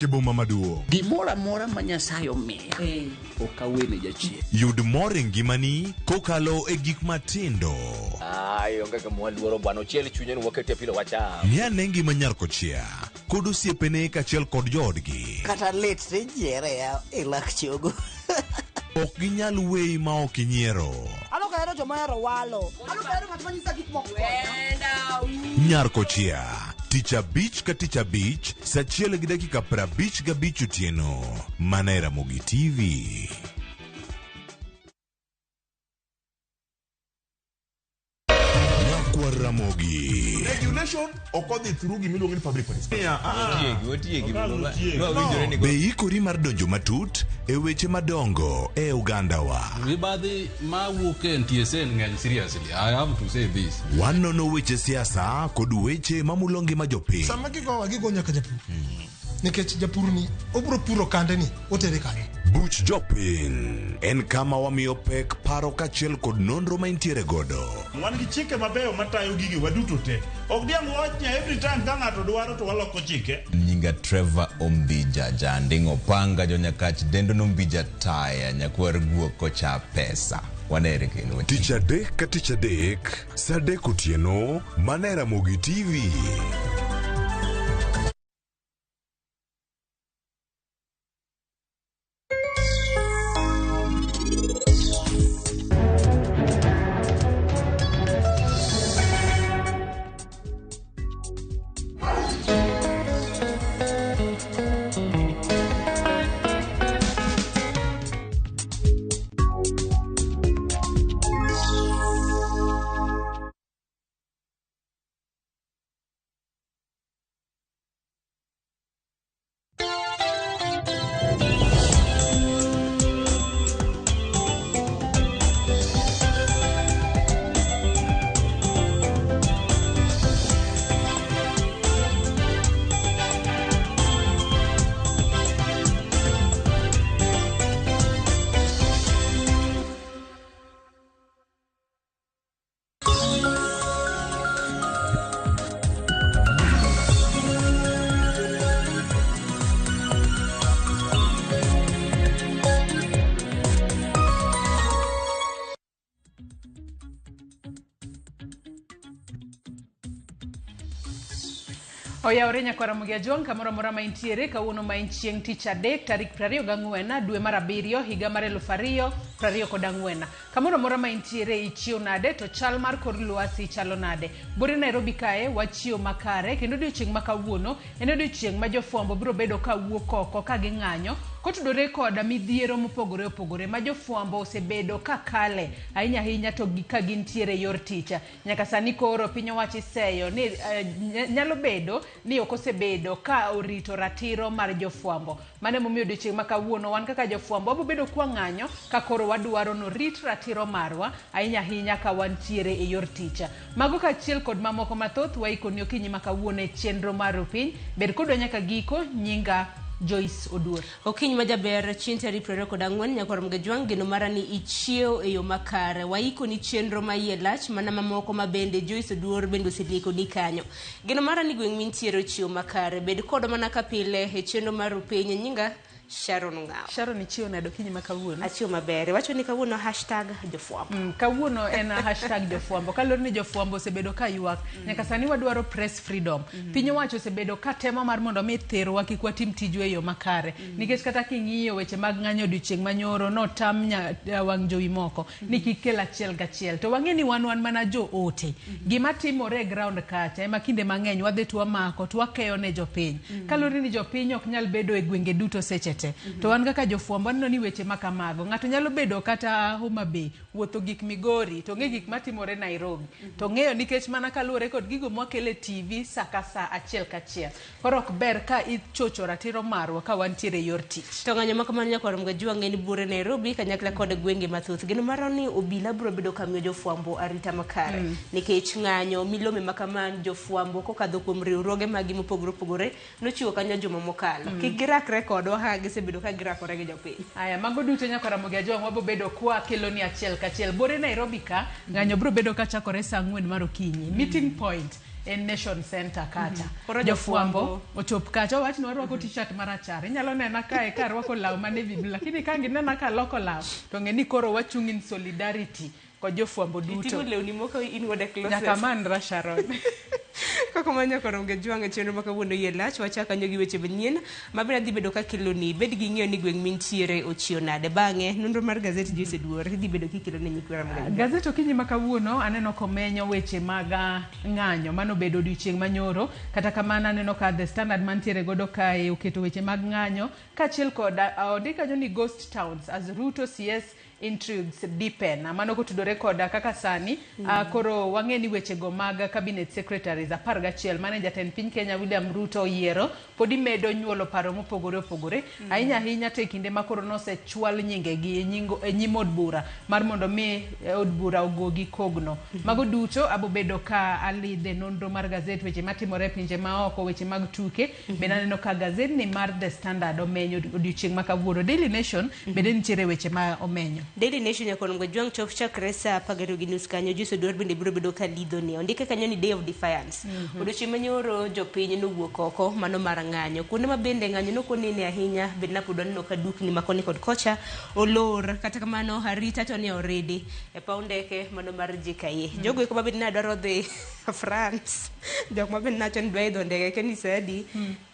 e boma maduong'. Gimoro amora ma Nyasaye omiya ok awene jachien. Yud mor e ngimani kokalo e gik matindo. Ai, onge gima waluoro bwana, ochiel chunye ni waketie pilo wacham. Ng'i ane ngima nyar kochia kod osiepene kaachiel kod joodgi. Kata lit to ijiere ya e lak chogo. Ok ginyal weyi ma ok inyiero. An ok ahero joma ohero walo. An ok ahero ng'at ma nyisa gik moko. Nyar kochia tich abich ka tich abich saa achiel gi dakika 55 otieno mana e Ramogi TV. Nyakwar Ramogi. Regulation ok odhi through gima iluongo ni public participation. Otiegi, otiegi. Wawinjore ni Be ikori mar donjo matut e weche madongo e ogandawa? Mibadhi ma wuok e NTSA ng'eny seriously. I have to say this. Wanono weche siasa kod weche mamulo ngima jopiny. Sama gigowa gigo nyaka japur. Nikech japur ni obro puro kande ni otere kanye. Buch Jopiny en kama wamiyo pek paro kaachiel kod nonro ma intiere godo. Wan gi chike mabeyo matayo gigi waduto te. Ok diang' wawach ni every time ka ng'ato dwaro to waloko chike. Nyinga Trevor Ombija Janding Opanga Jonyakach Dendo Nombija Taya Nyakwar Guok Kocha Pesa. Wanere kendo. Tich adek ka tich adek, saa adek otieno, mana e Ramogi TV. Oyawore nyakwar Ramogi Ajwang' kamoro amora ma intiere kawuono ma en chieng' tich adek tarik 24 dwe mar abiriyo higa mar 2024. Kamoro amora ma intiere ichiew nade to chal mar kor lwasi chalo nade? Buore Nairobi kae wachiew makare kendo odiochieng' ma kawuono en odiochieng' ma jofwambo biro bedo ka wuok oko ka ging'anyo kotudore koda midhiero mopogore opogore ma jofwambo osebedo ka kale ahinya ahinya to ka gintiere e yor tich. Nyaka sani koro piny owacho iseyo ni nyalo bedo ni ok osebedo ka orito ratiro mar jofwambo. Mano emomiyo odiochieng' ma kawuono wan kaka jofwambo wabo bedo kwa ng'anyo ka koro wadwaro ni orit ratiro marwa ahinya ahinya ka wantiere e yor tich. Mago kaachiel kod mamoko mathoth waikoni okinyi ma kawuono e chenro mar Rupiny. Bed kodwa nyaka giko, nyinga Joyce Oduor. Okinyi ma jaber chieng' tarik 24 nyakwar Mgajwang' geno mara ni ichiew e yo makare. Waikoni chenro ma iye lach mana mamoko ma bende Joyce Oduor bende oseliekoni kanyo. Geno mara ni gweng' mintiere ochiew makare. Bed kodwa mana ka pile e chenro mar Rupiny. Nyinga Sharon Ong'awo. Sharon ichiew nade okinyi ma kawuono? Achiew maber. Iwacho ni kawuono hashtag jofwambo. Kawuono en hashtag jofwambo. Kaluwore ni jofwambo osebedo ka ywak. Nyaka sani wadwaro press freedom. Piny owacho osebedo ka temo mar mondo mi thirwa kik watim tijwa e yo makare. Nikech kata king'iyo weche mag ng'anyo odiochieng' manyoro notam wang' jowi moko ni kik kel achiel gachiel. To wang'e ni wan wan mana joote. Gima timore e ground kacha ema kinde mang'eny wadhi to wamako to wakeyo ne jopiny. Kaluwore ni jopiny ok nyal bedo e gwenge duto seche te. To wan kaka jofwambo waneno ni weche ma kamago ng'ato nyalo bedo kata Homa Bay wuotho gik Migori to ong'e gik matimore Nairobi. To ong'eyo nikech mana kaluwore kod gigo mwakelo e TV sa ka sa achiel kachiel. Koro ok ber ka ichocho ratiro marwa ka wantiere e yor tich. To ng'anyo ma kamano nyakwar Mgajwang' en buore Nairobi kanyakla kod gwenge mathoth. Geno marwa ni obila biro bedo ka miyo jofwambo arita makare. Nikech ng'anyo milome ma kamano jofwambo kokadho kuom riwruoge maggi mopogore opogore nochiwo kanyo juma mokalo. Kik girakre kodwa kaka gisebedo ka girakore gi jopiny. Aya, mago duto nyakwar Ramogi Ajwang' wabo bedo kwa keloni achiel kachiel. Buore Nairobi ka, ng'anyo biro bedo ka chakore saa ang'wen mar okinyi. Meeting point. en Nation Center kacha. Koro Jofwambo jofwambo ochop kacha, owach ni warwako t-shirt marachar. Inyalo nena kae karwako law ma navy blue, lakini ka ginena kaloko law to ng'e ni koro wachung' in solidarity kod jofwambo duto. Iting'o lewni moko in godo e closet. Nyaka manra Sharon. Kaka mano nyaka rom Gajwang' e chenro ma kawuono iye lach wachak kanyo gi weche manyien ma bende dhi bedo ka keloni bed gi ng'eyo ni gweng' mintiere ochiew nade bang'e nonro mar gazet Joyce Oduor idhi bedo kikelo ne nyikwa Ramogi Ajwang'. Gazet okinyi ma kawuono aneno komenyo weche mag ng'anyo manobedo odiochieng' manyoro. Kata kamano aneno ka The Standard mantiere godo kae oketo weche mag ng'anyo kaachiel kod ondik kanyo ni ghost towns as Ruto CS intrigues deepen. Mano kotudore koda kaka sani koro wang'e ni weche go mag cabinet secretaries 11 mane jatend piny Kenya William Ruto oyiero pod imedo nyuolo paro mopogore opogore ahinya ahinya to e kinde ma koro nosechwal nyingegi e nyim od bura mar mondo mi od bura ogogi kogno. Mago duto abobedo ka alidhe nonro mar gazet, weche matimore e pinje maoko, weche mag tuke. Bende aneno ka gazetni mar The Standard omenyo odiochieng' ma kawuono. Daily Nation bende nitiere weche ma omenyo. Daily Nation nyaka onego Ajwang' chop chakre saa 12:30 kanyo Joyce Oduor bende biro bedo ka lidhoni. Ondike kanyo ni Day of Defiance. Odiochieng' manyoro jopiny nowuok oko mano mar ng'anyo. Kuonde ma bende ng'anyo nokonene ahinya bende napod waneno ka dukni ma koni kod kocha olor. Kata kamano arita to ne oridi e paw ndeke mano mar JKIA. Jogo eko ma bende ne dwaro dhi France. Jok ma bende nawacho ni dwa idho ndege kia ni saa adi.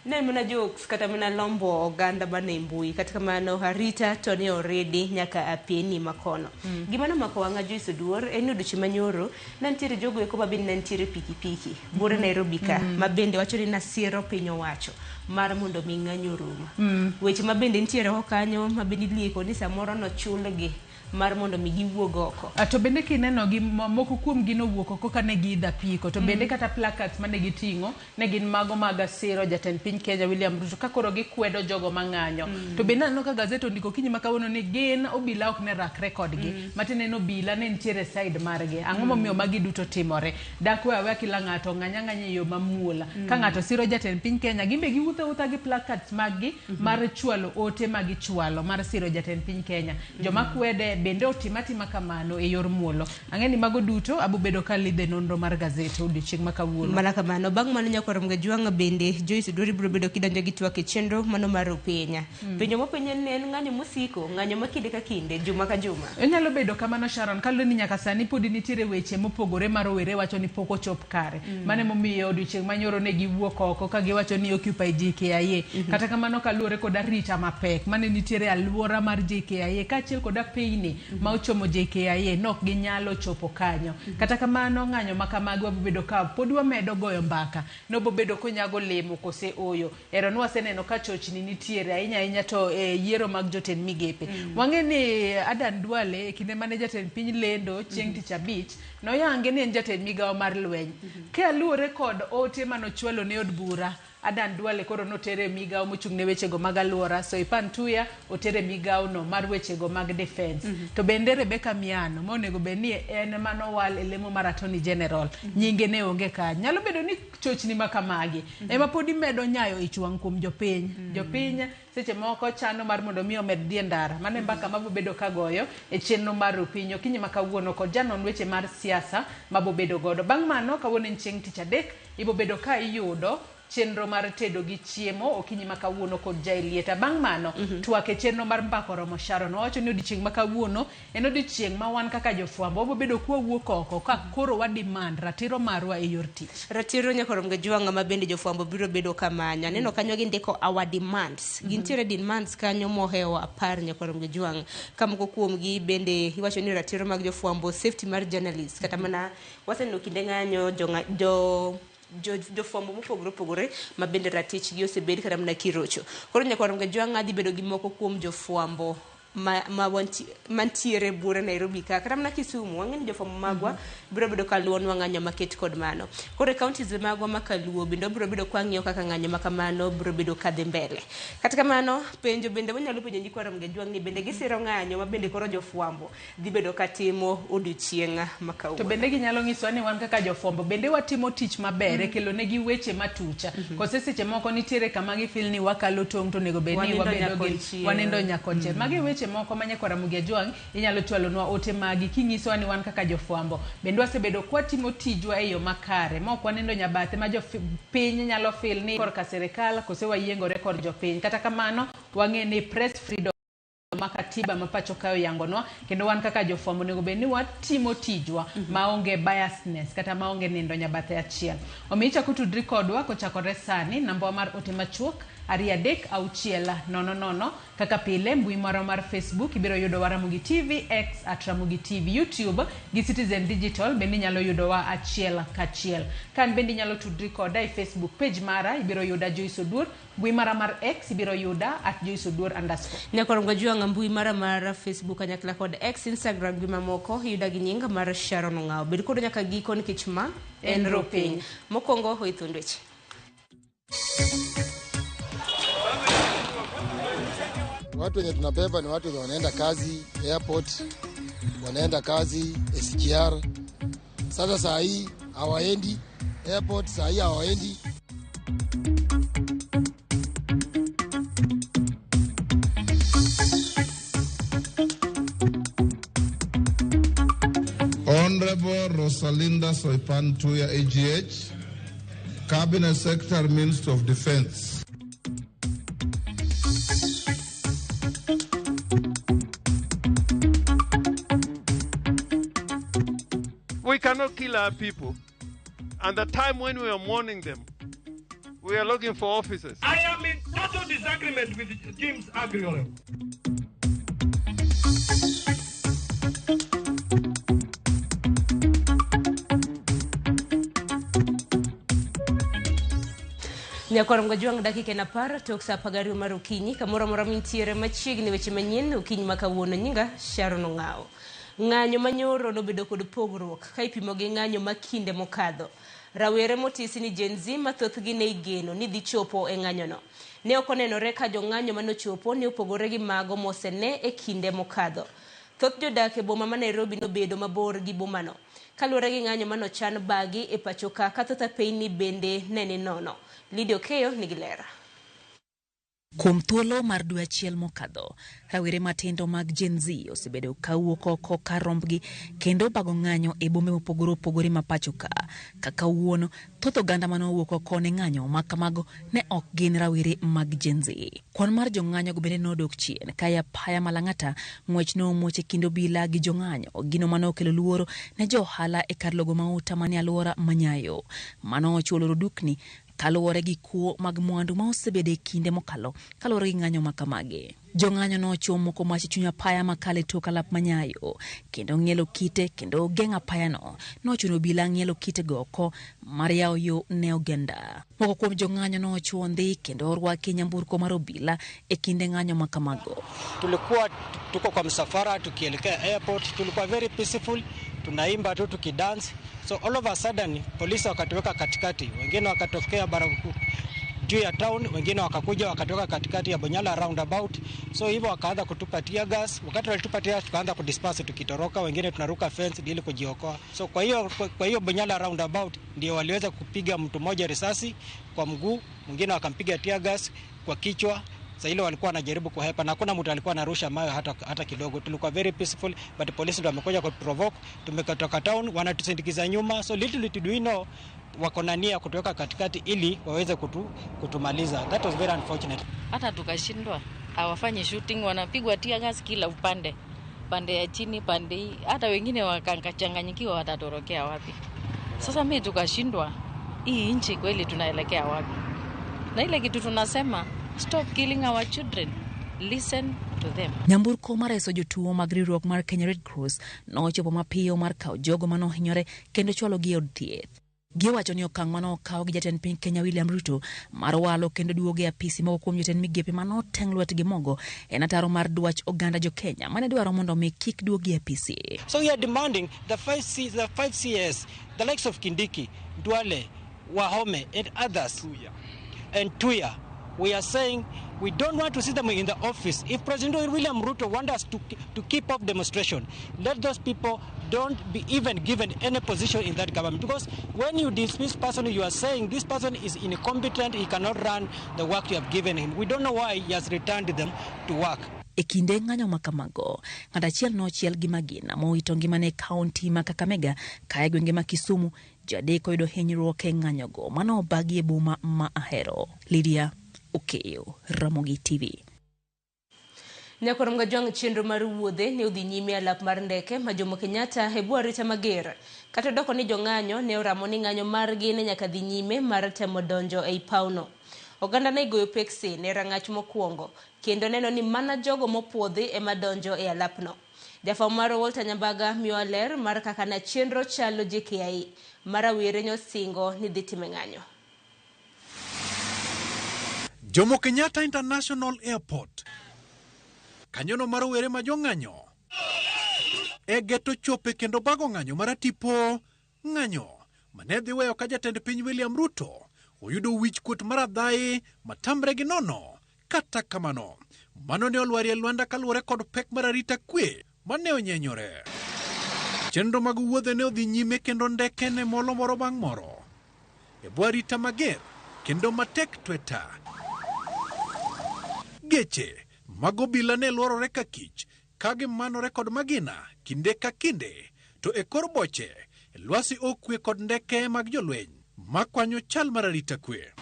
Ne en mana jokes kata mana lombo oganda mane mbui. Kata kamano arita to ne oridi nyaka apieni makono. Gima nomako wang'a Joyce Oduor en ni odiochieng' manyoro ne nitiere jogo eko ma bende ne nitiere pikipiki buore Nairobi ka ma bende wacho ni nasiero piny owacho mar mondo mi ng'anyo orum. Weche ma bende nitiere oko kanyo ma bende ilieko ni samoro nochulgi mar mondo mi giwuog oko. To bende kineno gi moko kuom gi nowuok oko kane giidho apiko to bende kata placards mane giting'o ne gin mago mag siro jatend piny Kenya William Ruto ka koro gikwedo jogo mang'anyo. To bende aneno ka gazet ondiko okinyi ma kawuono ni gin obila ok ne rakre kodgi. Matiende ni obila ne nitiere side margi. Ang'o momiyo magi duto timore? Dak we aweya kila ng'ato ng'any ang'anya e yo mamuol. Ka ng'ato siro jatend piny Kenya, gin be giwuotho awuotha gi placards mag gi mar chwalo ote ma gichwalo mar siro jatend piny Kenya. Joma kwede bende otim atima kamano e yor muolo. Ang'e ni mago duto abobedo ka lidhe nonro mar gazet odiochieng' ma kawuono. Mana kamano bang' mano nyaka Ramogi Ajwang' bende Joyce Oduor biro bedo kidonjo gi twak e chenro mano mar Upenya. Penjo mopenj en en ng'anyo mosiko, ng'anyo ma kinde ka kinde, juma ka juma. Onyalo bedo kamano Sharon, kaluwore ni nyaka sani podi nitiere weche mopogore ma rowere wacho ni pok ochop kare. Mano emomiyo odiochieng' manyoro ne giwuok oko ka giwacho ni Occupy JKIA. Kata kamano kaluwore kod arita mapek mane nitiere e alwora mar JKIA kaachiel kod apeyni ma ochomo JKIA nok ginyalo chopo kanyo. Kata kamano ng'anyo ma kamagi wabobedo ka pod wamedo goyo mbaka nobobedo konyago lemo kose oyo. Ero nwaseneno ka chochni nitiere ahinya ahinya to e yiero mag jotend migepe. Wang'e ni Adan Duale e kinde mane jatend piny lendo chieng' tich abich noyange ni en jatend migawo mar lweny. Kaluwore kod ote manochwalo ne od bura Adan Duale koro notere migawo mochung' ne wechego mag alwora, Soipan Tuya otere migawo no mar wechego mag defense. To bende Rebecca Miano ma onego bed ni en manowal e lemo mar Attorney General, nyinge ne onge kanyo. Nyalo bedo ni chochni ma kamagi ema pod imedo nyayo ich wang' kuom jopiny. Jopiny seche moko chano mar mondo mi omed dhi e ndara. Mano e mbaka mabobedo ka goyo e chenro mar Opinyi okinyi ma kawuono kod janon weche mar siasa mabobedo godo. Bang' mano kawuono en chieng' tich adek, ibobedo ka iyudo chenro mar tedo gi chiemo okinyi ma kawuono kod Jaelieta. Bang' mano, twak e chenro mar mbaka oromo Sharon. Wawacho ni odiochieng' ma kawuono en odiochieng' ma wan kaka jofwambo wabobedo kwawuok oko ka koro wa demand ratiro marwa e yor tich. Ratiro nyaka rom Gajwang' ma bende jofwambo biro bedo kamanyo. Aneno kanyo gindiko our demands. Gintiere demands kanyo mohewo 10 nyaka rom Gajwang'. Ka moko kuomgi bende iwacho ni ratiro mag jofwambo, safety mar journalist, kata mana waseneno kinde ng'anyo jofwambo mopogore opogore ma bende ratichgi osebed kata mana kirocho. Koro nyaka rom Gajwang' adhi bedo gi moko kuom jofwambo ma mantiere buore Nairobi ka kata mana Kisumu. Wang'e ni jofwambo magwa biro bedo ka luwonwa ng'anyo maket kod mano. Koro e counties magwa ma kaluo bende wabiro bedo ka wang'iyo kaka ng'anyo ma kamano biro bedo kadhi mbele. Kata kamano penjo bende wanyalo penjo nyikwa Ramogi Ajwang' ni bende gisiro ng'anyo ma bende koro jofwambo dhi bedo ka timo odiochieng' ma kawuono. To bende ginyalo nyisowa ni wan kaka jofwambo bende watimo tich maber e kelo negi weche matucha. Kose seche moko nitiere kama gifeel ni wakalo tong' to onego bed ni Wanindo wabedo gi nyakonchiel. wanindo nyakonchiel. Magi weche weche moko ma nyakwar Ramogi Ajwang' inyalo chwalonwa ote magi kinyisowa ni wan kaka jofwambo bende wasebedo kwatimo tijwa e yo makare ma ok wanindo nyabathe ma jopiny nyalo feel ni korka sirikal kose wayiengore kor jopiny. Kata kamano wang'e ni press freedom ma katiba ma pacho kae oyangonwa kendo wan kaka jofwambo onego bed ni watimo tijwa maonge biasness kata maonge nindo nyabathe achiel. Omiyo ichako tudri kodwa kochakore sani namba mar ote machuok 23600 kaka pile mbui marwa mar Facebook ibiro yudowa Ramogi TV, X at Ramogi TV, YouTube gi Citizen Digital bende inyalo yudowa achiel kachiel. Kan bende inyalo tudri koda e Facebook page mara ibiro yuda Joyce Oduor, mbui mara mar X ibiro yuda at Joyce Oduor underscore. Nyakwar Gwajwang' mbui mara mar Facebook kanyakla kod X, Instagram gi mamoko iyuda gi nying mar Sharon Ong'awo. Bed kodwa nyaka giko nikech ma en Ropiny. Mokwongo e thund weche. Watu wenye tunabeba ni watu wenye wanaenda kazi airport, wanaenda kazi SGR. Sasa saa hii hawaendi airport, saa hii hawaendi. Honorable Rosalinda Soipan Tuya, AGH, Cabinet Secretary, Minister of Defense. We cannot kill our people. And the time when we are mourning them, we are looking for officers. I am in total disagreement with Jim's agreement. Nyakwar Gwajwang' dakika en 10 tok sa 12 mar okinyi kamoro amora mintiere machiegni weche manyien okinyi ma kawuono. Nyinga Sharon Ong'awo. Ng'anyo manyoro nobedo kod pogruok ka ipimo gi ng'anyo ma kinde mokadho. Rawere motisi ni Gen Z ma thothgi ne igeno ni dhi chopo e ng'anyono. Ne ok onenore ka jong'anyo manochopo ne opogore gi mago mosene e kinde mokadho. Thoth jodak e boma ma Nairobi nobedo mabor gi bomano. Kaluwore gi ng'anyo manochan bagi e pacho ka thoth apeyni bende ne ni nono. Lydia Okeyo nigi ler. Kuom thuolo mar dwe achiel mokadho, rawere matindo mag Gen Z osebedo ka wuok oko kar rombgi kendo bago ng'anyo e bombe mopogore opogore ma pacho ka. Kaka wuono, thoth oganda manowuok oko ne ng'anyo ma kamago ne ok gin rawere mag Gen Z. Kwan mar jong'anyo go bende nodok chien ka e apaya ma Lang'ata ng'wech nomuoch e kind obila gi jong'anyo, gino manokelo luoro ne jo ohala e kar logo mauta manie alwora ma Nyayo. Mano ochuo dukni kaluwore gi kuo mag mwandu ma osebedo e kinde mokalo kaluwore gi ng'anyo ma kamagi. Jong'anyo nochuo moko mach e chuny apaya makalo e tok alap ma Nyayo kendo ng'ielo kite kendo geng'o apayano nochuno obila ng'ielo kitego oko mar yawo yo ne oganda. Moko kuom jong'anyo nochuo ndhi kendo orwaki e nyamburko mar obila e kinde ng'anyo ma kamago. Tulikuwa tuko kwa msafara tukielekea airport, tulikuwa very peaceful, tunaimba tu tukidance. So all of a sudden polisi wakatuweka katikati, wengine wakatokea juu ya town, wengine wakakuja wakatoka katikati ya Bonyala roundabout. So hivyo wakaanza kutupa tear gas. Wakati walitupa tear gas tukaanza kudisperse tukitoroka, wengine tunaruka fence ili kujiokoa. So kwa hiyo Bonyala roundabout ndio waliweza kupiga mtu mmoja risasi kwa mguu, mwingine wakampiga tear gas kwa kichwa. Sasa ile walikuwa wanajaribu kuhepa na hakuna mtu alikuwa anarusha mawe hata kidogo. Tulikuwa very peaceful, but polisi ndio wamekuja kuprovoke. Tumekatoka town, wanatusindikiza nyuma. So little did we know wako na nia kutuweka katikati ili waweze kutumaliza. That was very unfortunate. Hata tukashindwa, hawafanyi shooting, wanapigwa tear gas kila upande. Pande ya chini, pande hii, hata wengine wakachanganyikiwa watatorokea wapi. Sasa mimi tukashindwa, hii nchi kweli tunaelekea wapi? Na ile kitu tunasema, stop killing our children. Listen to them. Nyamburko mar reso jotuo mag riwruok mar Kenya Red Cross nochopo mapiyo mar kawo jogo manohinyore kendo chwalogi e od thieth. Giwacho ni okang' manokaw gi jatend piny Kenya William Ruto mar walo kendo duogo e apisi moko kuom jotend migepe manoteng' lwetgi mogo en ataro mar dwach oganda jo Kenya mane dwaro mondo mi kik duogi e apisi. So we are demanding the five CS, the likes of Kindiki, Duale, Wahome and others, and Tuya. We are saying we don't want to see them in the office. If President William Ruto wants us to keep up demonstration, let those people don't be even given any position in that government. Because when you dismiss person, you are saying this person is incompetent, he cannot run the work you have given him. We don't know why he has returned them to work. E kinde ng'anyo ma kamago, ng'at achiel nochiel gi magina mowito ngimane e kaunti ma Kakamega ka e gwenge ma Kisumu, ji adek oyudo hinyruok e ng'anyogo mano obagi e boma ma Ahero. Lydia Okeyo, Ramogi TV. Nyakwar Mgajwang' chenro mar wuodhe ne odhi nyime alap mar ndeke ma Jomo Kenyatta e bwo arita mager. Kata odoko ni jong'anyo ne oramo ni ng'anyo margi ne nyaka dhi nyime mar temo donjo ei pawno. Oganda ne igoyo pekse ne rang'ach mokwongo kendo neno ni mana jogo mopuodhi ema donjo e alapno. Jafwambo marwa Walter Nyambaga miyowa ler mar kaka ne chenro chalo JKIA ma rawere nyosingo ni dhi time ng'anyo. Jomo Kenyatta International Airport. Kanyono mar rowere ma jong'anyo e geto chope kendo bago ng'anyo maratipo ng'anyo mane dhi weyo ka jatend piny William Ruto oyudo wich kuot mar adhayi matamre gi nono. Kata kamano, mano ne olwarie lwanda kaluwore kod pek mar arita kwe mane onyenyore. Chenro mag wuodhe ne odhi nyime kendo ndeke ne molo moro bang' moro e bwo arita mager kendo matek tweta. Geche mag obila ne lworore ka kich ka gimanore kod magina kinde ka kinde, to e kor boche lwasi okwe kod ndeke mag jolweny makwanyo chal mar arita kwe.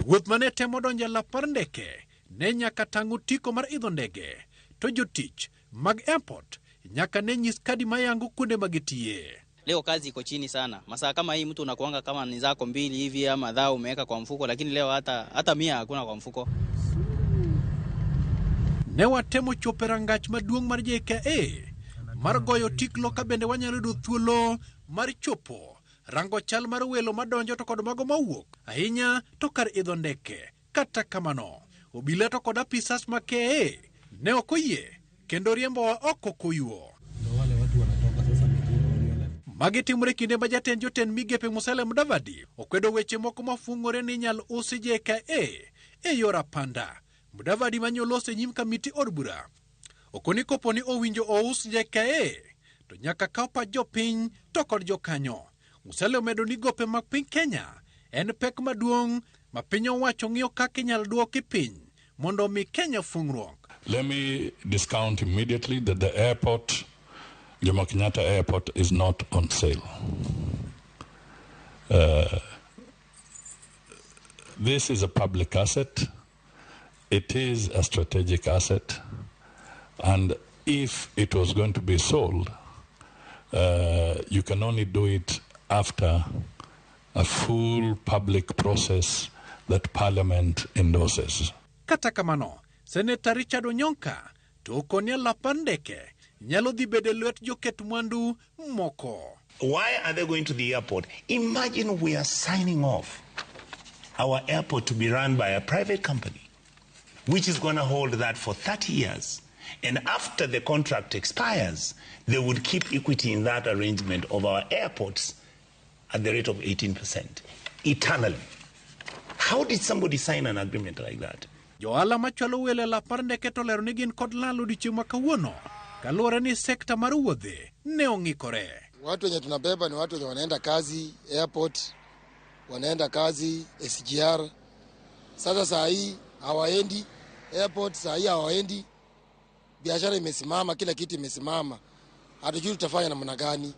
Wuoth mane temo donjo e lap mar ndeke ne nyaka tang' otiko mar idho ndege, to jotich mag airport nyaka ne nyis kadi mayango kuonde ma gitiye. Leo kazi iko chini sana. Masaa kama hii mtu unakuanga kama ni zako mbili hivi ama dhao umeweka kwa mfuko, lakini leo hata mia hakuna kwa mfuko. Ne watemo chopo e rangach maduong' mar JKIA mar goyo tiklo ka bende wanyalo yudo thuolo mar chopo rango chal mar welo madonjo to kod mago mawuok ahinya to kar idho ndeke. Kata kamano, obila to kod apisas ma KAA ne ok oyie kendo riembowa oko koyuo. Magi timore kinde ma jatend jotend migepe Musalia Mudavadi okwedo weche moko mafung'ore ni inyal usi JKIA e yor apanda. Mudavadi manyoloso e nyim kamiti od bura okoni kopo ni owinjo ous JKIA to nyaka kaw pach jopiny to kod jokanyo. Musalia omedo ni gope mag piny Kenya en pek maduong' ma piny owacho ng'iyo kaka inyal duoki piny mondo omi Kenya fung'ruok. Let me discount immediately that the airport, Jomo Kenyatta Airport, is not on sale. This is a public asset. It is a strategic asset. And if it was going to be sold, you can only do it after a full public process that Parliament endorses. Kata kamano, Seneta Richard Onyonka to okoni alap mar ndeke nyalo dhi bedo e lwet joket mwandu moko. Why are they going to the airport? Imagine we are signing off our airport to be run by a private company, which is going to hold that for 30 years. And after the contract expires, they would keep equity in that arrangement of our airports at the rate of 18% eternally. How did somebody sign an agreement like that? Johala machwalo welo e lap mar ndeke to olero ni gin kod lal odiochieng' ma kawuono kaluwore ni sekta mar wuodhe ne ong'ikore. Watu wenye tunabeba ni watu wenye wanaenda kazi airport, wanaenda kazi SGR. Sasa saa hii hawaendi airport, saa hii hawaendi, biashara imesimama, kila kitu imesimama, hatujui tutafanya namna gani.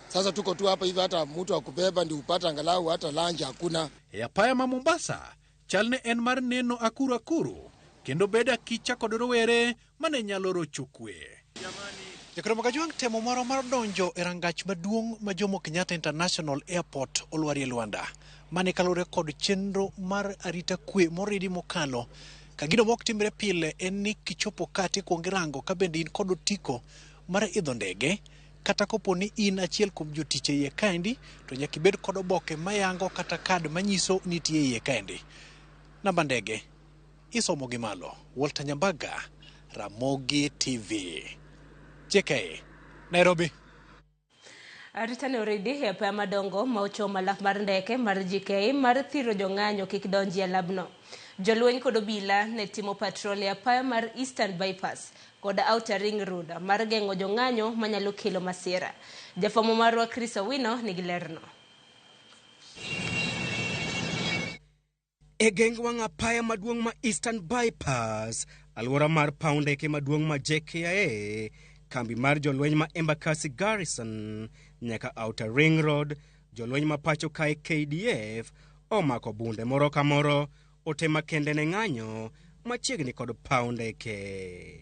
Sasa tuko tu hapa hivi, hata mtu akubeba ndio upate angalau hata lunch hakuna. E apaya ma Mombasa, chal ne en mar neno akuru akuru kendo bedo akicha kod rowere mane nyalo rocho kwe. Jakoro Kajwang' temo moro mar donjo e rangach maduong' ma Jomo Kenyatta International Airport olwarie lwanda. Mane kaluwore kod chenro mar arita kwe moridi mokalo. Ka gino mok timre pile en ni kichopo ka tikuongo irango ka bende in kod otiko mar idho ndege kata kopo ni in achiel kuom jotich e iye kaendi to nyaka ibed kod oboke mayango kata kad manyiso ni nitie iye kaendi. Namba ndege isomo gi malo. Walter Nyambaga, Ramogi TV. JKIA, Nairobi. Arita ne oridi e apaya madongo ma ochomo alap mar ndeke mar JKIA mar thiro jong'anyo kik donji e alabno. Jolweny kod obila ne timo patrol e apaya mar Eastern Bypass kod Outer Ring Road mar geng'o jong'anyo manyalo kelo masira. Jafwambo marwa Chris Owino nigi lerno. E geng wang' apaya maduong' ma Eastern Bypass, alwora mar paw ndeke maduong' ma JKIA, kambi mar jolweny ma Embakasi Garrison nyaka Outer Ring Road, jolweny ma pacho kae KDF omako bunde moro ka moro ote makende ne ng'anyo machiegni kod paw ndeke.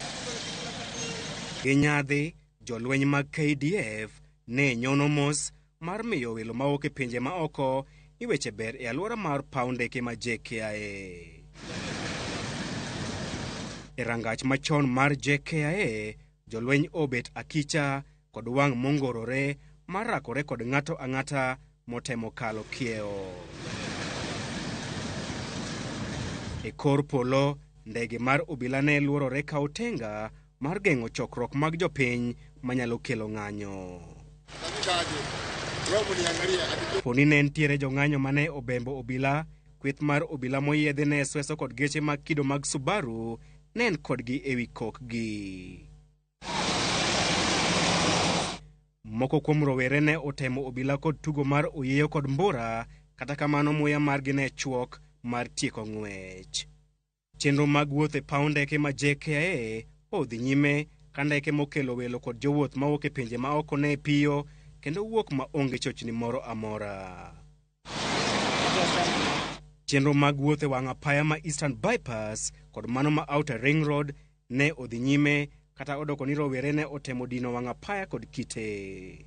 Gi nyadhi, jolweny mag KDF ne nyono mos mar miyo welo mawuok e pinje ma oko ni weche ber e alwora mar paw ndeke ma JKIA. E rangach machon mar JKIA, jolweny obet akicha kod wang' mongorore mar rakore kod ng'ato ang'ata motemo kalo kiewo. E kor polo, ndege mar obila ne luorore ka otenga mar geng'o chokruok mag jopiny manyalo kelo ng'anyo. Poni ne nitiere jong'anyo mane obembo obila, kweth mar obila moyiedhi ne sweso kod geche mag kido mag Subaru ne en kodgi ewi kokgi. Moko kuom rowere ne otemo obila kod tugo mar oyieyo kod mbura, kata kamano muya margi ne chuok mar tieko ng'wech. Chenro mag wuoth e paw ndeke ma JKIA odhi nyime ka ndeke mokelo welo kod jowuoth mawuok e pinje ma oko ne piyo kendo wuok ma onge chochni moro amora. Chenro mag wuoth e wang' apaya ma Eastern Bypass kod mano ma Outer Ring Road ne odhi nyime kata odoko ni rowere ne otemo dino wang' apaya kod kite.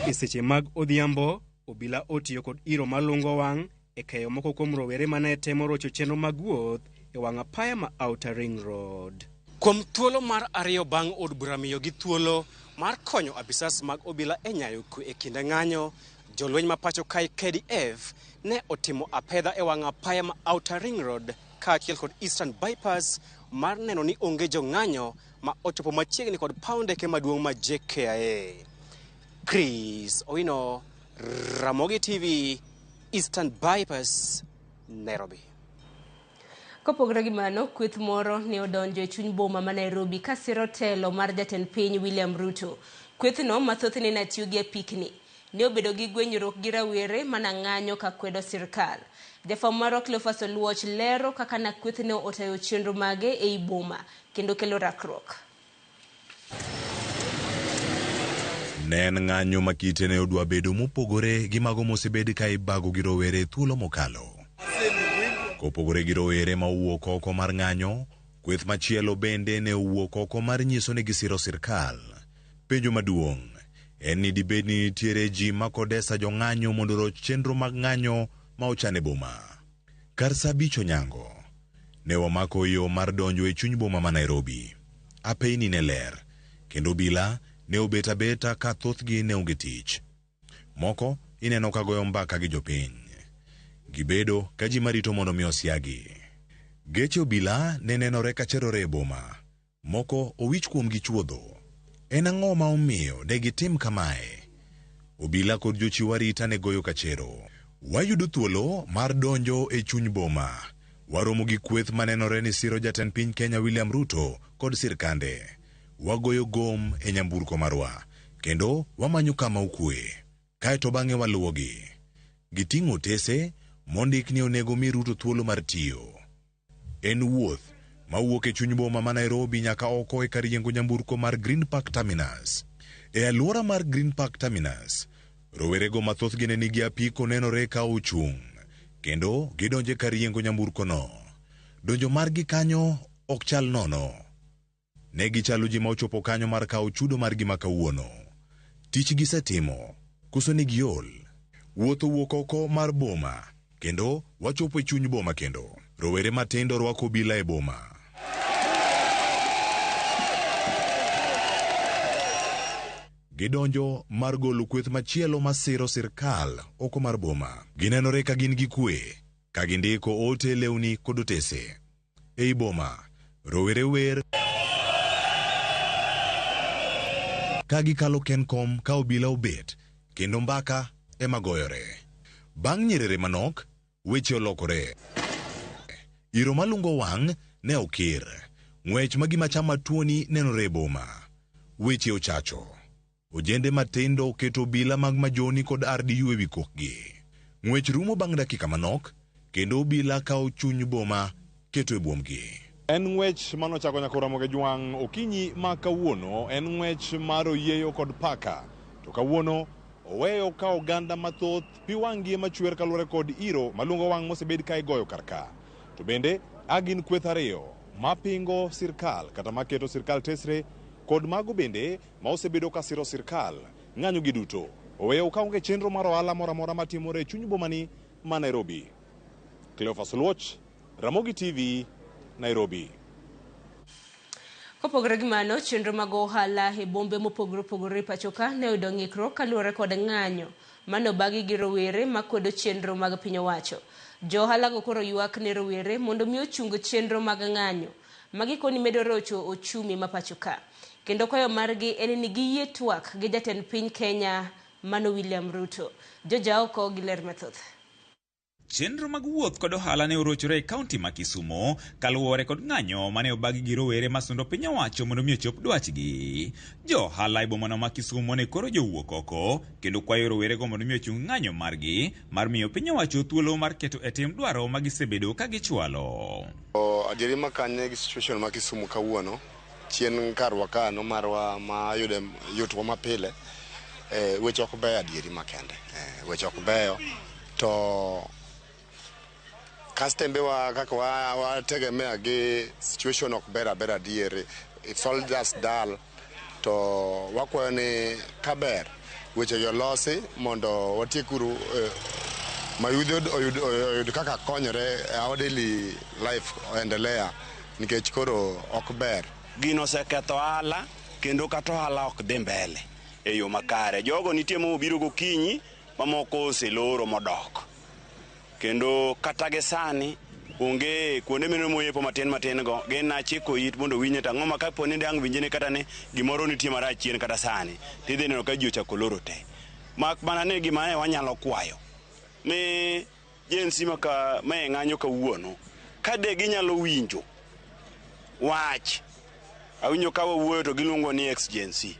E seche mag odhiambo, obila otiyo kod iro malungo wang' e keyo moko kuom rowere mane temo rocho chenro mag wuoth e wang' apaya ma Outer Ring Road. Kuom thuolo mar ariyo bang' od bura miyogi thuolo mar konyo apisas mag obila e nyayo kwe e kinde ng'anyo, jolweny ma pacho kae KDF ne otimo apedha e wang' apaya ma Outer Ring Road kaachiel kod Eastern Bypass mar neno ni onge jong'anyo ma ochopo machiegni kod paw ndeke maduong' ma JKIA. Chris Owino, Ramogi TV, Eastern Bypass, Nairobi. Kopogore gi mano, kweth moro ne odonjo e chuny boma ma Nairobi ka siro telo mar jatend piny William Ruto. Kwethno ma thothne ne tiyo gi apikni ne obedo gi gwenyruok gi rawere mana ng'anyo ka kwedo sirkal. Jafwambo marwa Cleophas Oluoch lero kaka na kwethno otayo chenro mage ei boma kendo kelo rakruok. Ne en ng'anyo ma kite ne odwa bedo mopogore gi mago mosebed ka ibago gi rowere thuolo mokalo. Kopogore gi rowere ma owuok oko mar ng'anyo, kweth machielo bende ne owuok oko mar nyiso ni gisiro sirkal. Penjo maduong' en ni dibed ni nitiere ji ma kodesa jong'anyo mondo oroch chenro mag ng'anyo ma ochan e boma. Kar saa 5 onyango, ne wamako yo mar donjo e chuny boma ma Nairobi. Apeyni ne ler, kendo obila ne obet abeta ka thothgi ne onge tich. Moko ineno ka goyo mbaka gi jopiny. Gibedo ka ji marito mondo mi osiagi. Geche obila ne nenore ka cherore e boma. Moko owich kuomgi chuodho. En ang'o ma omiyo ne gitim kamae? Obila kod jochiw arita ne goyo kachero. Wayudo thuolo mar donjo e chuny boma. Waromo gi kweth manenore ni siro jatend piny Kenya William Ruto kod sirkande. Wagoyo gom e nyamburko marwa kendo wamanyo kama okwe. Kaeto bang'e waluwogi. Giting'o otese mondik ni onego mi Ruto thuolo mar tiyo. En wuoth mawuok e chuny boma ma Nairobi nyaka oko e kar yiengo nyamburko mar Green Park Terminus. E alwora mar Green Park Terminus, rowerego ma thothgi ne nigi apiko nenore ka ochung' kendo gidonjo e kar yiengo nyamburkono. Donjo margi kanyo ok chal nono. Ne gichalo ji ma ochopo kanyo mar kawo chudo margi ma kawuono. Tich gisetimo, koso ne giol. Wuoth owuok oko mar boma kendo wachopo e chuny boma kendo. Rowere matindo rwako obila e boma. Gidonjo mar golo kweth machielo masiro sirkal oko mar boma. Ginenore ka gin gi kwe, ka gindiko ote lewni kod otese. Ei boma, rowere wer ka gikalo Kencom ka obila obet kendo mbaka ema goyore. Bang' nyerere manok, weche olokore. Iro malungo wang' ne okir. Ng'wech ma gima chama tuoni nenore e boma. Weche ochacho. Ojende matindo oketo obila mag Majoni kod RDU ewi kokgi. Ng'wech rumo bang' dakika manok. kendo obila kawo chuny boma keto e buomgi. En ng'wech manochako nyaka Ramogi Jwang' okinyi ma kawuono en ng'wech mar oyieyo kod paka. To kawuono oweyo ka oganda mathoth pi wang'gi ema chwer kaluwore kod iro malungo wang' mosebed ka igoyo kar ka. To bende a gin kweth ariyo mapingo sirkal kata maketo sirkal tesre kod mago bende ma osebedo ka siro sirkal ng'anyo gi duto. Oweyo ka onge chenro mar ohala moro amora matimore e chuny bomani ma Nairobi. Cleophas Oluoch, Ramogi TV, Nairobi. Kopogore gi mano, chenro mag ohala e bombe mopogore opogore pacho ka ne oyudo ng'ikruok kaluwore kod ng'anyo mane obagi gi rowere makwedo chenro mag piny owacho. Jo ohalago koro ywak ne rowere mondo mi ochung chenro mag ng'anyo ma gikoni medo rocho ochumi ma pacho ka. Kendo kwayo margi en ni giyie twak gi jatend piny Kenya mano William Ruto. Jojaoko gi ler mathoth. Chenro mag wuoth kod ohala ne orochore e kaunti ma Kisumo kaluwore kod ng'anyo mane obagi gi rowere masundo piny owacho mondo mi ochop dwachgi. Jo ohala e bomano ma Kisumo ne koro jowuok oko kendo kwayo rowerego mondo mi ochung ng'anyo margi mar miyo piny owacho thuolo mar keto e tim dwaro ma gisebedo ka gichwalo. Adieri ma kanye gi situation ma Kisumu kawuono chien karwa kano marwa ma yude yutwa mapile weche ok beyo adieri makende weche ok beyo to kastembe wa kaka wategemea gi situation ok ber aber adieri. It's all just dull to wakwayo ni kaber weche gi olosi mondo watiekuru mayudhi oyud kaka konyore our daily life endelea nikech koro ok ber. Gino oseketho ohala kendo kata ohala ok dhi mbele e yo makare. Jogo nitie mobiro gokinyi mamoko oseloro modok. Kendo kata gi sani onge kuonde meno moyepo matin matin go gin achiko it mondo winje to ang'o ma kapo ni dang' winje kata ni gimoro nitie marach chien kata sani tidhi neno ka ji ochako loro te. Mak mana ni gima ne wanyalo kwayo ni Gen Z maka mae ng'anyo kawuono ka de ginyalo winjo wach awinjo ka wawuoyo to giluongo ni ex Gen Z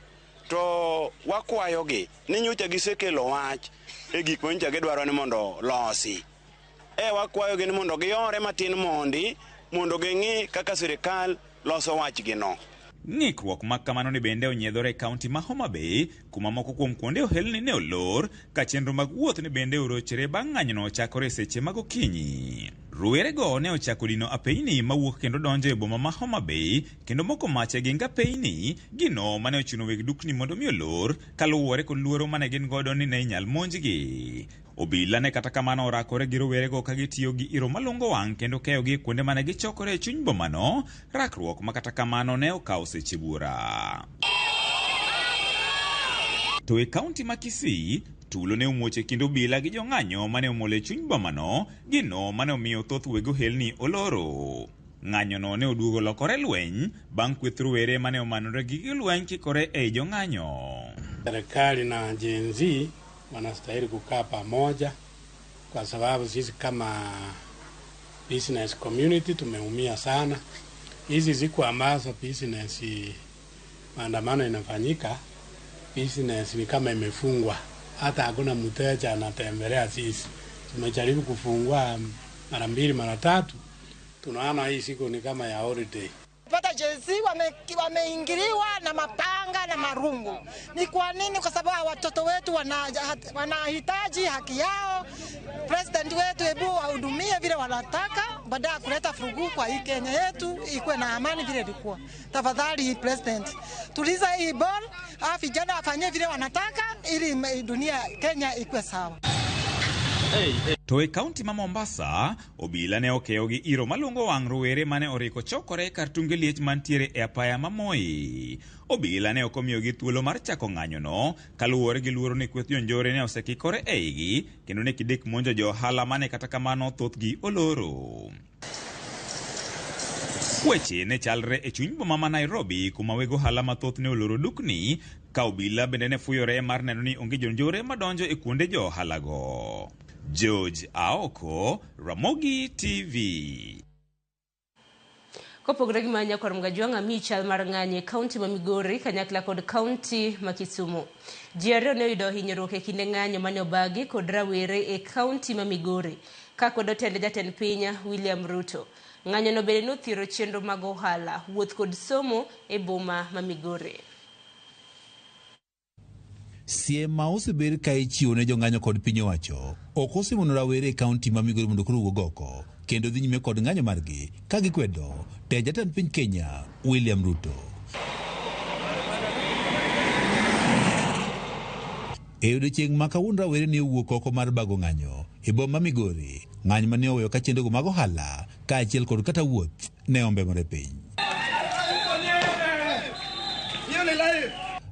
to wakwayogi ni nyocha gisekelo wach e gik ma nyocha gidwaro ni mondo losi. Wakwayogi ni mondo giore matin mondi mondo ging'i kaka sirikal loso wachgino. Ng'ikruok ma kamano ni bende onyiedhore e kaunti ma Homa Bay kuma moko kuom kuonde ohelni ne olor ka chenro mag wuoth ne bende orochre bang' ng'anyono ochakore e seche mag okinyi. Rowerego ne ochako dino apeyni mawuok kendo donjo e boma ma Homa Bay kendo moko mach e ging apeyni gino mane ochuno weg dukni mondo mi olor kaluwore kod luoro mane gin godo ni ne inyal monjgi. Obila ne kata kamano orakore gi rowerego ka gitiyo gi iro malungo wang' kendo keyogi e kuonde mane gichokore e chuny bomano, rakruok ma kata kamano ne okawo seche buora. To e kaunti ma Kisii, tulo ne omuoch e kind obila gi jong'anyo mane omol e chuny bomano, gino mane omiyo thoth weg ohelni oloro. Ng'anyono ne oduogo lokore lweny bang' kweth rowere mane omanore gi gige lweny kikore ei jong'anyo. Serikali na Gen Z wanastahili kukaa pamoja kwa sababu sisi kama business community tumeumia sana. Hizi siku ambazo business maandamano inafanyika, business ni kama imefungwa, hata hakuna mteja anatembelea sisi. Tumejaribu kufungua mara mbili mara tatu, tunaona hii siku ni kama ya holiday. Pata Gen Z wameingiliwa na mapanga na marungu. Ni kwa nini? Kwa sababu watoto wetu wanahitaji haki yao. President wetu hebu wahudumie vile wanataka, baada ya kuleta furugu kwa hii Kenya yetu ikuwe na amani vile ilikuwa. Tafadhali President, tuliza hii ball, vijana wafanyie vile wanataka ili dunia Kenya ikuwe sawa. To e kaunti ma Mombasa, obila ne okeyo gi iro malungo wang' rowere mane oriko chokore kar tunge liech mantiere e apaya ma Moi. Obila ne ok omiyogi thuolo mar chako ng'anyono kaluwore gi luoro ni kweth jonjore ne osekikore eigi kendo ne gidek monjo jo ohala mane kata kamano thothgi oloro. Weche ne chalre e chuny boma ma Nairobi kuma weg ohala mathoth ne oloro dukni ka obila bende ne fuyore mar neno ni onge jonjore madonjo e kuonde jo ohalago. George Aoko, Ramogi TV. Kopogore gi mano nyakwar Mgajwang' ami chal mar ng'anyo e kaunti ma Migori kanyakla kod kaunti ma Kisumu. Ji ariyo ne oyudo hinyruok e kinde ng'anyo mane obagi kod rawere e kaunti ma Migori. Ka kwedo tend jatend piny William Ruto. Ng'anyono bende nothiero chenro mag ohala, wuoth kod somo e boma ma Migori. Siem ma osebed ka ichiwo ne jong'anyo kod piny owacho ok osemono rawere e kaunti ma Migori mondo koro owuog oko kendo dhi nyime kod ng'anyo margi ka gikwedo tend jatend piny Kenya William Ruto. E odiechieng' ma kawuono rawere ne owuok oko mar bago ng'anyo e boma ma Migori, ng'anyo mane oweyo ka chenrogo mag ohala kaachiel kod kata wuoth ne ombemore piny.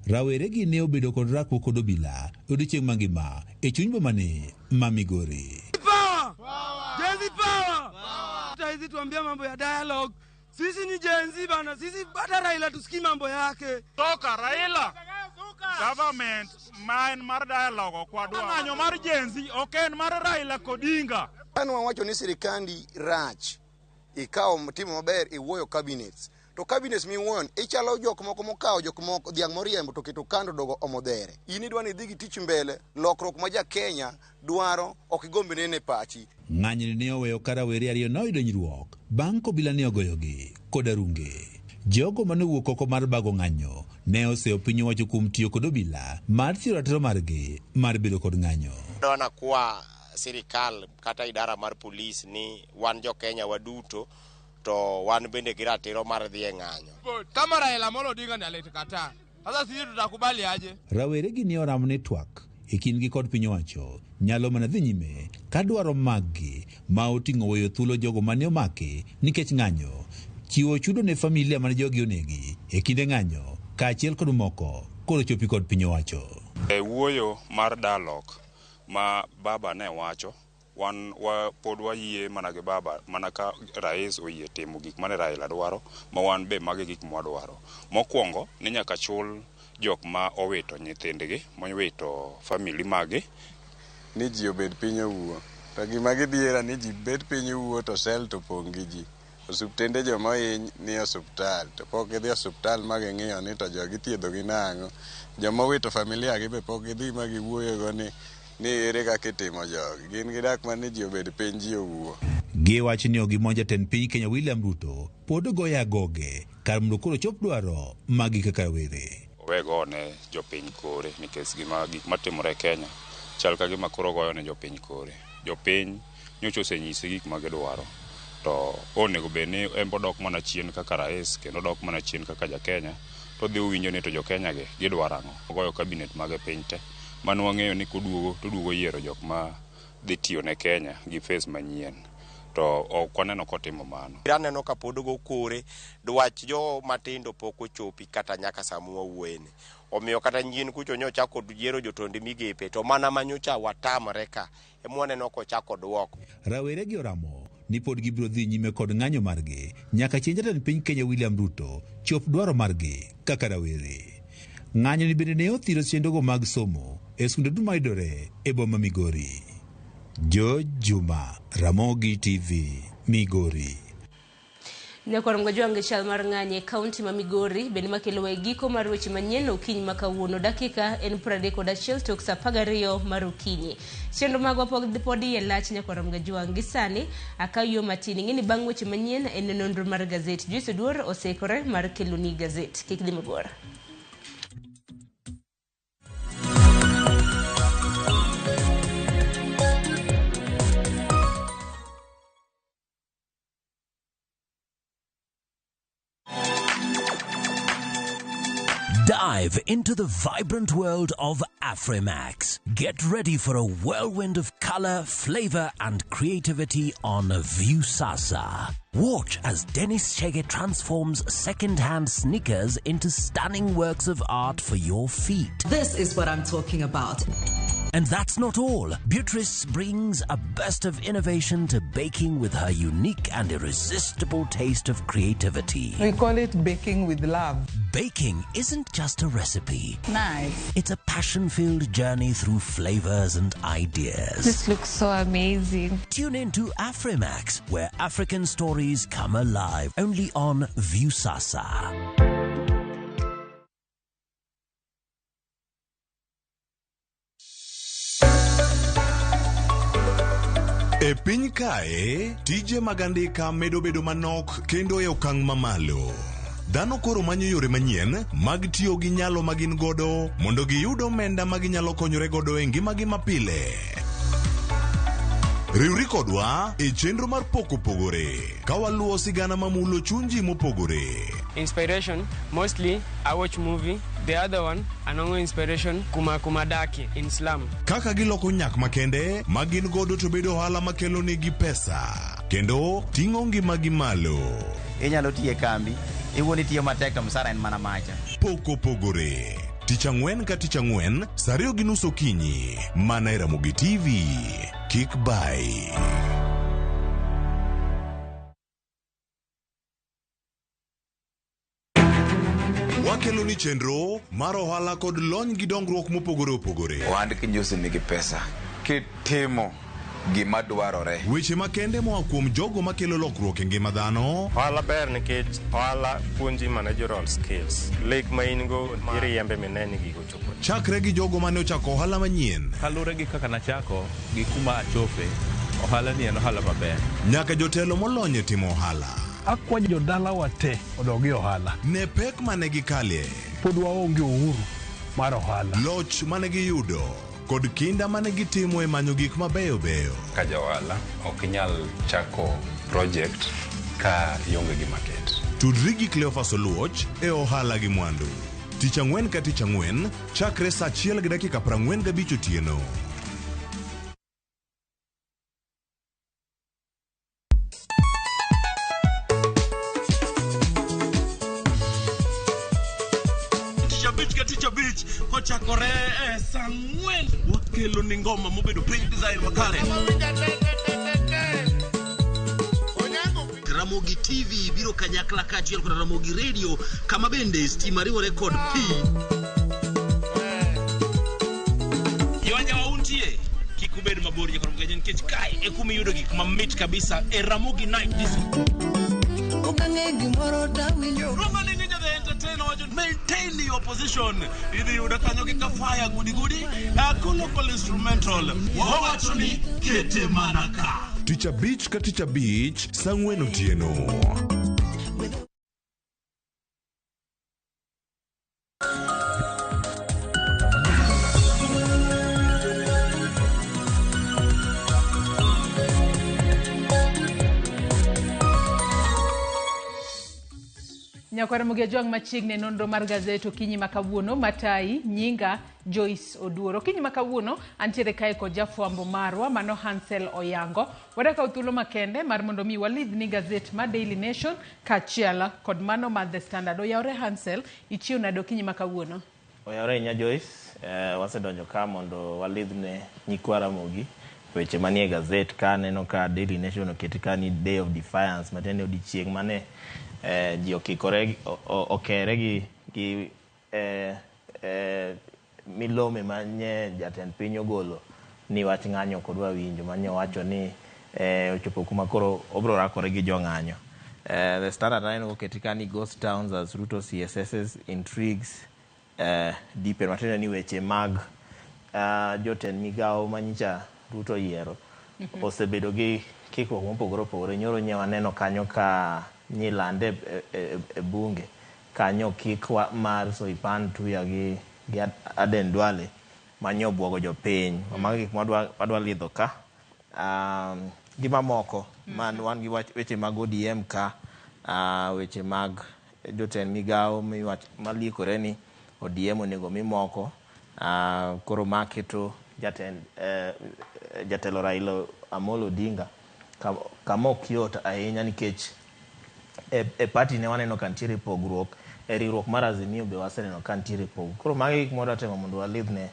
Rawere gi ne obedo kod rakruok kod obila e odiechieng' mangima e chuny bomani ma Migori. Power! Gen Z power! Hata hizi tuambia mambo ya dialogue. Sisi ni Gen Z bana, sisi hata Raila tusikii mambo yake. Toka Raila. Government ma en mar dialogue ok wadwar. Ng'anyo mar Gen Z ok en mar Raila Odinga. Kane wawacho ni sirikandi rach, ikawo timo maber iwuoyo cabinets. To cabinets miwuoyo ichalo jok moko mokawo jok moko dhiang' moriembo to keto kando dogo omo dhere. In idwa ni idhi gi tich mbele, lokruok ma ja Kenya dwaro ok igomb nene e pachi. Ng'anyoni ne oweyo ka rawere ariyo ne oyudo hinyruok bang' kobila ne ogoyogi kod arunge. Jogo mane owuok oko mar bago ng'anyo ne oseyo piny owacho kuom tiyo kod obila mar thiro ratiro margi mar bedo kod ng'anyo. Adwa kwa sirikal kata idara mar polis ni wan jo Kenya waduto to wan bende gi ratiro mar dhi e ng'anyo. Kama Raila Amolo Odinga ni alitukataa. Sasa sisi tutakubali aje? Rawere gi ne oramo ni twak e kindgi kod piny owacho nyalo mana dhi nyime ka dwaro maggi ma oting'o weyo thuolo jogo mane omaki nikech ng'anyo, chiwo chudo ne familia mane jogi onegi e kinde ng'anyo kaachiel kod moko koro chopi kod piny owacho. E wuoyo mar dialogue ma baba ne wacho, wan wa pod wayie mana gi baba mana ka rais oyie timo gik mane Raila dwaro ma wan be magi gik mwadwaro. Mokwongo ni nyaka chul jok ma owito nyithindgi, mowito famili magi. Ni ji obed piny owuo. To gima gidhiera ni ji bet piny owuo to sel to pong' gi ji. Osuptende joma ohiny ni osuptal to pok gidhi osuptal ma ging'iyo ni to jogi thiedho gi nang'o. Joma owito familia gi be pok gidhi ma giwuoyogo ni ere kaka itimo jogi. Gin gidak mana ni ji obed piny ji owuo. Giwacho ni ok gimon jatend piny Kenya William Ruto pod goyo agoge kar mondo koro chop dwaro magi kaka rawere. Owe gone jopiny kore nikech gik matimore e Kenya chal ka gima koro goyo ne jopiny kore. Jopiny nyocha osenyise gik ma gidwaro to onego bed ni en bo dok mana chien kaka rais kendo dok mana chien kaka ja Kenya to dhi owinjo ni to jo Kenya gi gidwaro ang'o. Ogoyo cabinet mage piny te mano wang'eyo ni koduogo to oduogo yiero jok ma dhi tiyo ne Kenya gi face manyien to ok waneno kotimo mano. Aneno ka pod ogo kore, dwach jo matindo pok ochopi kata nyaka sama wawuoyeni. Omiyo kata nyien kucho nyochako yiero jotend migepe to mana manyocha watamre ka ema waneno kochako duoko. Rawere gi oramo ni pod gibiro dhi nyime kod ng'anyo margi nyaka chieng' jatend piny Kenya William Ruto chop dwaro margi kaka rawere. Ng'anyo ni bende ne othiro chenrogo mag somo e skunde duto mayudore e boma Migori. George Juma, Ramogi TV, Migori. Nyakwar Mgajwang' chal mar ng'anyo e kaunti ma Migori bende makelowa e giko mar weche manyien okinyi ma kawuono dakika en 31 tok saa 12 mar okinyi. Chenro magwa pod iye lach Nyakwar Mgajwang' gi sani akaw yo matin ing'e ni bang' weche manyien en nonro mar gazet. Joyce Oduor oseikore mar keloni gazet. Kik dhi mabor. Dive into the vibrant world of Afrimax. Get ready for a whirlwind of color, flavor, and creativity on Viusasa. Watch as Dennis Chege transforms second-hand sneakers into stunning works of art for your feet. This is what I'm talking about. And that's not all. Beatrice brings a burst of innovation to baking with her unique and irresistible taste of creativity. We call it baking with love. Baking isn't just a recipe. Nice. It's a passion-filled journey through flavors and ideas. This looks so amazing. Tune in to Afrimax, where African stories come alive, only on Viusasa. E piny kae, tije mag andika medo bedo manok kendo e okang' mamalo. Dhano koro manyo yore manyien mag tiyo gi nyalo ma gin godo mondo giyud omenda ma ginyalo konyore godo e ngimagi mapile. Riwri kodwa e chenro mar Pok Opogore ka waluwo sigana mamulo chuny ji mopogore. Inspiration, mostly I watch movie. The other one, anongo inspiration kuma kuma daki in slum. Kaka giloko nyak makende ma gin godo to bedo ohala makelo negi pesa kendo ting'o ngimagi malo. Inyalo tiyo e kambi, iwuon itiyo matek to msara en mana macha. Pok Opogore. Tich ang'wen ka tich ang'wen, saa 2:30 okinyi, mana e Ramogi TV. Kik bai. Wakelo ni chenro mar ohala kod lony gi dongruok mopogore opogore. Ohand kinyosi nigi pesa kitimo gima dwarore. Weche makende moa kuom jogo makelo lokruok e ngima dhano. Ohala ber nikech ohala puonji managerial skills. Lek ma in go iriembe mine ni gigo chopo. Chakre gi jogo mane ochako ohala manyien. Kalure gi kaka nachako gi kuma achope, ohala ni en ohala maber. Nyaka jotelo molony e timo ohala. Akwayo jodalawa te odog e ohala. Ne pek mane gikalie. Pod waonge uhuru mar ohala. Loch mane giyudo kod kinda mane gitimo e manyo gik mabeyo beyo. Ka ja ohala ok inyal chako project ka ionge gi market. Tudri gi Cleophas Oluoch e ohala gi mwandu. Tich ang'wen ka tich ang'wen chakre saa 1:45 otieno. Tich abich ka tich abich kochakore e saa 4 wakelo ni ngoma mobedo piny design makare. Ramogi TV biro kanyakla kaachiel kod Ramogi Radio kama bende stima riwore kod pi. Yonya untie kik ubed mabor nyaka romgajen nikech kae e kuma iyudo gik mamit kabisa e Ramogi Night Disco. Okang'e gimoro tawinjo. Roma ni Ninja the Entertainer wacho maintain your position. Idhi yudo kanyo gi kafaya gudi gudi. Colloquial instrumental. Wawacho ni kete mana ka. Tich abich ka tich abich saa 4 otieno. Nyakwar Ramogi Ajwang' machiegni e nonro mar gazet okinyi ma kawuono matayi nyinga Joyce Oduor. Okinyi ma kawuono antiere kae kod jafwambo marwa mano Hansel Oyango. Wadakawo thuolo makende mar mondo mi walidhni gazet ma Daily Nation kaachiel kod mano mar The Standard. Oyawre Hansel, ichiew nade okinyi ma kawuono? Oyawre ahinya Joyce, wasedonjo ka mondo walidhne nyikwa Ramogi weche manie gazet ka aneno ka Daily Nation oketi ka ni Day of Defiance matiende odiochieng' mane ji okikore okere gi milome manye jatend piny ogolo ni wach ng'anyo ok odwa winjo manye owacho ni ochopo kuma koro obro rakore gi jong'anyo. The Standard aneno koketi ka ni Ghost Towns as Ruto CSS's intrigues deepen matiende ni weche mag jotend migawo manyicha Ruto oyiero osebedo gi kikruok mopogore opogore. Nyoro nye waneno kanyo ka nyilande e bunge kanyo kik mar Soipan Tuya gi Aden Duale manyo buogo jopiny. Mago gik mwadwa lidho ka. Gi mamoko man wan gi weche mag ODM ka, weche mag jotend migawo malikore ni ODM onego mi moko. Koro ma keto jatelo Raila Amolo Odinga kama ok yot ahinya nikech e party ne waneno ka nitiere pogruok, e riwruok mar Azimio be waseneno ka nitiere pogruok. Koro magi gik mwadwa temo mondo walidhne.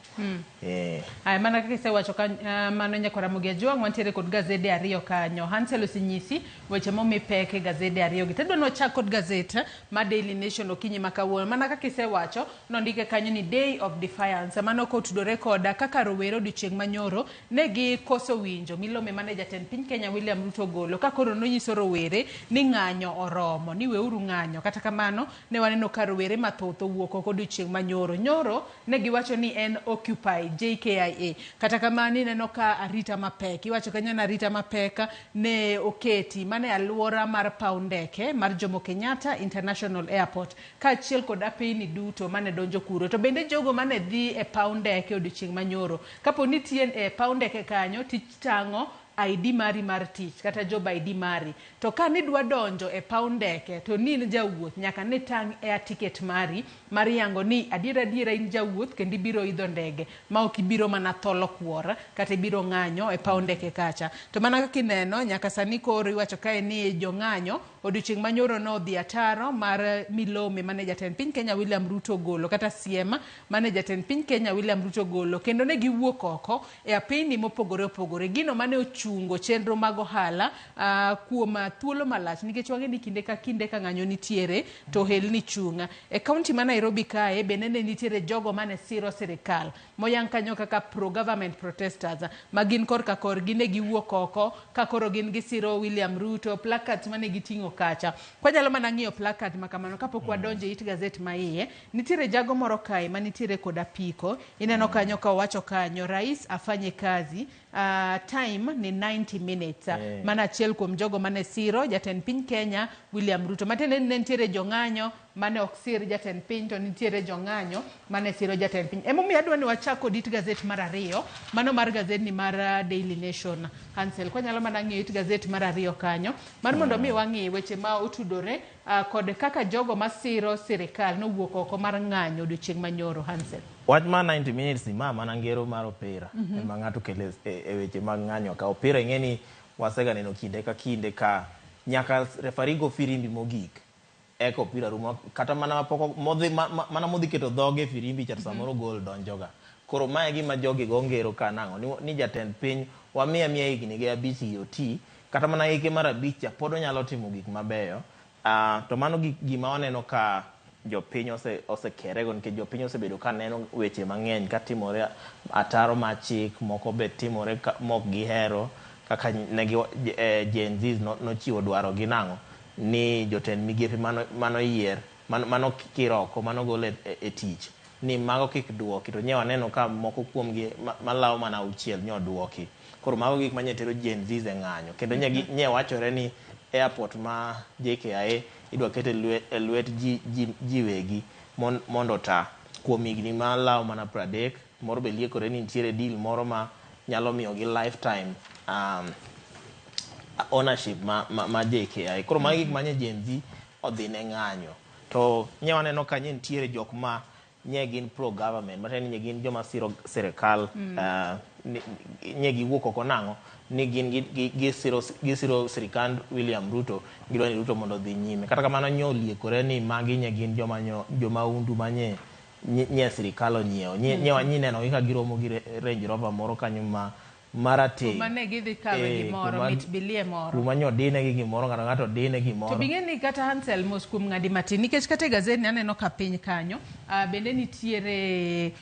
Aya, mana kaka isewacho ka mano nyakwar Ramogi Ajwang' wantiere kod gazede ariyo kanyo. Hansel osenyisi weche momi pek e gazede ariyo gi. Tadwa ni wachak kod gazet ma Daily Nation okinyi ma kawuono. Mana kaka isewacho, nondike kanyo ni Day of Defiance. Mano kotudore koda kaka rowere odiochieng' manyoro ne gikoso winjo milome mane jatend piny Kenya William Ruto ogolo ka koro nonyiso rowere ni ng'anyo oromo, ni weuru ng'anyo. Kata kamano ne waneno Waneno ka rowere mathoth owuok oko odiochieng' ma nyoro. Nyoro ne giwacho ni en Occupy JKIA. Kata kamano ineno ka arita mapek, iwacho kanyo ni arita mapek ne oketi mana e alwora mar paw ndeke mar Jomo Kenyatta International Airport kaachiel kod apeyni duto mane donjo kuro. To bende jogo mane dhi e paw ndeke odiochieng' ma nyoro, kapo ni nitie e paw ndeke kanyo titang'o ID mari mar tich kata job ID mari. To ka nidwa donjo e paw ndeke to ni in jawuoth nyaka nitang' air ticket mari mar yango ni adiera adiera in jawuoth kendo ibiro idho ndege ma ok ibiro mana tholo kuor kata ibiro ng'anyo e paw ndeke kacha. To mana kaka ineno nyaka sani koro iwacho kae ni jong'anyo odiochieng' ma nyoro nodhi ataro mar milome mane jatend piny Kenya William Ruto ogolo kata siem mane jatend piny Kenya William Ruto ogolo kendo ne giwuok oko e apeyni mopogore opogore. Gino mane ochungo chenro mag ohala kuom thuolo malach nikech wang'e ni kinde ka kinde ka ng'anyo nitiere to ohelni chung'. E kaunti ma Nairobi kae bende ne nitiere jogo mane siro sirikal moyang kanyo kaka pro government protesters ma gin korka korgi ne giwuok oko ka koro gin gisiro William Ruto, placards mane giting'o kacha. Kwanyalo mana ng'iyo placard ma kamano kapok wadonjo e it gazet ma iye, nitiere jago moro kae manitiere kod apiko. Ineno kanyo ka owacho kanyo, rais afanye kazi, time ni 90 minutes. Mano achiel kuom jogo mane siro jatend piny Kenya William Ruto. Matiende ni ne nitiere jong'anyo mane ok sir jatend piny to nitiere jong'anyo mane siro jatend piny. Emomiyo adwa ni wachak kod it gazet mar ariyo, mano mar gazet ni mar Daily Nation. Hansel, kwanyalo mana ng'iyo it gazet mar ariyo kanyo, mar mondo mi wang'i weche ma otudore kod kaka jogo masiro sirikal nowuok oko mar ng'anyo odiochieng' manyoro. Hansel. Wach mar 90 minutes ni ma mana ngero mar opira ema ng'ato kele e weche mag ng'anyo ka opira ing'e ni wasega neno kinde ka kinde ka nyaka referee go firimbi mogik eka opira rumo kata mana pok modhi mana modhi keto dhoge e firimbi cha to samoro gol donjoga. Koro mae gima jogi go ngero ka nang'o ni jatend piny wamiya miya higni ge 5 gi oti kata mana hike mar 5 cha pod onyalo timo gik mabeyo. To mano gima waneno ka jopiny osekerego nikech jopiny osebedo ka neno weche mang'eny katimore ataro mar chik moko be timore mok gihero kaka negi Gen Z nochiwo dwaro gi nang'o ni jotend migepe mano yier mano kiroko mano gol e tich ni mago kik duoki to nye waneno ka moko kuomgi malawo mana 6 nyo duoki. Koro mago gik manye tero Gen Z e ng'anyo kendo nye wachore ni airport ma JKIA idwa kete e lwet ji wegi mondo ta kuom higni malawo mana 30 moro be liekore ni nitiere deal moro ma nyalo miyogi lifetime ownership ma JKIA. Koro magi gik manye Gen Z odhi ne ng'anyo to nye waneno ka nye nitiere jok ma nye gin pro government matiende ni nye gin joma siro sirikal nye giwuok oko nang'o ni gin gisiro sirikand William Ruto gidwa ni Ruto mondo odhi nyime. Kata kamano nyo oliekore ni magi nye gin joma undu manye nye sirikal onyiewo. Nye neno gi ka giromo gi Range Rover moro kanyo ma marateng' kuma ne gidhi kawe gimoro mit bilie moro kuma nyo dine gi gimoro ng'ato ng'ato dine gimoro. To bing'e ni kata Hansel mos kuom ng'adi matin nikech kata e gazet ni aneno ka piny kanyo bende nitiere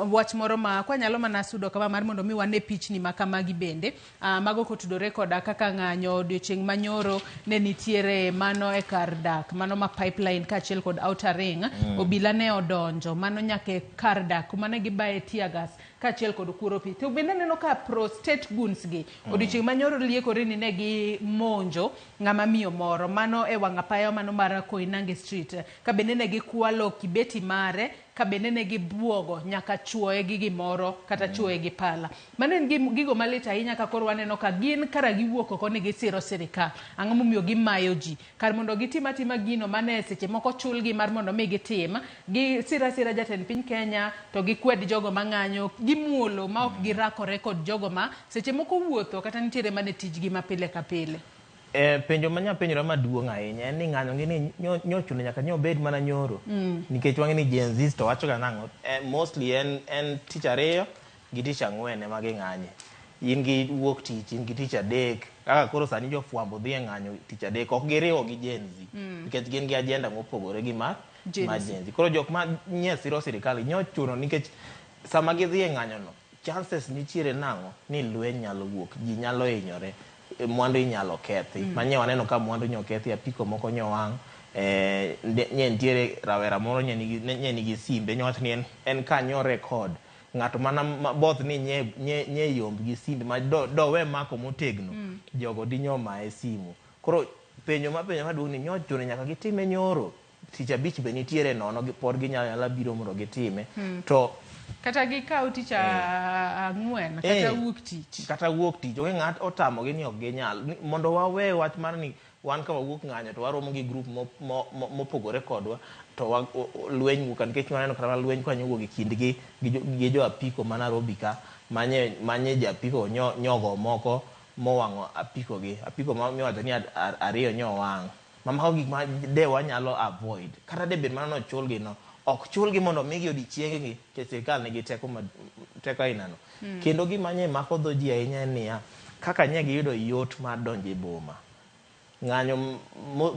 wach moro ma kwanyalo mana sudo kama mar mondo mi wane pichni ma kamagi bende mago kotudore koda kaka ng'anyo odiochieng' manyoro ne nitiere mano e kar dak mano ma pipeline kaachiel kod outer ring. Obila ne odonjo mano nyaka e kar dak kuma ne gibaye tear gas kaachiel kod kuro pi. To bende aneno ka pro state goons gi odiochieng' manyoro liekore ni ne gi monjo ng'ama miyo moro mano e wang' apaya mano mar Koinange Street ka bende ne gikwalo kibeti mare ka bende ne gibuogo nyaka chuoye gi gimoro kata chuoye gi pala. Mano en gigo malit ahinya ka koro waneno ka gin kara giwuok oko ni gisiro sirikal. Ang'o momiyo gimayo ji? Kar mondo gitim atima gino mane seche moko chulgi mar mondo mi gitim, gisira sira jatend piny Kenya to gikwed jogo mang'anyo, gimuolo ma ok girakore kod jogo ma seche moko wuotho kata nitiere mane tijgi ma pile ka pile. Penjo manya penjora maduong' ahinya en ni ng'anyo gi ni nyochuno nyaka nyo bed mana nyoro. Nikech wang'e ni Gen Z to wacho ga nang'o mostly en tich 2 gi tich 4 ema ging'anye. In gi wuok tich, in gi tich 3 kaka koro sani jofwambo dhi e ng'anyo tich 3 ok giriwo gi Gen Z nikech gin gi agenda mopogore gi mar Gen Z. Koro jok ma nye siro sirikal nyochuno nikech sama gidhi e ng'anyo no chances nitiere nang'o ni lweny nyalo wuok, ji nyalo hinyore, mwandu inyalo kethi. Manye waneno ka mwandu nyo kethi, apiko moko nyo wang', Nye nitiere rawera moro nye nigi, nye nigi simbe nyowacho ni en kanyo record ng'ato mana both ni nye yomb gi simbe ma do we mako motegno. Jogo dinyo maye simu. Koro penjo maduong' ni nyochuno nyaka gitime nyoro. Tich abich be nitiere nono pod ginyalo nyala biro mondo gitime. To kata gikaw tich ang'wen kata wuok tich. Kata wuok tich. Onge ng'at otamogi ni ok ginyal. Mondo wawe wach mar ni wan ka wawuok ng'anyo to waromo gi group mopogore kodwa to lweny wuok nikech waneno kata lweny kanyo wuok e kindgi gi jo apiko ma Nairobi ka manye ja apiko nyogo moko mowang'o apiko gi. Apiko miwacho ni ariyo nyowang'. Mamako gik ma de wanyalo avoid. Kata de bed mana nochulgi no. Ok chulgi mondo migi odiechienge gi nikech sirkal nigi teko ainano. Kendo gima nye mako dho ji ahinya en niya, kaka nye giyudo yot mar donjo e boma. Ng'anyo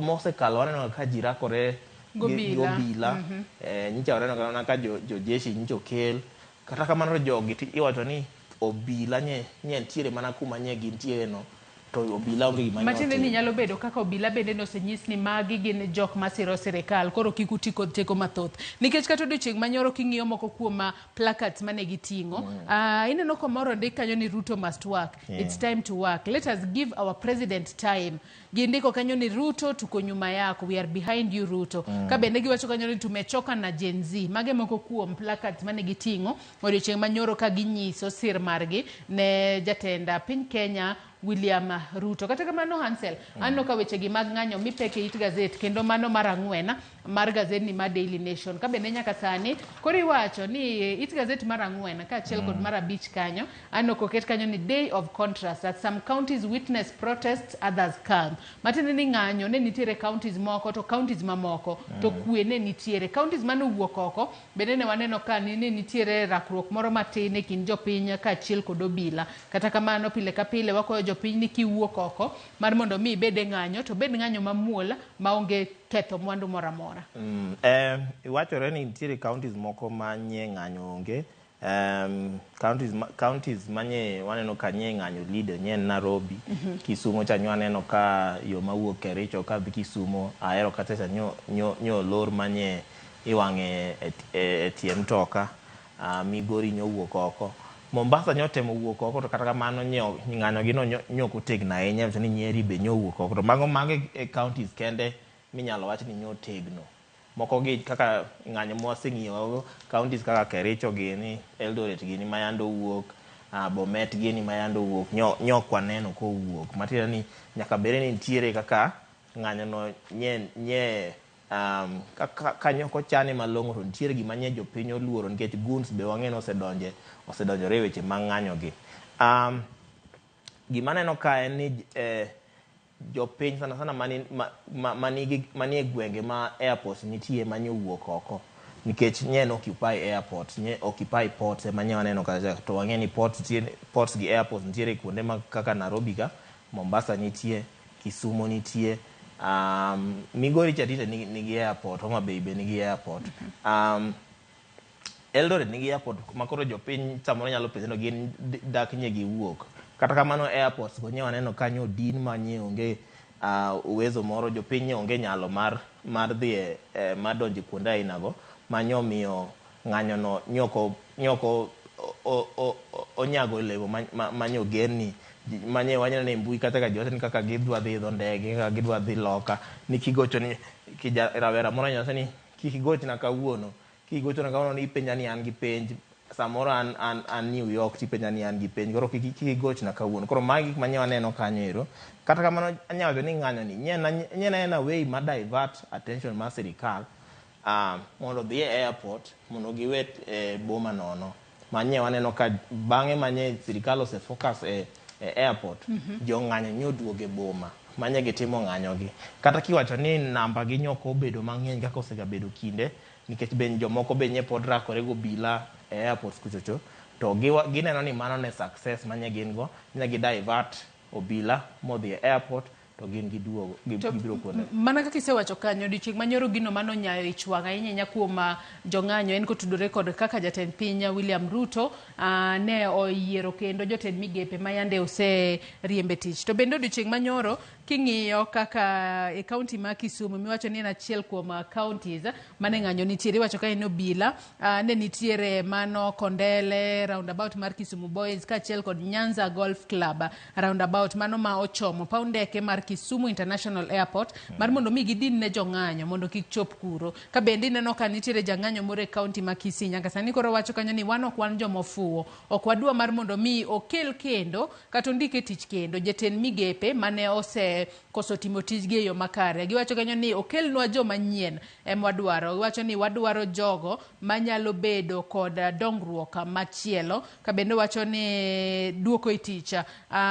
mosekalo waneno ka ji rakore gi obila. Nyicha waneno ka jojeshi nyicha okel. Kata kamano jogi iwacho ni obila nye nitiere mana kuma nye gintiere no. To obila onge gima Matiende ni nyalo bedo kaka obila bende nosenyis ni magi gin jok masiro sirikal, koro kik uti kod teko mathoth. Nikech kata odiochieng' manyoro king'iyo moko kuom placards mane giting'o, ineno komoro ndik kanyo ni Ruto must work. It's time to work. Let us give our president time. Gindiko kanyo ni Ruto tuko nyuma yako, we are behind you Ruto. Ka bende giwacho kanyo ni tumechoka na Gen Z. Mage moko kuom placards mane giting'o odiochieng' manyoro ka ginyiso sir margi ne jatend piny Kenya William Ruto. Kata kamano Hansel, aneno ka weche gi mag ng'anyo mipeke it gazet kendo mano mar ang'wen mar gazet ni mar Daily Nation. Ka bende nyaka sani koro iwacho ni it gazet mar ang'wen kaachiel kod mar abich kanyo aneno koket kanyo ni day of contrast that some counties witness protests, others calm. Matiende ni ng'anyo ne nitiere counties moko to counties mamoko to kwe ne nitiere. Counties mane owuok oko bende ne waneno ka ne nitiere rakruok moro matin e kind jopiny kaachiel kod obila. Kata kamano pile ka pile wakwayo jopiny ni kiwuok oko mar mondo mi ibed e ng'anyo to bed ng'anyo mamuol maonge ketho mwandu moro amora. Iwachore ni nitiere counties moko ma nye ng'anyo onge. Counties manye waneno ka nye ng'anyo leader nye Nairobi. Kisumo cha nyo aneno ka yo mawuok Kericho kadhi Kisumo ahero kata cha nyo lor manye iwang'e e tie mtoka. Migori nyo wuok oko. Mombasa nyo temo wuok oko to kata kamano ng'anyo gi no nyo ok otegno ahinya ni Nyeri be nyo wuok oko. To mago e counties kende minyalo wach ni nyo tegno. Moko gi kaka ng'anyo mwaseng'iyo counties kaka Kericho gini, Eldoret gini mayande owuok, Bomet gini mayande owuok, nyo ok waneno kowuok. Matiende ni nyaka bed ni nitiere kaka ng'anyo no nye ka nyo ok ochane malong'o to nitiere gima nye jopiny oluoro nikech goons be wang'e ni osedonjore e weche mag ng'anyo gi. Gima aneno ka en ni jopiny sana sana manie gwenge ma airport nitie manye owuok oko nikech nye en occupy airport, nye occupy ports ema nye waneno kacha to wang'e ni ports gi airports nitiere kuonde ma kaka Nairobi ka, Mombasa nitie, Kisumo nitie, Migori cha tinde nigi airport, Homa Bay be nigi airport. Eldoret nigi airport ma koro jopiny samoro nyalo penjo ni gin dak nye giwuok. Kata kamano airports go nye waneno kanyo odin ma nye onge uwezo moro, jopiny onge nyalo mar dhi mar donjo kuonde aina go ma nyo miyo ng'anyo no nyoko onyago olemo ma nyo gen ni manye waneno ni mbui kata ka ji wacho ni kaka gidwa dhi idho ndege, kaka gidwa dhi loka ni kigocho ni rawera moro nyawacho ni kik igochna kawuono, kigochona kawuono ni ipenja ni an gi penj samoro an New York tipenja ni an gi penj koro kik igochna kawuono. Koro magi gik manye waneno kanyo ero. Kata kamano anyalo wacho ni ng'anyo ni nye en a way mar divert attention mar sirikal mondo odhi e airport mondo giwe boma nono. Manye waneno ka bang'e manye sirikal ose focus e airport, jo ng'anyo nyo oduogo e boma manye gitimo ng'anyo gi. Kata kiwacho ni namba gi nyok obedo mang'eny kaka osegabedo kinde nikech be jomoko be nye pod rakore go obila e airport kuchocho to gineno ni mano ne success manye gin go, ne gi divert obila modhi e airport to gin giduogo gibiro kuonde. Mana kaka isewacho kanyo, odiochieng' manyoro gino mano nyayo ich wang' ahinya ahinya kuom jong'anyo en kotudore kod kaka jatend piny William Ruto ne oyiero kendo jotend migepe ma yande oseriembe tich. To bende odiochieng' manyoro King'iyo kaka e kaunti ma Kisumu miwacho ni en achiel kuom counties mane ng'anyo nitiere, iwacho ka en obila ne nitiere mano Kondele roundabout mar Kisumu Boys kaachiel kod Nyanza Golf Club roundabout mano ma ochomo paw ndeke mar Kisumu International Airport mar mondo mi gidin ne jong'anyo mondo kik chop kuro. Ka bende ineno ka nitiere jang'anyo moro e kaunti ma Kisii nyaka sani koro wacho kanyo ni wan ok wan jomofuwo, ok wadwa mar mondo mi okel kendo kata ondik e tich kendo jatend migepe mane osekoso timo tijgi e yo makare. Giwacho kanyo ni okelnwa joma nyien ema wadwaro. Giwacho ni wadwaro jogo manyalo bedo kod dongruok machielo. Ka bende wacho ni duoko e tich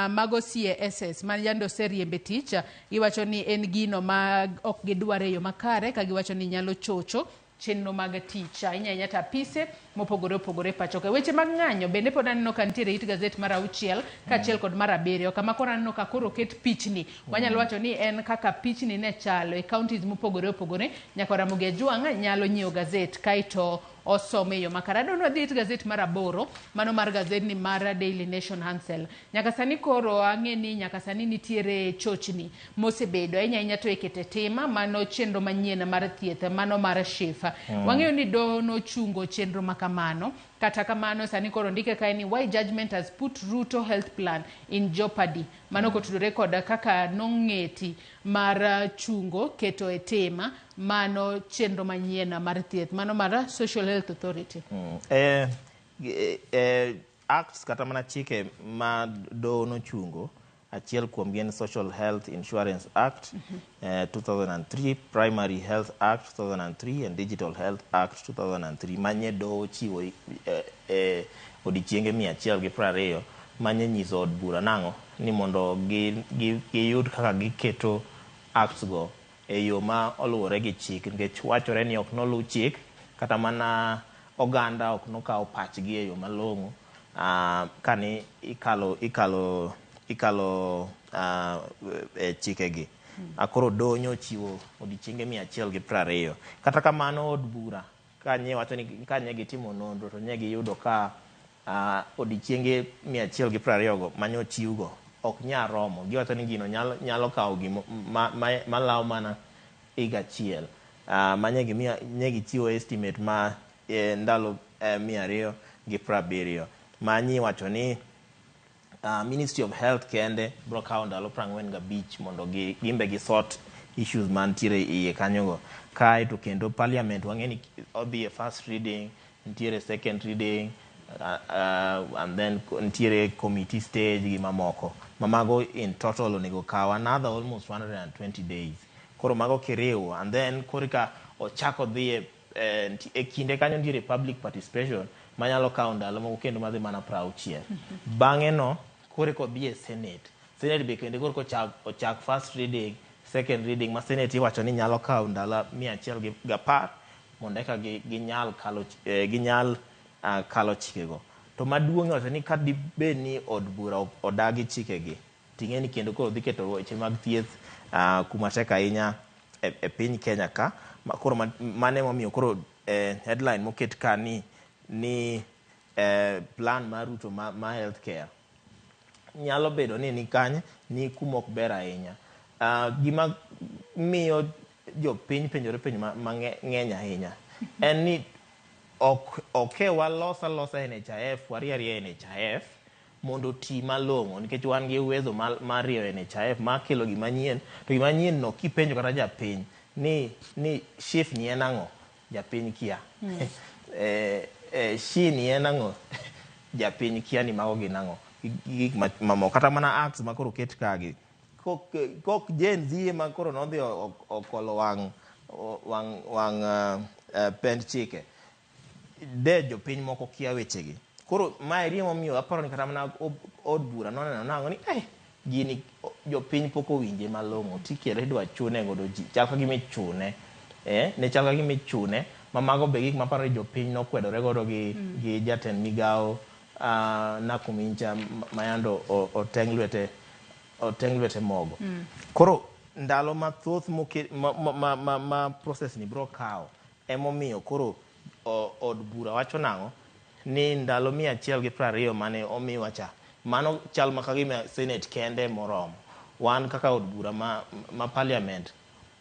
mago CSS ma yande oseriemb e tich, giwacho ni en gino ma ok gidwar e yo makare ka giwacho ni nyalo chocho chenro mag tich ahinya ahinya to apise mopogore opogore pacho ka. Weche mag ng'anyo bende pod aneno ka nitiere it gazet mar 6 kaachiel kod mar 7 kama koro aneno ka koro oket pichni. Wanyalo wacho ni en kaka pichni ne chalo e counties mopogore opogore. Nyaka Ramogi Ajwang' nyalo nyiewo gazet kaeto osome e yo makare. Adwa ni wadhi it gazet mar 8 mano mar gazedni mar Daily Nation Hansel. Nyaka sani koro ang'e ni nyaka sani nitiere chochni mosebedo ahinya ahinya to e keto e tim mano chenro manyien mar thieth mano mar SHIF. Wang'eyo ni doho nochungo chenro ma kamano. Kata kamano sani koro ndike kae ni why judgment has put Ruto health plan in jeopardy. Mano kotudore kod kaka nong'eti mar chungo keto e tim mano chenro manyien mar thieth mano mar Social Health Authority. Acts kata mana chike ma doho nochungo, achiel kuom gin Social Health Insurance Act 2003, Primary Health Act 2003 and Digital Health Act 2003 manye doho ochiwo odiochienge 120 manye nyiso od bura nang'o ni mondo giyud kaka giketo acts go e yo ma oluwore gi chik, nikech wachore ni ok noluw chik kata mana oganda ok nokawo pachgi e yo malong'o kani ikalo chikegi. Koro doho nyochiwo odiochienge 120. Kata kamano od bura kanye wacho ni kanye gitimo nonro to nye giyudo ka odiochienge 120 go manyochiwgo ok nyal romo. Giwacho ni gino nyalo kawo gimo malawo mana higa achiel. Manye gichiwo estimate ma ndalo 270. Manyi wacho ni Ministry of Health kende bro kawo ndalo 45 mondo gimbe gi sort issues mantiere iye kanyogo. Kae to kendo parliament wang'e ni odhi e first reading, nitiere second reading, and then nitiere committee stage gi mamoko. Mamago in total onego kaw another almost 120 days. Koro mago kiriwo and then korka ochako dhi e kinde kanyo nitiere public participation manyalo kawo ndalo moko kendo madhi mana 60. Bang'e no koreka odhi e Senate. Senate be kendo korka ochak first reading, second reading ma Senate iwacho ni nyalo kawo ndalo 110 mondo eka ginyal kalo chikego. To maduong' iwacho ni ka dibed ni od bura odagi chikegi, ting'e ni kendo koro dhi keto weche mag thieth kuma tek ahinya e piny Kenya ka. Koro mane momiyo koro headline moket ka ni plan mar Ruto ma healthcare nyalo bedo ni kanye ni kuma ok ber ahinya. Gima miyo jopiny penjore penjo mang'eny ahinya en ni ok walosa losa NHIF, warie NHIF mondo ti malong'o, nikech wan gi uwezo mar rieyo NHIF ma kelo gima nyien. To gima nyien no kipenjo kata japiny ni SHIF ni en ang'o, japiny kia. SHI ni en ang'o, japiny kia ni mago gin ang'o. Gik mamoko kata mana acts ma koro ket kagi kok Gen Z ema koro nodhi okolo wang' pend chike de jopiny moko kia wechegi. Koro mae emomiyo aparo ni kata mana od bura noneno nang'o ni gini jopiny pok owinje malong'o, tikere idwa chune godo ji, chal ka gima ichune, ne chal ka gima ichune. Ma mago be gik maparo ni jopiny nokwedore godo gi jatend migawo Nakumincha mayando oteng' lwete mogo. Koro ndalo mathoth ma process ni bro kawo emomiyo koro od bura wacho nang'o ni ndalo 120 mane omiwa cha, mano chal ma kagima Senate kende moromo. Wan kaka od bura ma parliament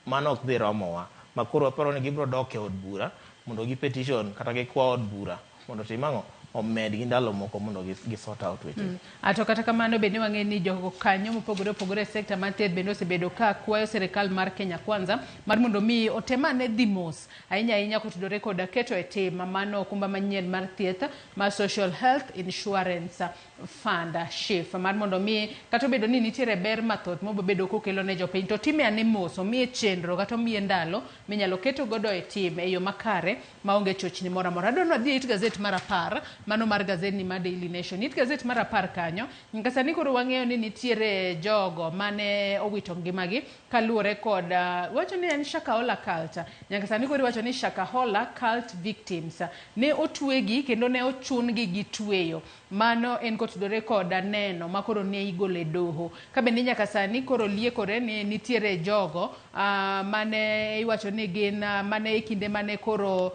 mano ok dhi romowa, ma koro waparo ni gibiro dok e od bura mondo gi petition kata gikwa od bura mondo otim ang'o, omedgi ndalo moko mondo gi sort out weche. Ato kata kamano bende wang'e ni jogo kanyo mopogore opogore e sekta mar thieth bende osebedo ka kwayo sirikal mar Kenya Kwanza mar mondo mi otem ane dhi mos ahinya ahinya kotudore koda keto e tim mano okumba manyien mar thieth mar Social Health Insurance Fund SHIF mar mondo mi kata obedo ni nitiere ber mathoth mobedo kokelo ne jopiny to time ane mos, omiye chenro kata omiye ndalo minyalo keto godo e tim e yo makare maonge chochni moro amora. Adwa ni wadhi e it gazet mar 10, mano mar gazet ni mar Daily Nation. It gazet mar 10 kanyo, nyaka sani koro wang'eyo ni nitiere jogo mane owito ngimagi kaluwore kod wacho ni en Shakahola cult. Nyaka sani koro iwacho ni Shakahola cult victims ne otwegi kendo ne ochun-gi gi tweyo. Mano en kotudore kod neno ma koro ne igolo e doho. Ka bende nyaka sani koro liekore ni nitiere jogo mane iwacho ni gin mane e kinde mane koro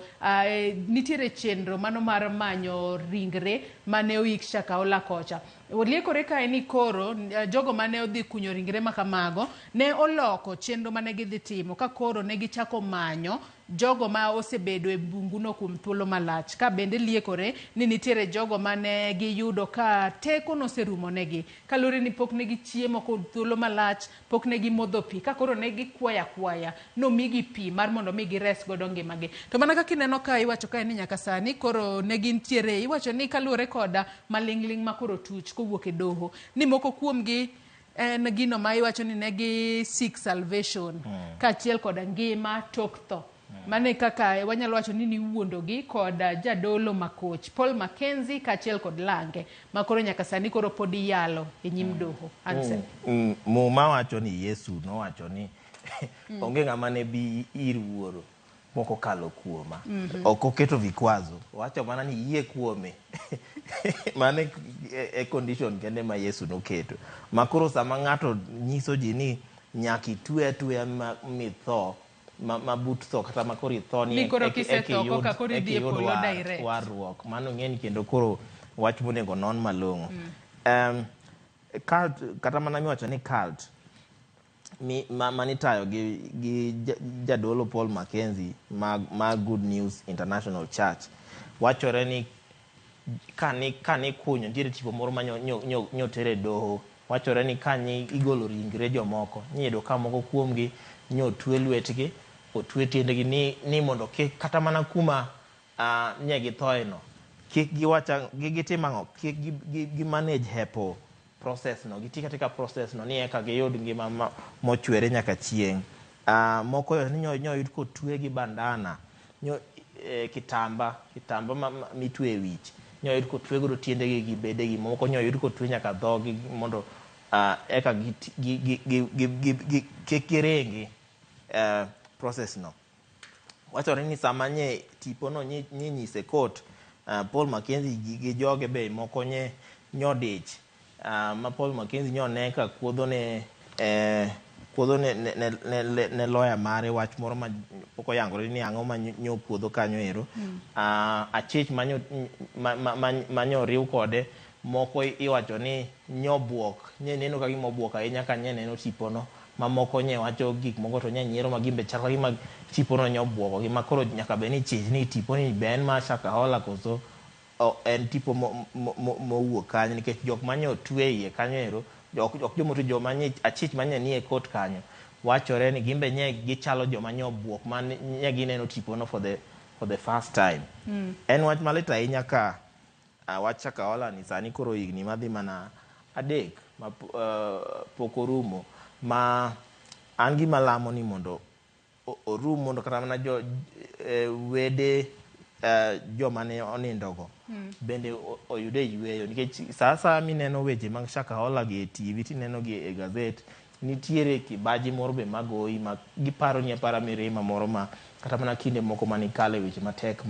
nitiere chenro mano mar manyo ringre mane oik Shakahola kocha. Oliekore kae ni koro jogo mane odhi kunyo ringre makamago ne oloko chenro mane gidhi timo ka koro ne gichako manyo jogo ma osebedo e bunguno kuom thuolo malach. Ka bende liekore ni nitiere jogo mane giyudo ka teko noserumo negi kaluwore ni pok ne gichiemo kuom thuolo malach, pok ne gimodho pi, ka koro ne gikwaya akwaya nomigi pi mar mondo mi gires godo ngimagi. To mana kaka ineno ka iwacho kae ni nyaka sani koro ne gintiere, iwacho ni kaluwore koda maling'ling' ma koro tuch kowuok e doho ni moko kuomgi en gino ma iwacho ni ne gi seek salvation kaachiel koda ngima tok tho. Mane kaka wanyalo wacho ni niwuondogi kod jadolo makoch Paul Mackenzie kaachiel kod Lange ma koro nyaka sani koro pod iyalo e nyim doho. Ansel. Muma wacho ni Yesu nowacho ni onge ng'ama ne bi ir wuoro mok okalo kuoma. Ok oketo vikwazo, owacho mana ni yie kuome. Mano e condition kende ma Yesu noketo. Ma koro sama ng'ato nyiso ji ni nyaka itwe atweya mitho ma but tho kata ma koro itho ni eka iyud warruok. Mano ng'eni kendo koro wach monego non malong'o. Cult, kata mana miwacho ni cult manitayo gi jadolo Paul Mackenzie ma Good News International Church, wachore ni kani kunyo nitiere tipo moro ma nyotere doho. Wachore ni kani igolo ringre jomoko niyudo ka moko kuomgi nyotwe lwetgi, otwe tiendegi ni mondo kik kata mana kuma nye githoe no kik giwacha gitim ang'o, kik gi manage hepo process no, giti katika process no ni eka giyud ngima mochwere nyaka chieng'. Moko ni nyoyud kotwe gi bandana, nyo kitamba mitwe e wich, nyoyud kotwe godo tiendegi gi bedegi, moko nyoyud kotwe nyaka dhogi mondo eka kik giringi process no. Wachore ni sama nye tipo no nyise court, Paul Mackenzie gi joge be moko nye nyodich, ma Paul Mackenzie nyone ka kuodho ne lawyer mare wach moro ma pok oyangore ni ang'o ma nyopuodho kanyo ero. Achich manyo riw kode moko iwacho ni nyobuok, nye neno ka gima obuok ahinya ka nye neno tipono, mamoko nye wacho gik moko to nye nyiero ma gimbe chal ka gima tipono nyobuogo gi, ma koro nyaka bed ni chich ni tiponi be en mar Shakahola koso en tipo mowuok kanyo, nikech jok manye otwe iye kanyo ero ok jomotwe, joma nye achich manye nie court kanyo wachore ni gimbe nye gichalo joma nye obuok ma nye gineno tipono for the first time. En wach malit ahinya ka wach Shakahola ni sani koro higni madhi mana 3 ma pok orumo, ma an gima lamo ni mondo orum mondo kata mana jo wede joma ne onindogo bende oyude yweyo, nikech sa asaya mineno weche mag Shakahola gi e TV tineno gi e gazet, nitiere kibaji moro be magoyi ma giparo ni apara mirima moro ma kata mana kinde moko manikale weche matek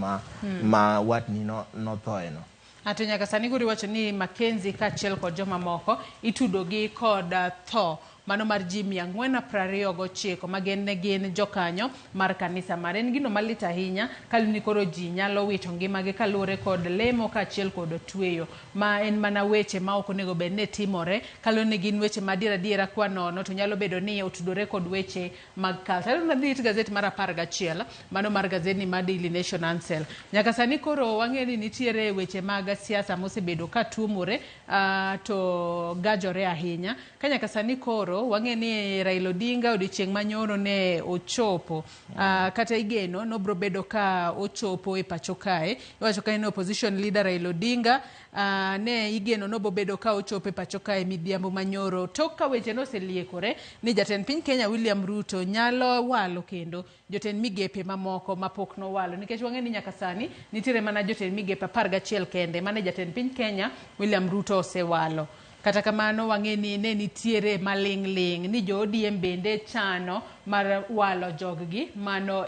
ma watni nothoe no. Ato nyaka sani koro iwacho ni Mackenzie kaachiel kod jomamoko itudo gi kod tho mano mar ji 429 ma gin ne gin jokanyo mar kanisa mare. En gino malit ahinya kaluwore ni koro ji nyalo wito ngimagi kaluwore kod lemo kaachiel kod tweyo, ma en mana weche ma ok onego bed ni timore kaluwore ni gin weche ma adier adiera kwa nono to nyalo bedo ni otudore kod weche mag cult. Adwa dhi it gazet mar 11 mano mar gazet ni mar Daily Nation Ansel. Nyaka sani koro wang'e ni nitiere weche mag siasa mosebedo ka tuomore to gajore ahinya. Ka nyaka sani koro wang'e ni Raila Odinga odiochieng' manyoro ne ochopo kata igeno nobro bedo ka ochopo e pacho kae. Iwacho ka en opposition leader Raila Odinga ne igeno nobo bedo ka ochopo e pacho kae midhiambo manyoro tok ka weche noseliekore ni jatend piny Kenya William Ruto nyalo walo kendo jotend migepe mamoko mapok nowalo, nikech wang'e ni nyaka sani nitiere mana jotend migepe 11 kende mane jatend piny Kenya William Ruto osewalo. Kata kamano wang'e ni ne nitiere maling' ling' ni jo ODM bende chano mar walo joggi mano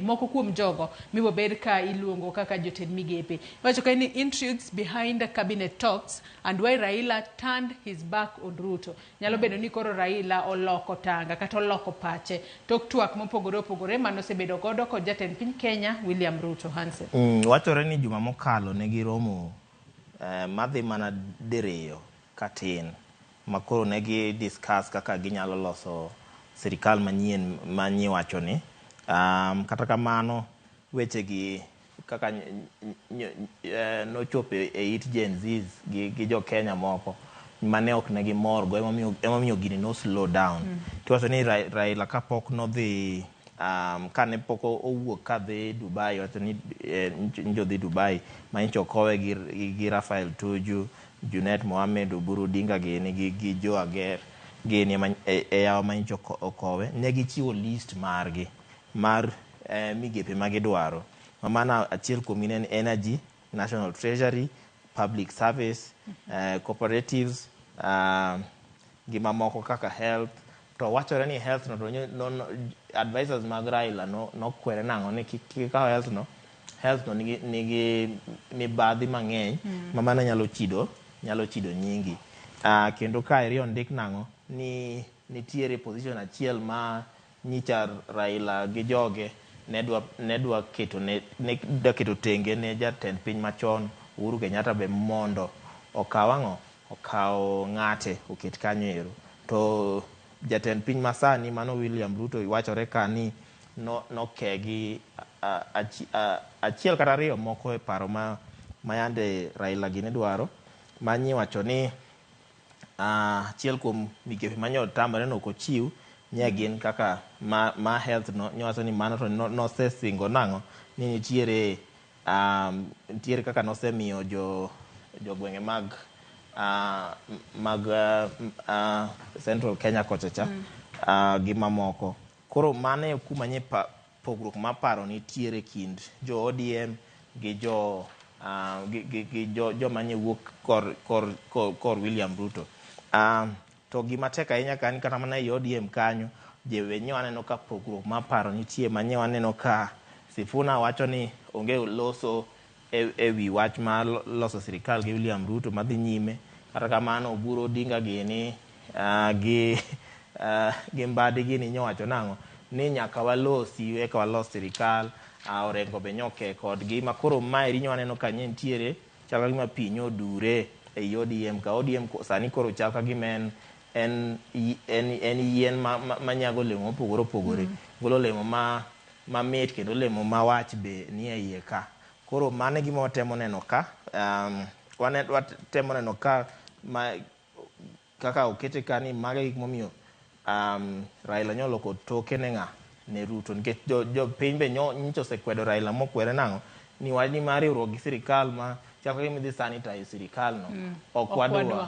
moko kuom jogo mibobed ka iluongo kaka jotend migepe. Iwacho ka ni intrigues behind the cabinet talks and why Raila turned his back on Ruto. Nyalo bedo ni koro Raila oloko tanga kata oloko pache tok twak mopogore opogore manosebedo godo kod jatend piny Kenya William Ruto. Hansen. Wachore ni juma mokalo ne giromo madhi mana diriyo katin makoro ne gi discuss kaka ginyalo loso sirikal manyien manyiwacho ni. Kata kamano weche gi kaka nochopo e it Gen Zs gi jo Kenya moko mane ok ne gimor go, emomiyo gini no slow down. Tiwacho ni Raila kapok nodhi kane pok owuok kadhi Dubai, wacho ni njo dhi Dubai ma nyocha okowe gi Rafael Tuju, Junet Mohamed, Oburu Odinga gini gi Joe Ager gini e yawa ma nyocha okowe, ne gichiwo list margi mar migepe ma gidwaro. Ma mano achiel kuomgi ne en Energy, National Treasury, Public Service, cooperatives, gi mamoko kaka health. To wachore ni health no to no, advisors mag Raila nokwere nang'o ni kik ikaw health no, health no nigi mibadhi mang'eny ma mano nyalo chido nyingi. Kendo kaeri ondik nang'o ni nitiere position achiel ma nyicha Raila gi joge ne dwa keto tenge ne jatend piny machon Uhuru Kenyatta be mondo okaw ang'o, okaw ng'ate oket kanyo ero. To jatend piny masani mano William Ruto wachore ka ni nokegi achiel kata ariyo moko e paro ma yande Raila gini dwaro, ma nyiwacho ni achiel kuom migepe ma nyotamore no ok ochiw nye gin kaka ma health no nyowacho ni mano to nosesingo nang'o ni nitiere kaka nosemiyo jogwenge mag Central Kenya kochacha gi mamoko. Koro mano e kuma nye pogruok mar paro nitiere kind jo ODM gi jo joma nye wuok kor William Ruto. To gima tek ahinya ka ni kata mana e ODM kanyo jewe nyo aneno ka pogruok mar paro nitie, ma nyo aneno ka Sifuna wacho ni onge loso e wi wach mar loso sirikal gi William Ruto madhi nyime. Kata kamano Oburu Odinga gini gi Mbadi gini nyowacho nang'o ni nyaka walosi eka walos sirikal. Orengo be nyoke kodgi ma koro maeri nyo aneno ka nitiere chal ka gima pi nyodure ei ODM ka ODM sani koro chal ka gima en yien manyago olemo mopogore opogore, golo olemo mamit kendo olemo mawach be nie iye ka. Koro mano e gima watemo neno ka, watemo neno ka kaka okete ka ni mago e gik momiyo Raila nyoloko toke ne ng'a, ne Ruto, nikech jopiny be nyocha osekwedo Raila mokwere nang'o ni wach ni mar riwruok gi sirikal ma chal ka gima idhi sanitize sirikal no. Ok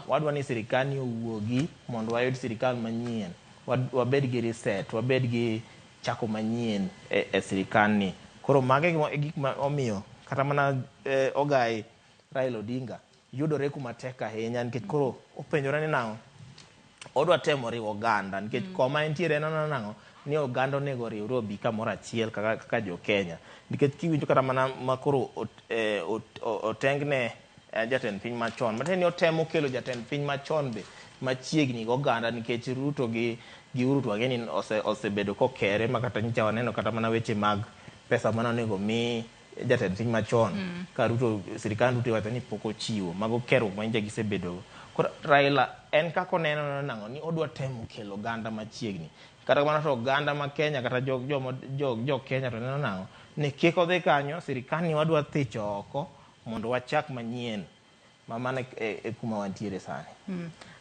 wadwa ni sirikal ni owuogi mondo wayud sirikal manyien, wabed gi reset, wabed gi chako manyien e sirikal ni. Koro mago e gik ma omiyo kata mana ogai Raila Odinga yudore kuma tek ahinya, nikech koro openjore ni nang'o odwa temo riwo oganda, nikech koma entiere en nang'o ni oganda onego oriwre obi kamoro achiel kaka jo Kenya, nikech kiwinjo kata mana makoro otengne jatend piny machon, matiende ni otemo kelo jatend piny machon be machiegni gi oganda nikech Ruto gi Uhuru to wang'e ni osebedo kokere ma kata nyicha waneno kata mana weche mag pesa mane onego mi jatend piny machon ka Ruto sirikand Ruto iwacho ni pok ochiwo. Mago kerruok ma nyicha gisebedo. Koro Raila en kaka oneno nang'o ni odwa temo kelo oganda machiegni. Kata kamano to oganda ma Kenya kata jo Kenya to neno nang'o ni kik odhi kanyo sirikand ni wadwa thicho oko mondo wachak manyien. Ma mano e kuma wantiere sani.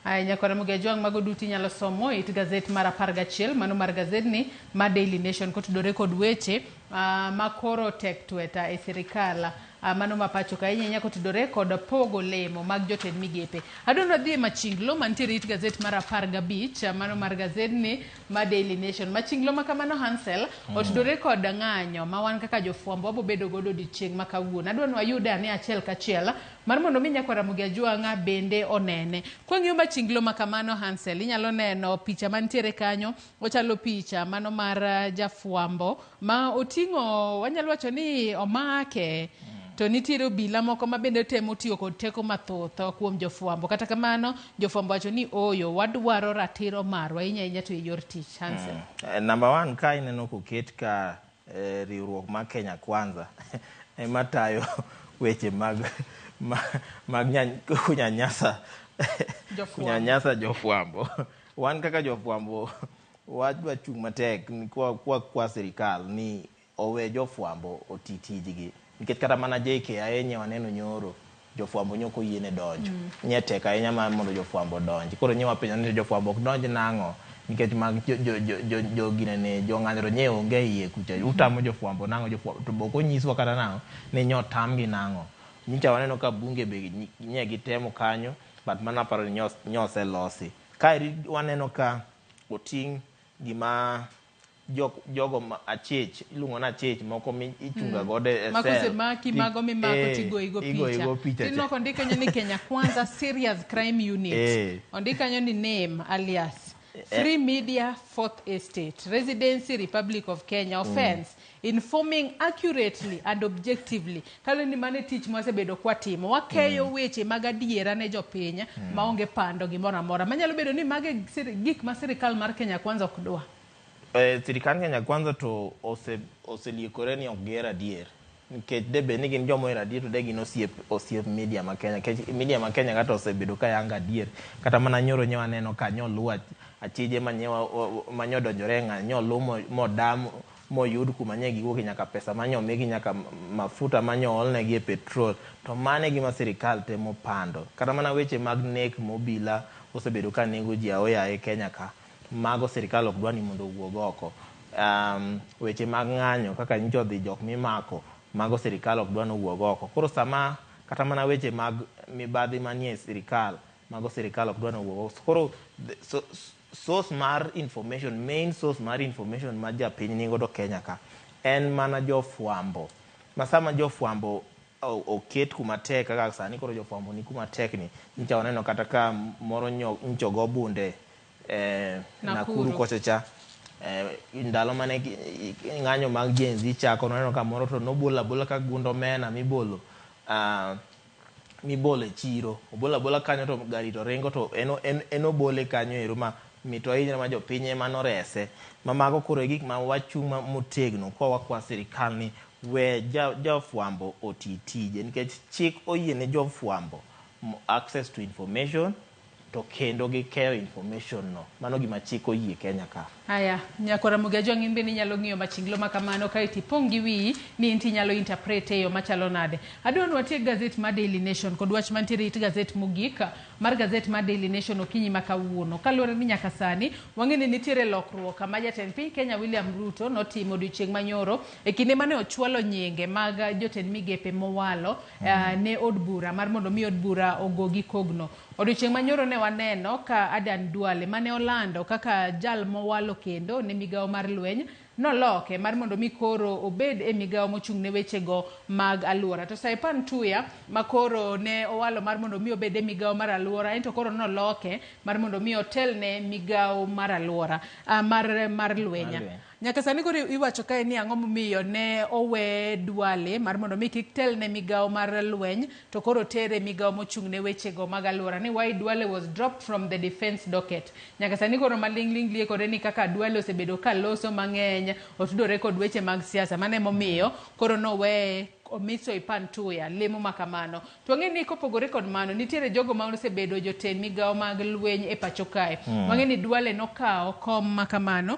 Aya, nyakwar Ramogi Ajwang', mago duto inyalo somo e it gazet mar 11, mano mar gazedni mar Daily Nation kotudore kod weche ma koro tek tweta e sirikal mano ma pacho ka ahinya ahinya kotudore kod pogo lemo mag jotend migepe. Adwaro ni wadhi e machinglo mantiere e it gazet mar 15, mano mar gazedni mar Daily Nation. Machinglo ma kamano Hansel otudore kod ng'anyo ma wan kaka jofwambo wabobedo godo odiochieng' ma kawuono. Adwaro ni wayude ane achiel kachiel mar mondo mi nyakwar Ramogi Ajwang' bende onene. Kwang'iyo machinglo ma kamano Hansel, inyalo neno picha mantiere kanyo, ochalo picha mano mar jafwambo ma oting'o, wanyalo wacho ni omake. To nitiere obila moko ma bende temo tiyo kod teko mathoth kuom jofwambo. Kata kamano, jofwambo wacho ni oyo, wadwaro ratiro marwa ahinya ahinya to e yor tich. Hansel. Number one, ka ineno koket ka riwruok mar Kenya Kwanza ema tayo weche mag kunyanyasa jofwambo. Wan kaka jofwambo wadwa chung' matek kwa sirikal ni owe jofwambo oti tijgi. Nikech kata mana JKIA nye waneno nyoro jofwambo nyoko yiene donjo. Nye tek ahinya mar mondo jofwambo donj. Koro nye wapenjo ni jofwambo ok donj nang'o? Nikech mag jo ginene jo ng'anyo nye onge iye kucha. Utamo jofwambo nang'o jofwambo to bok onyiswa kata nang'o ni nyotamgi nang'o. Nyicha waneno ka bunge be nye gitemo kanyo but mana paro ni nyoselosi. Kaeri waneno ka oting' gima jogo achich iluongo ni achich moko mi ichunga godo e sel maki mago mimako tigoyigo picha tineno kondik kanyo ni Kenya Kwanza Serious Crime Unit, ondik kanyo ni name alias Free Media Fourth Estate Residency Republic of Kenya offense informing accurately and objectively. Kaluwore ni mano e tich mwasebedo kwatimo, wakeyo weche mag adiera ne jopiny maonge pando gimoro amora manyalo bedo ni mage gik ma sirikal mar Kenya Kwanza ok dwa. Sirikand Kenya Kwanza to oseliekore ni ok gihero adier. Nikech de bed ni gin joma ohero adier to de gin osiep media ma Kenya. Nikech media ma Kenya kata osebedo ka yango adier. Kata mana nyoro nye waneno ka nyoluw achije ma nyodonjore e ng'anyo, nyoluw modam moyud kuma nye giwuoke nyaka pesa manyomigi nyaka mafuta manyoolnegi e petrol. To mano e gima sirikal temo pando. Kata mana weche mag nek mobila osebedo ka nego ji aoyaye Kenya ka. Mago sirikal ok dwa ni mondo owuog oko. Weche mag ng'anyo kaka nyicha odhi jok mimako, mago sirikal ok dwa ni owuog oko. Koro sama kata mana weche mag mibadhi manie sirikal, mago sirikal ok dwa ni owuog oko. Koro source mar information, main source mar information ma japiny nigodo Kenya ka en mana jofwambo. Ma sama jofwambo oket kuma tek kaka sani koro jofwambo ni kuma tek ni, nyicha waneno kata ka moro nyicha ogo bunde Nakuru kocha cha ndalo mane ng'anyo mag Gen Z chako nwaneno ka moro to nobolo abola ka gund omena mibolo e chiro, obolo abola kanyo to gari to ringo to en obole kanyo ero ma mito ahinya ma jopiny ema norese. Ma mago koro e gik ma wachung' motegno kwa wakwa sirikal ni we jofwambo oti tije nikech chik oyie ne jofwambo access to information to kendo gikeyo information no. Mano gima chik oyie Kenya ka. Aya, nyakwar Ramogi Ajwang' in bende inyalo ng'iyo machinglo ma kamano kaeto ipong' gi wiyi ni in tinyalo interpret e yo machalo nade. Adwa ni watiek gazet mar Daily Nation kod wach mantiere it gazet mogik mar gazet mar Daily Nation okinyi ma kawuono. Kaluwore ni nyaka sani wang'e ni nitiere lokruok ma jatend piny Kenya William Ruto notimo odiochieng' manyoro e kinde mane ochwalo nyinge mag jotend migepe mowalo ne od bura mar mondo mi od bura ogo gi kogno. Odiochieng' manyoro ne waneno ka Adan Duale mane olando kaka jal mowalo kendo ne migawo mar lweny noloke mar mondo mi koro obed e migawo mochung' ne wechego mag aluora. To Saipan Tuya ma koro ne owalo mar mondo mi obed e migawo mar aluora, ento koro noloke mar mondo mi otel ne migawo mar aluora mar lweny. Nyaka sani koro iwacho kae ni ang'o momiyo ne owe Duale mar mondo mi kik tel ne migawo mar lweny to koro tere migawo mochung' ne wechego mag alwora ni why Duale was dropped from the defense docket. Nyaka sani koro maling'ling' liekore ni kaka Duale osebedo ka loso mang'eny otudore kod weche mag siasa mano emomiyo koro noweye omi Soipan Tuya lemo ma kamano. To wang'e ni kopogore kod mano, nitiere jogo ma osebedo jotend migawo mag lweny e pacho kae. Wang'e ni Duale nokawo kom ma kamano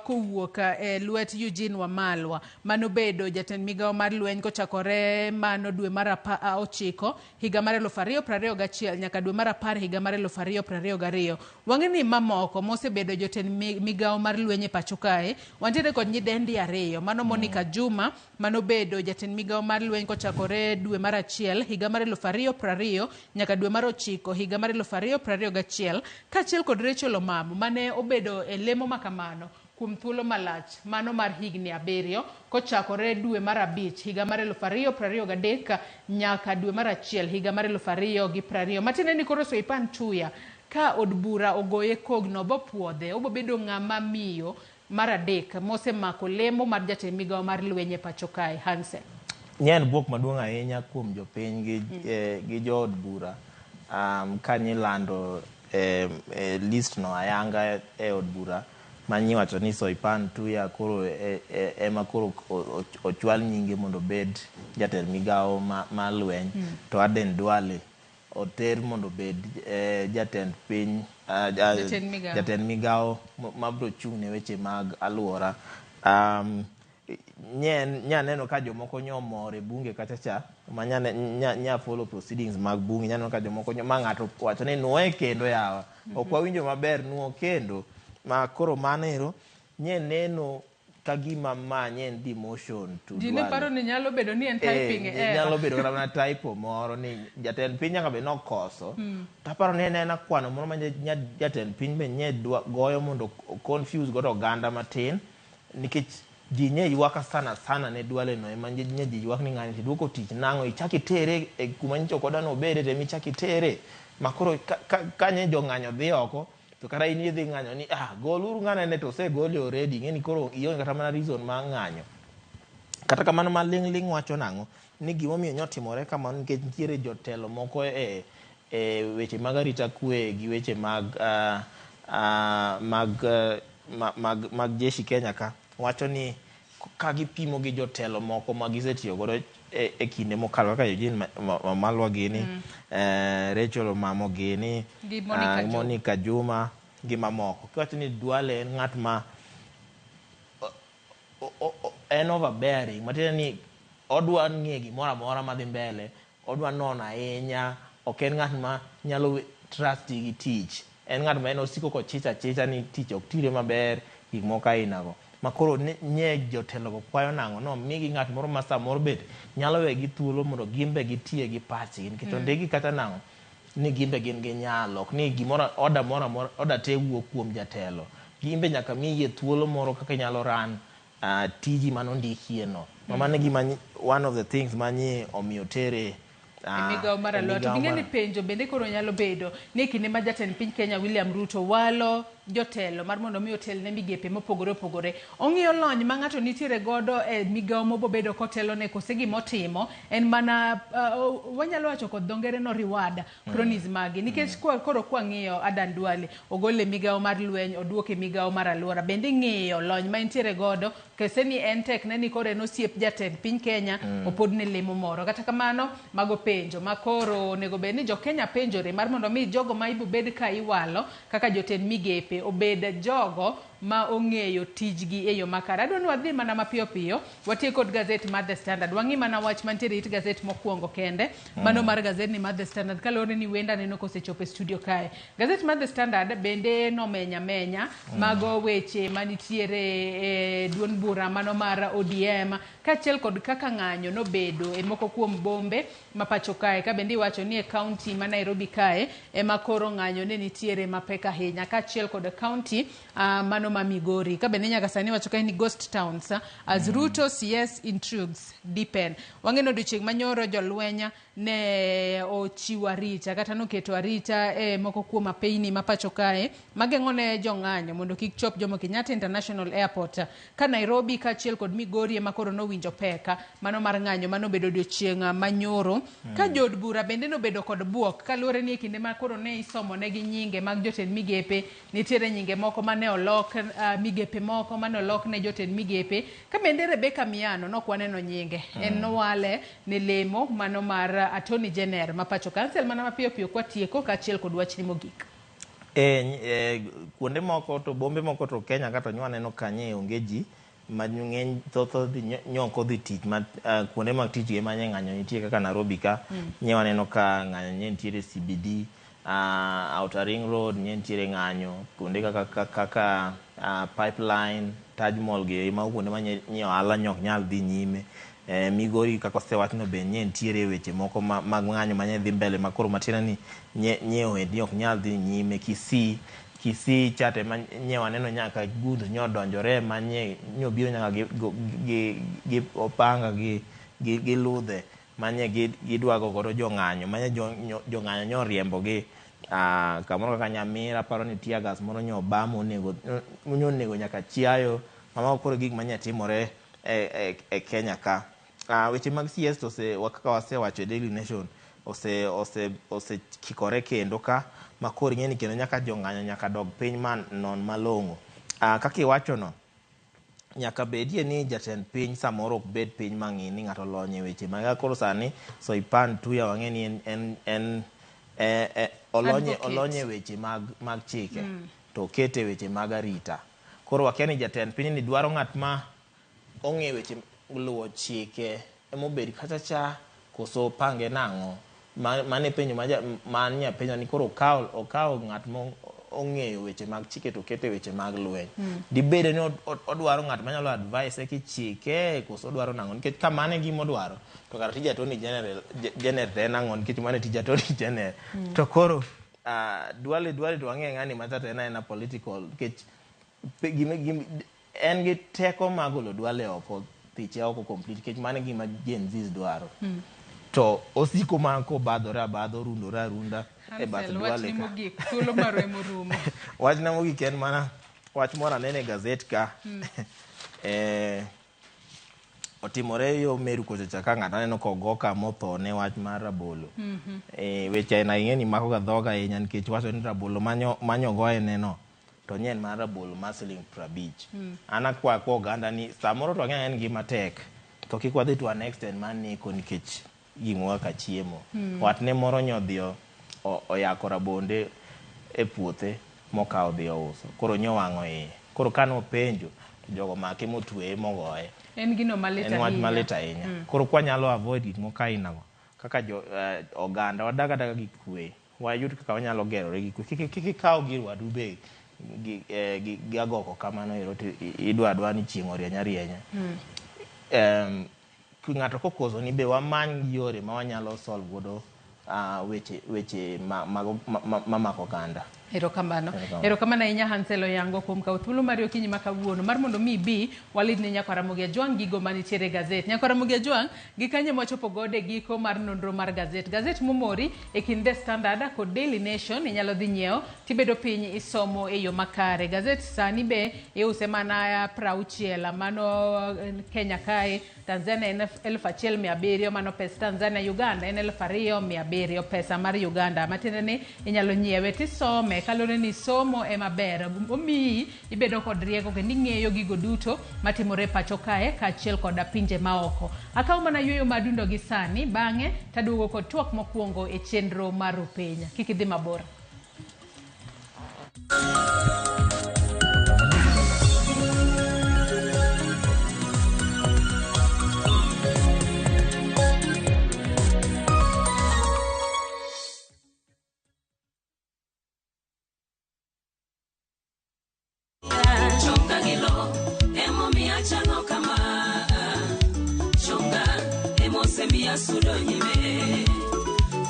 kowuok e lwet Eugene Wamalwa manobedo jatend migawo mar lweny kochakore mano dwe mar 19 higa mar 2021 nyaka dwe mar 10 higa mar 2022. Wang'e ni mamoko mosebedo jotend migawo mar lweny e pacho kae, wantiere kod nyidendi ariyo, mano Monica Juma manobedo jatend migawo mar lweny kochakore dwe mar 1 higa mar 2020 nyaka dwe mar 9 higa mar 2021, kaachiel kod Rachel Omamo mane obedo e lemo makamano kuom thuolo malach mano mar higni 7 kochakore dwe mar 5 higa mar 2023 nyaka dwe mar 1 higa mar 2020. Matiende ni koro Soipan Tuya ka od bura ogoye kogno bopuodhe, obobedo ng'ama miyo mar 3 mosemako lemo mar jatend migawo mar lweny e pacho kae. Hansen. Nye en bwok maduong' ahinya kuom jopiny gi jood bura kanyilando list no ayanga e od bura manyiwacho ni Soipan Tuya koro ema koro ochwal nyinge mondo obed jatend migawo ma lweny to Aden Duale oter mondo obed jatend piny, jatend migawo mabiro chung' ne weche mag aluora. Nyaneno ka jomoko nyomor e bunge kacha cha ma nya follow proceedings mag bunge, nyaneno ka jomoko ma ng'ato wacho ni nuoye kendo yawa ok wawinjo maber, nuo kendo ma koro mano ero nye neno ka gima ma nye en demotion to Ji ne paro ni nyalo bedo ni en typing error. Nyalo bedo kata mana typo moro ni jatend piny nyaka bed nokoso. To aparo ni en ena kwano moro ma jatend piny be nye goyo mondo confuse godo oganda matin, nikech ji nye ywak sana sana ne Duale no ema nye ji ywak ni ng'ani tiduoko tich nang'o ichak itere e kuma nyicho ok odwa nobede to ema ichak itere ma koro ka nye jong'anyo dhi oko to kata in idhi ng'anyo ni goluru ng'ane ne to osegole already, ing'e ni koro ionge kata mana reason mar ng'anyo. Kata kamano ma ling' ling' wacho nang'o ni gimomiyo nyotimore kamano nikech nitiere jotelo moko e weche mag arita kwe gi weche mag jeshi Kenya ka wacho ni ka gipimo gi jotelo moko ma gisetiyo godo e kinde mokalo kaka Eugene Wamalwa gini, Rachel Omamo gini, gi Monica Juma gi mamoko. Kiwacho ni Duale en ng'at ma en overbearing, matiende ni odwa ng'e gimoro amora madhi mbele, odwa nono ahinya, ok en ng'at ma nyalo trust gi tich. En ng'at ma en osiko kochich achicha ni tich ok tire maber, gik moko aina go. Ma koro nye jotelo go kwayo nang'o no migi ng'at moro ma samoro bet nyalo wegi thuolo mondo gin be gitiye gi pachgi nikech ondikgi kata nang'o ni gin be gin gi nyalo, ok ni gimoro order moro amora order te wuok kuom jatelo. Gin be nyaka miyi thuolo moro kaka inyalo run tiji manondikie no. Mano e gima one of the things manye omiyo tere e migawo mar alwora. To ging'e ni penjo bende koro nyalo bedo ni kinde ma jatend piny Kenya William Ruto walo jotelo mar mondo mi otel ne migepe mopogore opogore, ong'iyo lony ma ng'ato nitiere godo e migawo mobobedo kotelo ne kose gimotimo en mana wanyalo wacho kod dho ngere no reward cronies magi nikech koro kwang'iyo Adan Duale ogole migawo mar lweny oduoke migawo mar alwora, bende ing'iyo lony ma entiere godo kese ni en tek ne ni koro en osiep jatend piny Kenya opodne lemo moro. Kata kamano mago penjo ma koro onego bed ni jo Kenya penjore mar mondo mi jogo ma ibobed ka iwalo kaka jotend migepe obed jogo ma ong'eyo tijgi e yo makare. Adwa ni wadhi mana mapiyo piyo watiek kod gazet mar The Standard. Wang'i mana wach mantiere it gazet mokwongo kende mano mar gazet ni mar The Standard kaluwore ni wenda neno kosechopo e studio kae. Gazet mar The Standard bende nomenya menya mago weche manitiere e duond bura mano mar ODM kaachiel kod kaka ng'anyo nobedo e moko kuom bombe ma pacho kae, ka bende iwacho ni e kaunti ma Nairobi kae ema koro ng'anyo ne nitiere mapek ahinya kaachiel kod kaunti mano mano ma Migori. Ka bende nyaka sani wacho ka ni ghost towns as Ruto CS intrigues deepen. Wang'e ni odiochieng' manyoro jolweny ne ochiwo arita kata noketo arita e moko kuom apeyni ma pacho kae mageng'o ne jong'anyo mondo kik chop Jomo Kenyatta International Airport ka Nairobi kaachiel kod Migori ema koro nowinjo pek mano mar ng'anyo mano obedo odiochieng' manyoro. Ka jood bura bende nobedo kod buok kaluwore ni e kinde ma koro ne isomo negi nyinge mag jotend migepe, nitiere nyinge moko mane olok, migepe moko mane olok ne jotend migepe. Ka bende Rebecca Miano nok waneno nyinge, en nowale ne lemo mano mar Attorney General ma pacho. Kansel mana mapiyo piyo kwatieko kaachiel kod wachni mogik. Kuonde moko to bombe moko to Kenya kata nyo aneno kanye onge ji mang'eny, thoth nyok odhi tich ma kuonde mag tich gi manye ng'anyo nitie kaka Nairobi ka. Nye waneno ka ng'anyo nye nitiere CBD, Outer Ring Road nye nitiere ng'anyo kuonde kaka Pipeline, Taj Mall gi mago kuonde ma nye ohala nyok nyal dhi nyime. Migori kaka osewachno be nye nitiere weche moko mag ng'anyo manye dhi mbele ma koro matiende ni nye ohendni ok nyal dhi nyime. Kisii chate ma nye waneno nyaka gund nye odonjore ma nye obiro nyaka gi opanga gi ludhe manye gidwa go godo jong'anyo manye jong'anyo nye oriembo gi kamoro kaka Nyamira aparo ni tear gas moro nye obamo onego nyaka chiayo. Mago koro gik manye timore e Kenya ka. Weche mag CS to kaka wasewacho e Daily Nation osekikore kendo ka makoro ing'e ni kendo nyaka jong'anyo nyaka dog piny ma non malong'o. Kaka iwachono nyaka bedie ni jatend piny samoro ok bed piny mang'i ni ng'ato lony e weche mag koro sani Soipan Tuya wang'e ni en olony e weche mag chike to okete weche mag arita. Koro wakia ni jatend piny ni dwaro ng'at ma ong'e weche luwo chike emobed kacha cha koso pange nang'o. Mane penjo man nyapenjo ni koro okawo ng'at ma ong'eyo weche mag chike to okete weche mag lweny. Dibede ni odwaro ng'at manyalo advise kichike koso odwaro nang'o, nikech ka mano e gima odwaro to kara tij Attorney General en ang'o, nikech mano e tij Attorney General. To koro Duale to wang'e ng'ani macha to en aena political, nikech en gi teko mar golo Duale oko, thiche oko complete, nikech mano e gima Gen Zs dwaro. To osiko mana kobadhore abadha, orundore arunda e bath Duale ka. Thuolo marwa emorumo. Wachna mogik en mana wach moro aneno e gazet ka. Otimore yo Meru kocha cha ka ng'ato aneno kogo kama otho ne wach mar rabolo. Weche aina ing'e ni mako ga dhoga ahinya nikech wacho ni rabolo manyo goye neno to nye en mar rabolo mar siling 50. An akwa kwa oganda ni samoro to ang'e en gima tek to kik wadhi to an extent mar neko nikech gimoro kaka chiemo. Watne moro nyodhi oyako rabonde e puothe mokawo dhi ouso. Koro nyowang'o iye. Koro kane openjo to jogo make motweye mogoye. En gino malit ahinya. En wach malit ahinya. Koro kwanyalo avoid gik moko ainago kaka jo oganda wadag adaga gi kwe. Wayud kaka wanyalo gerore gi kwe. Kik ikaw gir wadu be gi agoko kamano ero to idwa adwa ni chieng' orieny arienya. Ng'ato kokoso ni be wamany yore ma wanyalo solve godo weche mamako oganda. Erokamano. Erokamano ahinya Hansel Oyango kuom kawo thuolo mari okinyi ma kawuono mar mondo mi ibi walidne Nyakwar Ramogi Ajwang' gigo manitiere e gazet. Nyakwar Ramogi Ajwang' gi kanyo mwachopo godo e giko mar nonro mar gazet. Gazet momori e kind The Standard kod Daily Nation inyalo dhi nyiewo tibedo piny isomo e yo makare. Gazet sani be iuse mana 60 mano Kenya kae, Tanzania en 1700 mano pesa Tanzania, Uganda en 2700 pesa mar Uganda. Matiende ni inyalo nyiewe tisome kaluwore ni somo ema ber, omiyi ibedo kod rieko kendo ing'eyo gigo duto matimore pacho kae kaachiel koda pinje maoko. Akawo mana yueyo madundo gi sani, bang'e taduogo kod twak mokwongo e chenro mar Rupiny. Kik idhi mabor.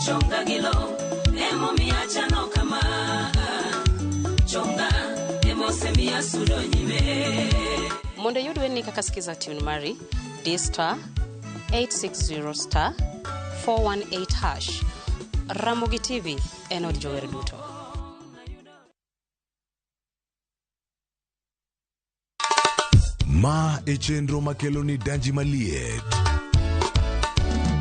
Chonga gilo, emo miacha no kama. Chonga, emo Osemiya sudo nyime. Mondo iyud wendni kaka Skiza tune mari, di star 860 star 418 hash. Ramogi TV en od jower duto. Ma e chenro makelo ni danji maliet.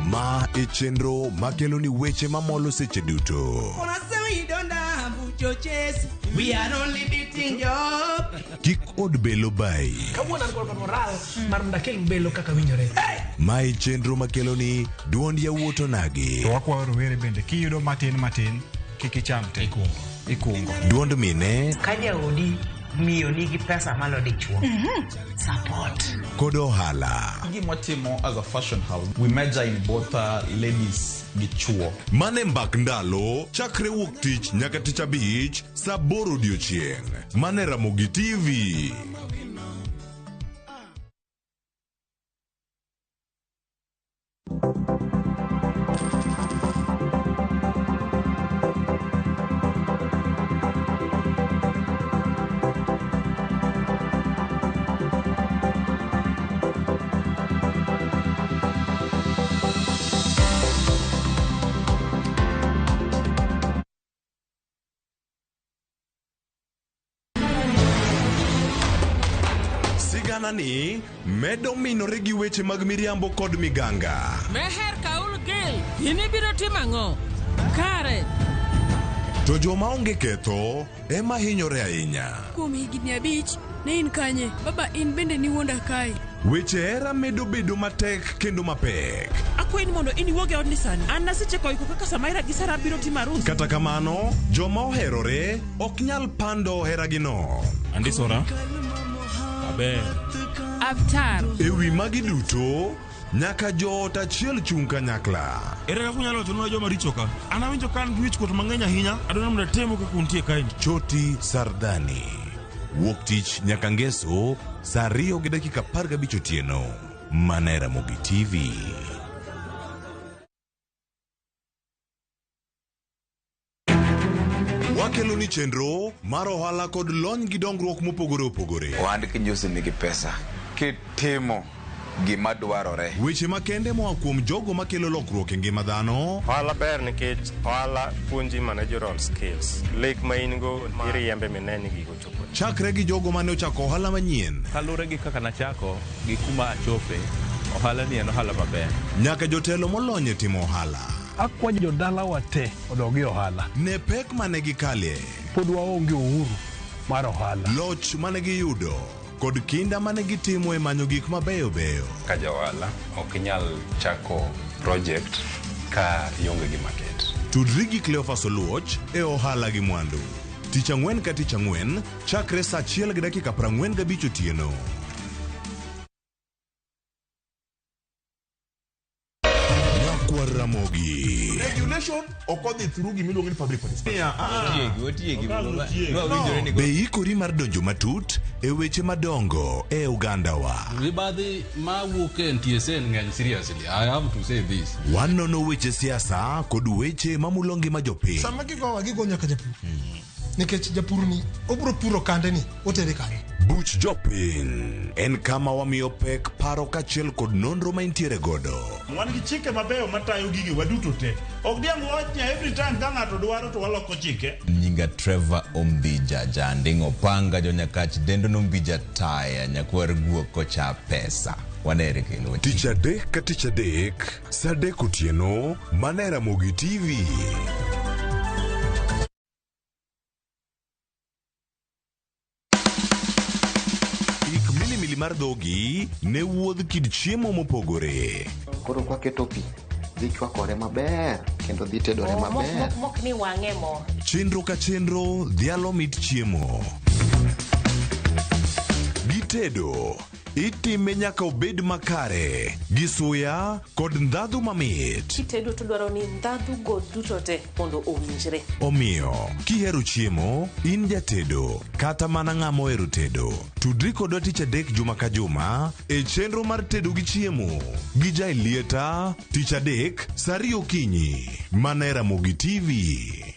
Ma e chenro makelo ni weche mamolo seche duto. Wanasema we don't have choches. We are only beating job. Kik od belo bai. Kawuono an kod moral mar mondo akel belo kaka winjore. Ma e chenro makelo ni duond yawuot onagi. To wakwayo rowere bende kiyudo matin matin kik icham te. Ikungo. Duond mine Ka jaodi miyo nigi pesa malo dichuo. Support. kod ohala. Gima watimo as a fashion house, we major in both ladies gi chuo. Mane mbak ndalo chakre wuok tich nyaka tich abich saa aboro odiochieng'. Mane Ramogi TV. Sigana ni medo minore gi weche mag miriambo kod miganga. Meher Kaul Gil, in ibiro timo ang'o? Kare, To joma onge ketho ema hinyore ahinya. Kuom higni abich, ne in kanye? Baba in bende niwuonda kae. Weche hera medo bedo matek kendo mapek. Akwayi ni mondo in iwuog e odni sani. An nasechako iko kaka Samaira gi Sara biro timo arus. Kata kamano, joma oherore ok nyal pando heragino. Andisora. Aber. Avtar. E wi magi duto, nyaka joot achiel chung' kanyakla. Ere kaka unyalo wachonwa joma richo ka? An awinjo ka an gi wichkuot mang'eny ahinya. Adwaro ni mondo atemu kaka untie kaeni. Choti Sardani. Wuok tich nyaka ngeso saa 2:15 otieno. Mana e Ramogi TV. Wakelo ni chenro mar ohala kod lony gi dongruok mopogore opogore. Ohand kinyosi nigi pesa. Kitimo gima dwarore. Weche makende moa kuom jogo makelo lokruok e ngima dhano. Ohala ber nikech ohala puonji managerial skills. Lek ma in go iriembe mine ni gigo chopo. Chakre gi jogo mane ochako ohala manyien. Kaluwore gi kaka nachako gi kuma achope, ohala ni en ohala maber. Nyaka jotelo molony e timo ohala. Akwayo jodalawa te odog e ohala. Ne pek mane gikale. Pod waonge uhuru mar ohala. Loch mane giyudo kod kinda mane gitimo e manyo gik mabeyo beyo. Ka ja ohala ok inyal chako project ka ionge gi market. Tudri gi Cleophas Oluoch e ohala gi mwandu. Tich ang'wen ka tich ang'wen chakre saa 1:45 otieno. Nyakwar Ramogi. Regulation ok odhi through gimiluongo ni public participation. Be ikori mar donjo matut e weche madongo e ogandawa. Mibadhi mawuok e NTSA ng'eny seriously. I have to say this. Wanono weche siasa kod weche mamulo ngima jopiny. Sama gigowa gigo nyaka japur. Nikech japur ni obro puro kande ni otere kanye. Buch jopiny en kama wamiyo pek paro kaachiel kod nonro ma intiere godo. Wan gi chike mabeyo matayo gigi waduto te. Ok diang' wawach ni every time ka ng'ato dwaro to waloko chike. Nyinga Trevor Ombija Janding Opanga jonyakach dendo nombija taya nyakwar guok kocha pesa. Wanere kendo. Tich adek ka tich adek, saa adek otieno, mana e Ramogi TV. Ik milimili mar dhogi ne wuodh kit chiemo mopogore. Koro kwaketo pi, dhi chwakore maber kendo dhi tedore maber. Mok ni wang'e mo. Chenro ka chenro dhialo mit chiemo. Gitedo itime nyaka obed makare gi suya kod ndhadhu mamit. Kitedo to dwaro ni ndhadhu go duto te mondo owinjre. Omiyo, kihero chiemo, in jatedo kata mana ng'ama ohero tedo, tudri kodwa tich adek juma ka juma e chenro mar tedo gi chiemo gi Jaelieta tich adek saa ariyo okinyi mana e Ramogi TV.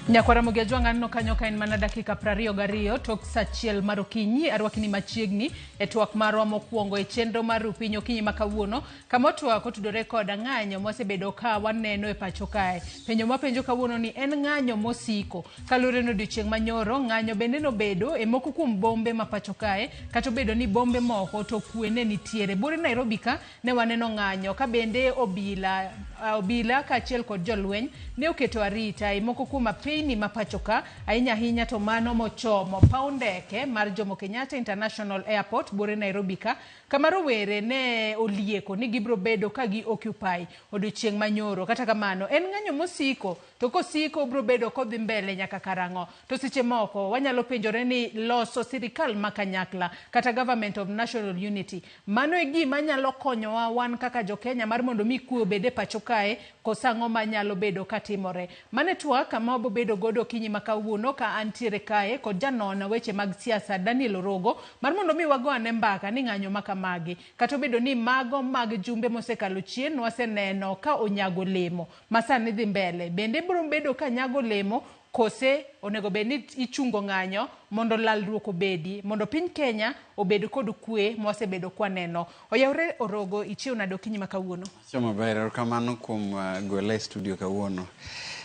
Nyakwara Ramogi Ajwang' aneno kanyo ka en mana dakika 22 tok sa achiel mar okinyi. Arwakni machiegni e twak marwa mokwongo e chenro mar Rupiny okinyi ma kawuono, kama twak otudore kod ng'anyo mwasebedo ka waneno e pacho kae. Penjo mwapenjo kawuono ni en ng'anyo mosiko. Kaluwore ni odiochieng' manyoro, ng'anyo bende nobedo e moko kuom bombe ma pacho kae, kata obedo ni bombe moko to kwe ne nitiere. Buore Nairobi ka ne waneno ng'anyo ka bende obila, obila kaachiel kod jolweny ne oketo arita e moko kuom apeyni ma pacho ka, ahinya ahinya to mano mochomo paw ndeke mar Jomo Kenyatta International Airport buore Nairobi ka, kama rowere ne olieko ni gibiro bedo ka gi occupy odiochieng' manyoro. Kata kamano, en ng'anyo mosiko, to kosiko obiro bedo kodhi mbele nyaka karang'o? To seche moko wanyalo penjore ni loso sirikal ma kanyakla kata government of national unity, mano e gima nyalo konyowa wan kaka jo Kenya mar mondo mi kwe obed e pacho kae, koso ang'o manyalo bedo katimore? Mano e twak ma wabobedo godo okinyi ma kawuono ka antiere kae kod janon weche mag siasa Daniel Orogo mar mondo mi wago ane mbaka ni ng'anyo ma kamagi, kata obedo ni mago mag jumbe mosekalo chien waseneno ka onyago olemo ma sani dhi mbele, bende biro bedo ka nyago olemo kose onego bed ni ichungo ng'anyo mondo lalruok obedi, mondo piny Kenya obed kod kwe mwasebedo kwaneno. Oyawre Orogo, ichiew nade okinyi ma kawuono? Achiew maber, erokamano kuom gwela e studio kawuono.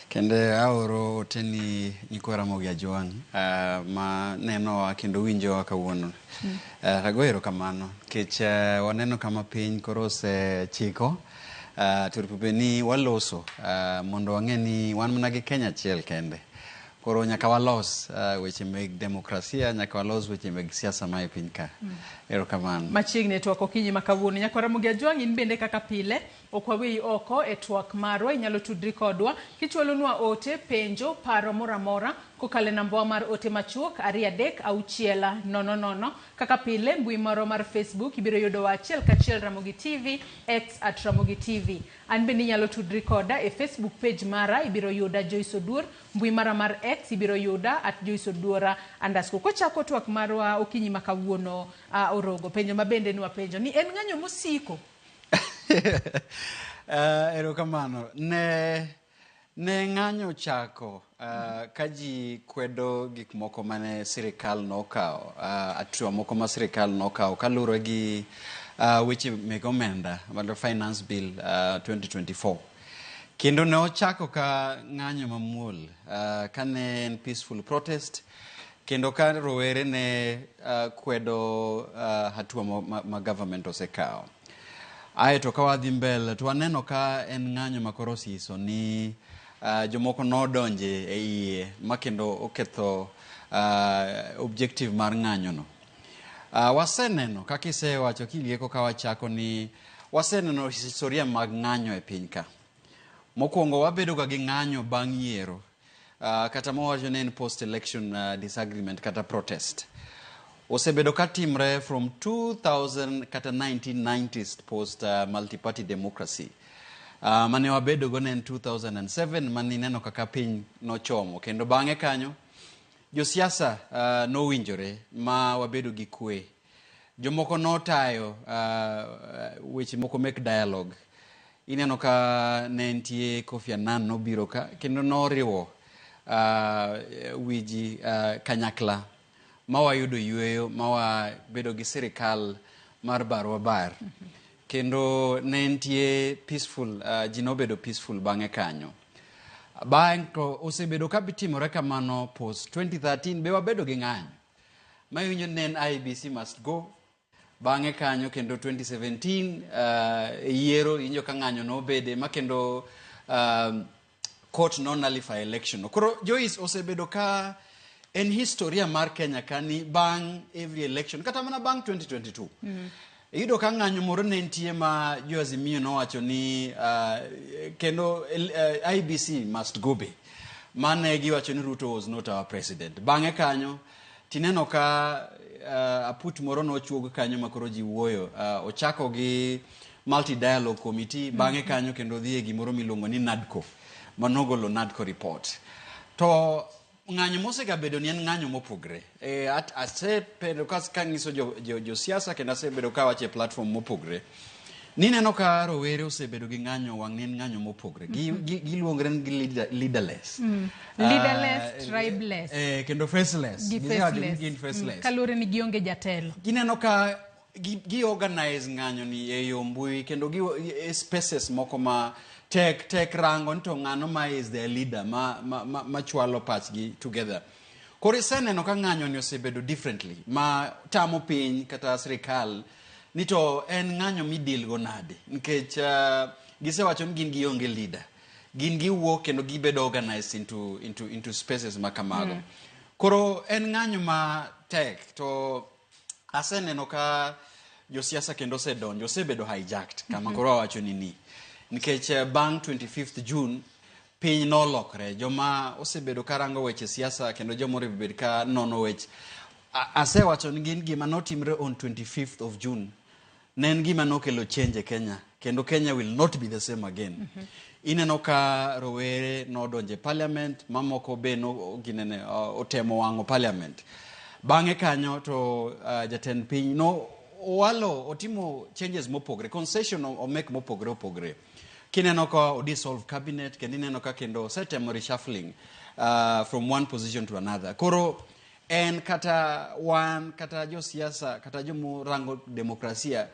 Kendo aoro ote ni nyikwa Ramogi Ajwang' ma nenowa kendo winjowa kawuono. Ago erokamano nikech waneno kama piny koro osechiko. To onego bed ni waloso mondo wang'e ni wan mana gi Kenya achiel kende. Koro nyaka walos weche meg demokrasia, nyaka walos weche meg siasa ma e piny ka. Erokamano. Machiegni e twak okinyi ma kawuono. Nyakwar Ramogi Ajwang' in bende kaka pile ok waweyi oko e twak marwa, inyalo tudri kodwa kichwalonwa ote, penjo, paro moro amora kokalo e namba wa mar ote machuok 23600. Kaka pile mbui marwa mar Facebook ibiro yudowa achiel kachiel Ramogi TV, X at Ramogi TV. An bende inyalo tudri koda e Facebook page mara, ibiro yuda Joyce Oduor, mbui mara mar X ibiro yuda at Joyce Oduora underscore. Kochako twak marwa okinyi ma kawuono, Orogo, penjo ma bende nwapenjo ni en ng'anyo mosiko? Erokamano. Ne ng'anyo chako ka ji kwedo gik moko mane sirikal nokawo, hatua moko ma sirikal nokawo kaluwore gi weche meg omenda mar Finance Bill 2024. Kendo ne ochako ka ng'anyo mamuol, kane en peaceful protest, kendo ka rowere ne kwedo hatua ma government osekawo. Aeto ka wadhi mbele to waneno ka en ng'anyo ma koro osiso ni jomoko nodonje e iye ma kendo oketho objective mar ng'anyo no. Waseneno kaka isewacho kilieko ka wachako ni waseneno historia mag ng'anyo e piny ka. Mokwongo wabedo ga gi ng'anyo bang' yiero, kata mawacho ni en post election disagreement kata protest. Osebedo ka timre from 2000 kata 1990s post multi-party democracy. Mane wabedo go ne en 2007 mane ineno kaka piny nochomo, kendo bang'e kanyo josiasa nowinjore ma wabedo gi kwe. Jomoko notayo weche moko mek dialogue. Ineno ka ne nitie Kofi Annan nobiro ka kendo noriwo wiji kanyakla ma wayudo yueyo ma wabedo gi sirikal mar barwa bar. Kendo ne nitie peaceful, ji nobedo peaceful bang'e kanyo. Bang' to osebedo ka timore kamano post 2013 be wabedo gi ng'anyo. Ma iwinjo ni en IEBC must go. Bang'e kanyo kendo 2017 yiero iwinjo ka ng'anyo nobede ma kendo court no nullify election. Koro Joyce osebedo ka en historia mar Kenya ka ni bang' every election kata mana bang' 2022. Iyudo ka ng'anyo moro ne nitie ma jo Azimio nowacho ni kendo IEBC must go be. Mane giwacho ni Ruto was not our president. Bang'e kanyo tineno ka aput moro nochuog kanyo ma koro ji wuoyo. Ochako gi multi dialogue committee, bang'e kanyo kendo dhi e gimoro miluongo ni NADCO, manogolo NADCO report. To ng'anyo mosegabedo ni en ng'anyo mopogre. Asebedo ka kanyiso josiasa kendo asebedo kawacho e platform mopogre. Nineno ka rowere osebedo gi ng'anyo wang' ne en ng'anyo mopogre. Giluongre ni gi leaderless. Leaderless, tribeless. Kendo faceless. Gi Gisewacho ni faceless. gin faceless. Kaluwore ni gionge jatelo. Gineno ka gi organize ng'anyo ni e yo mbui kendo gi e spaces moko ma tek tek rango ni to ng'ano ma is their leader ma chwalo pachgi together. Koro iseneno ka ng'anyo ni osebedo differently ma tamo piny kata sirikal ni to en ng'anyo midil go nade nikech gisewacho ni gin gionge leader. Gin giwuok kendo gibedo organized into spaces ma kamago. Koro en ng'anyo ma tek to aseneno ka josiasa kendo osedonjo, osebedo hijacked kama koro awacho ni nikech bang' 25th June piny nolokre. Joma osebedo karango weche siasa kendo joma osebedo ka nono weche, asewacho ni gin gima notimre on 25th of June ne en gima nokelo change e Kenya kendo Kenya will not be the same again. Ineno ka rowere nodonjo e parliament, mamoko be no, ginene, otemo wang'o parliament. Bang'e kanyo to jatend piny no owalo otimo changes mopogre, concession omek mopogre opogre. Kineno ka o dissolve cabinet kendo ineno ka kendo osetemo reshuffling from one position to another. Koro en kata wan kata josiasa kata jomorango demokrasia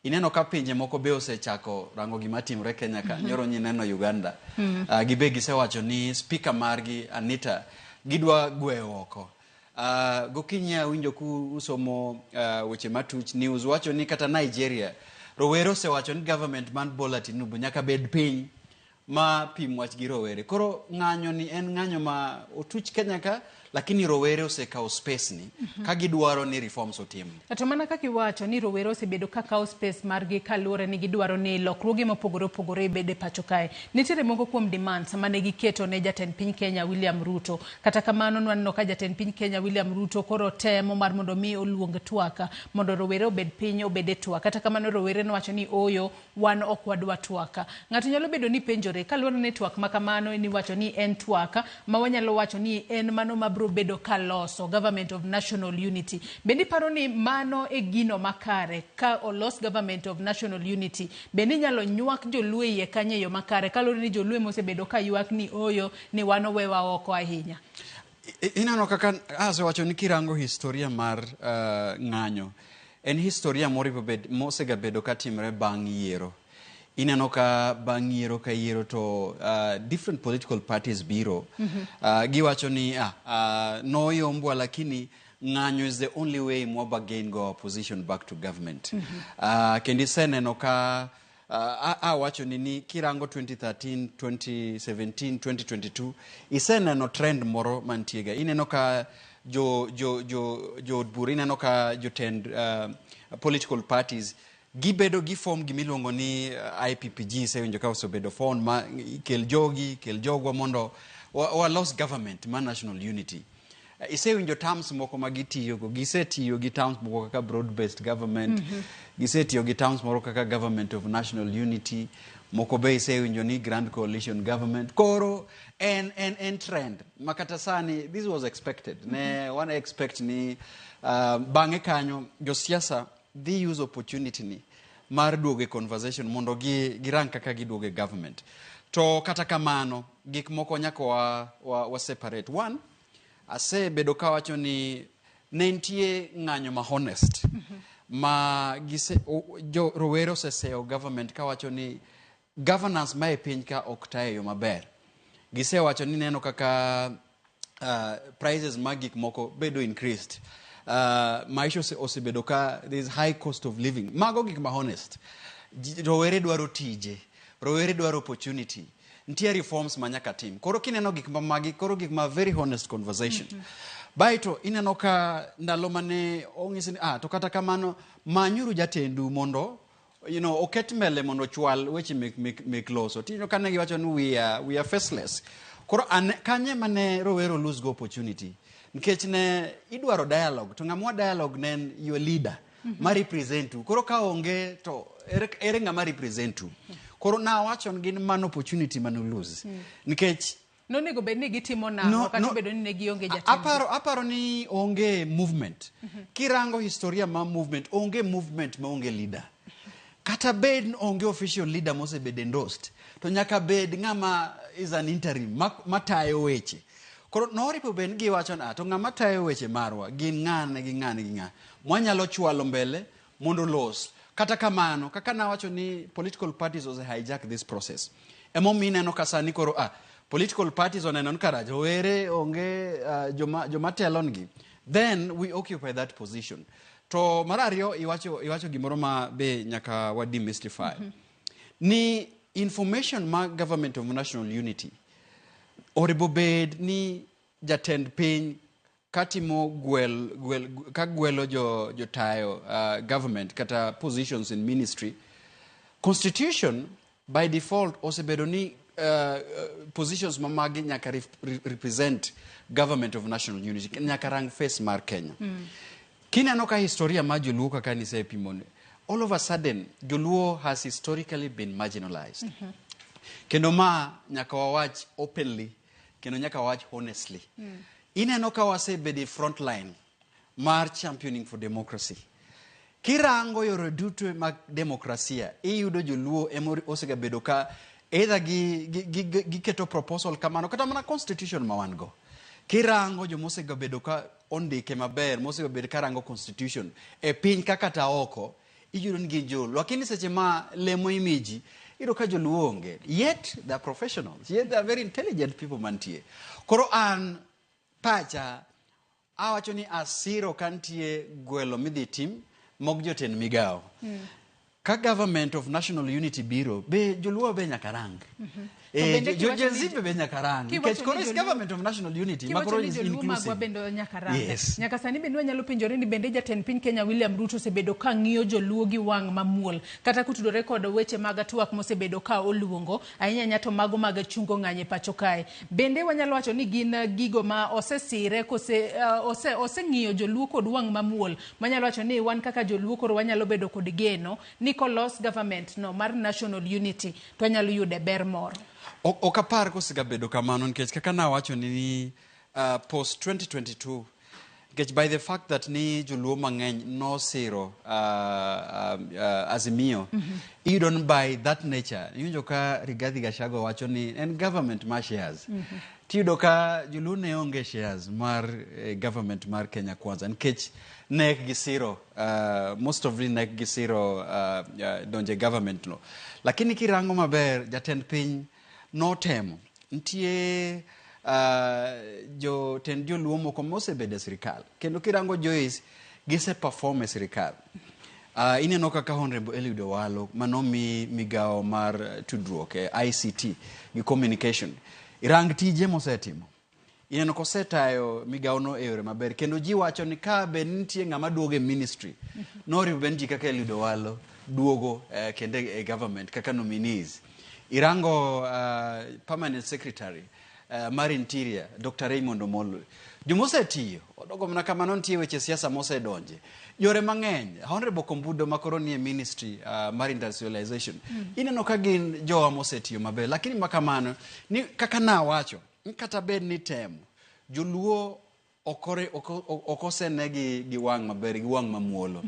ineno ka pinje moko be osechako rango gima timre Kenya ka. Nyoro nyineno Uganda. Gibe gisewacho ni speaker margi Anita gidwa gweyo oko. Gokinyi awinjo ku usomo weche matuch news wacho ni kata Nigeria rowere osewacho ni government man Bola Tinubu nyaka bed piny ma pim wach gi rowere. Koro ng'anyo ni en ng'anyo ma otuch Kenya ka, lakini rowere osekawo space ni ka gidwaro ni reforms otim. To mana kaka iwacho ni rowere osebedo ka kawo space margi kaluwore ni gidwaro ni lokruoge mopogore opogore bed e pacho kae. Nitiere moko kuom demands mane giketo ne jatend piny Kenya William Ruto. Kata kamano nwaneno ka jatend piny Kenya William Ruto koro temo mar mondo mi oluong twak mondo rowere obed piny obed e twak. Kata kamano rowere nowacho ni oyo wan ok wadwa twak. Ng'ato nyalo bedo ni penjore kaluwore ni twak ma kamano niwacho ni en twak ma wanyalo wacho ni en mano mabiro bedo kaloso government of national unity. Bende iparo ni mano e gino makare ka olos government of national unity? Bende inyalo nywak joluo iye kanyo e yo makare kaluwore ni joluo mosebedo ka ywak ni oyo ni wan owewa oko ahinya? Ineno kaka asewacho ni kirango historia mar ng'anyo en historia moripo bed mosegabedo katimre bang' yiero. Ineno ka bang' yiero ka yiero to different political parties biro. Giwacho ni noyombwa lakini ng'anyo is the only way mwaba gain go our position back to government. Kendo iseneno ka awacho ni kirango 2013, 2017, 2022 iseneno trend moro mantie ga. Ineno ka jo od bura, ineno ka jotend political parties gibedo gi form gimiluongo ni IPPG. Isewinjo ka osebedo form ma kel jogi, kel jogwa mondo walos government ma national unity. Isewinjo terms moko ma gitiyogo, gisetiyo gi terms moko kaka broad based government, gisetiyo gi terms moro kaka government of national unity, moko be isewinjo ni grand coalition government. Koro en trend ma kata sani this was expected. Ne wan expect ni bang'e kanyo josiasa dhi use opportunity ni mar duogo e conversation mondo girang kaka giduogo e government. To kata kamano gik moko nyaka wa separate. One, asebedo kawacho ni ne nitie ng'anyo ma honest ma gise, jo rowere oseseyo government kawacho ni governance ma e piny ka ok tayo e yo maber. Gisewacho ni neno kaka prices mag gik moko bedo increased. Maisha osebedo ka there is high cost of living. Mago gik ma honest. Rowere dwaro tije, rowere dwaro opportunity. Nitie reforms ma nyaka tim. Koro kineno gik ma magi, koro gik ma very honest conversation. Baeto ineno ka ndalo mane onyisi ni to kata kamano manyuru jatendu mondo oket mbele mondo ochwal weche mek loso. Tineno ka ne giwacho ni we are faceless. Koro kanye mane rowere lose go opportunity. Nikech ne idwaro dialogue, to ng'ama dialogue ne en your leader ma represent u. Koro ka onge to ere ng'ama represent u. Koro nawacho ni gin mano opportunity mane lose. Nikech nonego bed ni gitimo nang'o kata obedo ni ne gionge jatend. Aparo ni onge movement. Kirango historia ma movement, onge movement ma onge leader. Kata bed ni onge official leader mosebedo endorsed, to nyaka bed ng'ama is an interim matayo weche. Koro noripo bed ni giwacho ni, "Ah, to ng'ama tayo weche marwa gin ng'ane gi ng'ane gi ng'ane mwanyalo chwalo mbele mondo los." Kata kamano, kaka nawacho ni political parties ose hijack this process. Emomiyo ineno ka sani koro political parties oneno ni kara rowere onge joma telonegi. Then we occupy that position. To mar ariyo, iwacho gimoro ma be nyaka wa demystify. Ni information ma government of national unity onego bed ni jatend piny katimo gwel, gwel, ka gwelo jo jotayo government kata positions in ministry. Constitution by default osebedo ni positions mamagi nyaka represent government of national unity, nyaka rang face mar Kenya. Kineno ka historia mar joluo kaka nisepimo, all of a sudden joluo has historically been marginalized. Kendo ma nyaka wawach openly, kendo nyaka wawach honestly. Ineno ka wasebedo e front line mar championing for democracy. Kirango yore duto mag demokrasia, iyudo joluo ema osegabedo ka either giketo proposal kamano kata mana constitution ma wan go. Kirango jomosegabedo ka ondike maber, mosegabedo ka rango constitution e piny ka kata oko, iyudo ni gin joluo. Lakini seche ma lemo imiji, iyudo ka joluo onge. Yet they are professionals, yet they are very intelligent people mantie. Koro an pacha awacho ni asiro kantie gwelo midhi tim mog jotend migawo. Ka government of national unity biro, be joluo be nyaka rang. To bende Jo kiwacho Gen ni Z be nyaka rang. kiwacho Nikech koro ni is joluo- government of national unity, ma Kiwacho koro ni is joluo magwa inclusive. bende nyaka rang. Yes. Nyaka sani bende wanyalo penjore ni bende jatend piny Kenya William Ruto osebedo ka ng'iyo joluo gi wang' mamuol kata kotudore kod weche mag twak mosebedo ka oluongo ahinya ahinya to mago mag chungo ng'anyo e pacho kae. Bende wanyalo wacho ni gin gigo ma osesire kose oseng'iyo joluo kod wang' mamuol manyalo wacho ni wan kaka joluo koro wanyalo bedo kod geno ni kolos government no mar national unity to wanyalo yude ber moro. Ok apar kosegabedo kamano, nikech kaka nawacho ni post 2022, nikech by the fact that ni joluo mang'eny nosiro Azimio, iyudo ni by that nature iwinjo ka Rigathi Gachagua wacho ni en government mar shares. Tiyudo ka joluo ne onge shares mar government mar Kenya Kwanza, nikech ne gisiro most of ne gisiro donje government no. Lakini kirango maber, jatend piny notemo nitie jotend joluo moko mosebedo e sirikal, kendo kirango Joyce gise perform e sirikal. Ineno kaka Honorable Eliud Owalo manomi migawo mar tudruok e ICT gi communication, irang tije mosetimo, ineno kosetayo migawono e yore maber, kendo ji wacho ni ka be nitie ng'ama duogo e ministry, noriwo bed ji kaka Eliud Owalo duogo kendo e government kaka nominees. Irango permanent secretary mar interior Dr. Raymond Omolo, jomosetiyo odogo mana kamano, nitie weche siasa mosedonje yore mang'eny. Honorable Kombudo makoro nie ministry mar industrialization, ineno ka gin jowa mosetiyo maber. Lakini makamano ni kaka nawacho ni kata bed ni temo joluo ok osene gi wang' maber, gi wang' mamuolo,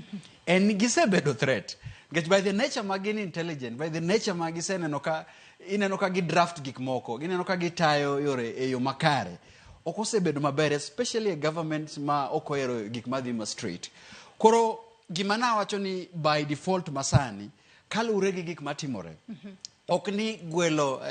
en ni gisebedo threat, nikech by the nature ma gin intelligent, by the nature ma giseneno ka ineno ka gi draft gik moko, gineno ka gitayo yore e yo makare, ok osebedo maber, especially e government ma ok ohero gik madhi ma straight. Koro gima nawacho ni by default masani kaluwore gi gik matimore, ok ni gwelo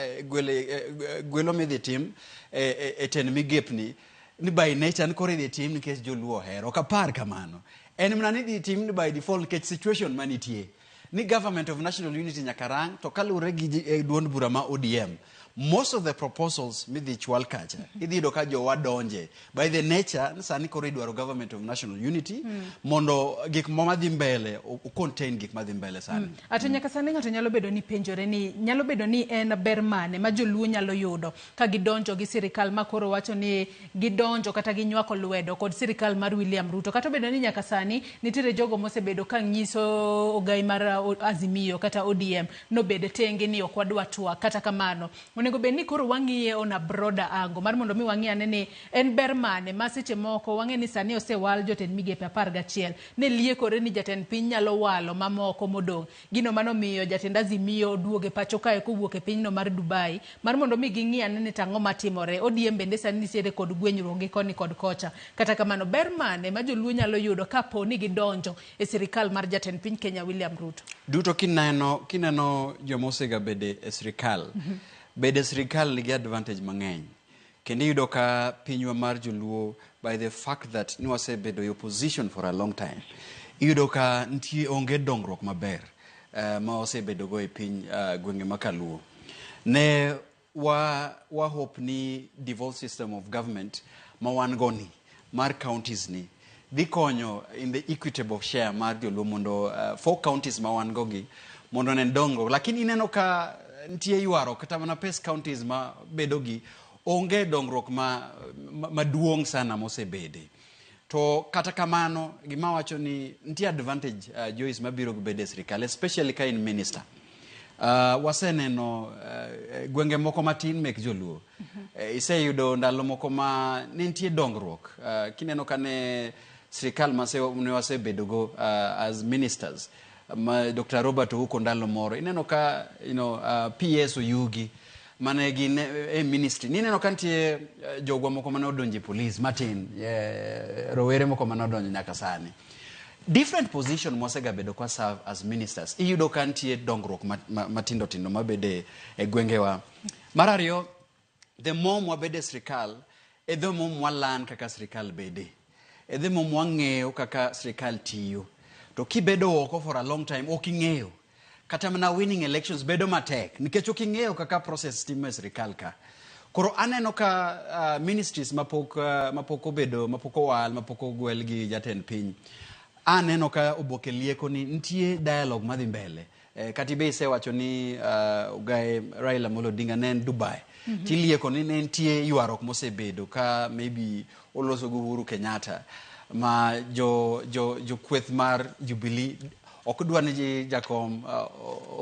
gwelo midhi tim e tend migepni ni by nature ni koro idhi tim nikech joluo ohero. Ok apar kamano. En mana ni idhi tim ni by default nikech situation manitie ni government of national unity nyaka rang. To kaluwore gi duond bura ma ODM, most of the proposals midhi chwal kacha, idhi yudo ka jowa donje by the nature ni sani koro idwaro government of national unity mondo gik madhi mbele o contain gik madhi mbele sani. Ato nyaka sani ng'ato nyalo bedo ni penjore ni nyalo bedo ni en ber mane ma joluo nyalo yudo ka gidonjo gi sirikal ma koro wacho ni gidonjo kata ginywako lwedo kod sirikal mar William Ruto, kata obedo ni nyaka sani nitiere jogo mosebedo ka nyiso ogai mar Azimio kata ODM nobed tenge ni ok wadwa twak. Kata kamano onego Onego bed ni koro wang'iye on a broader angle mar mondo mi wang'i ane ni en ber mane ma seche moko wang'e ni sani osewal jotend migepe 11 ne liekore ni jatend piny nyalo walo mamoko modong'. Gino manomiyo jatend Azimio oduogo e pacho kae kowuok e pinyno mar Dubai mar mondo mi ging'i ane ni tang'o matimore. ODM bende sani nitiere kod gwenyruok gi koni kod kocha. Kata kamano, ber mane ma joluo nyalo yudo kapo ni gidonjo e sirikal mar jatend piny Kenya William Ruto? Duto kineno joma osegabede e sirikal, bede e sirikal nigi advantage mang'eny. Kendo iyudo ka pinywa mar joluo, by the fact that ni wasebedo e opposition for a long time, iyudo ka nitie onge dongruok maber ma wasebedogo e piny gwenge ma kaluo. Ne wa hope ni devolved system of government ma wan go ni mar counties ni dhi konyo in the equitable share mar joluo mondo 4 counties ma wan go gi mondo ne dongruok. Lakini ineno ka nitie ywaruok kata mana pes counties ma bedo gi onge dongruok maduong' sana mosebede. To kata kamano gima wacho ni nitie advantage Joyce mabiro bedo e sirikal, especially ka in minister. Waseneno gwenge moko matin mek joluo. Iseyudo ndalo moko ma ne nitie dongruok. Kineno ka ne sirikal ne wasebedogo as ministers ma Dr. Robert Ouko ndalo moro, ineno ka PS Oyugi mane gin e ministry, nineno ka nitie jogwa moko mane odonjo e police matin, rowere moko mane odonjo nyaka sani. Different position mwasegabedo kwa serve as ministers, iyudo ka nitie dongruok matindo tindo mabede e gwengewa. Mar ariyo, the more mwabede e sirikal, e the more mwalan kaka sirikal bede, e the more mwang'eyo kaka sirikal tiyo. To kibedo oko for a long time, ok ing'eyo. Kata mana winning elections bedo matek, nikech ok ing'eyo kaka process timo e sirikal ka. Koro aneno ka ministries mapok obedo, mapok owal, mapok ogwel gi jatend piny, aneno ka oboke lieko ni nitie dialogue madhi mbele. Kati be isewacho ni Ogae Raila Amolo Odinga ne en Dubai. Tilieko ni ne nitie ywaruok mosebedo ka maybe oloso gi Uhuru Kenyatta ma jo kweth mar Jubilee ok dwa ni jakom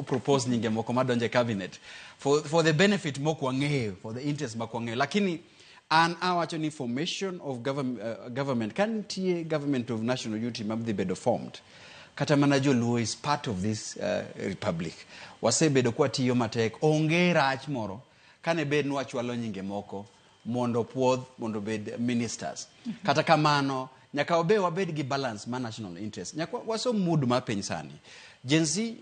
propose nyinge moko madonjo e cabinet for the benefit mok wang'eyo, for the interest mok wang'eyo. Lakini an awacho ni formation of government, ka nitie government of national unity madhi bedo formed, kata mana joluo is part of this republic. Wasebedo kwa tiyo matek, onge rach moro kane bed ni wachwalo nyinge moko mondo puodh, mondo bed ministers. Kata kamano nyaka wabed gi balance ma national interest. Nyaka wasom mood mar piny sani. Gen Z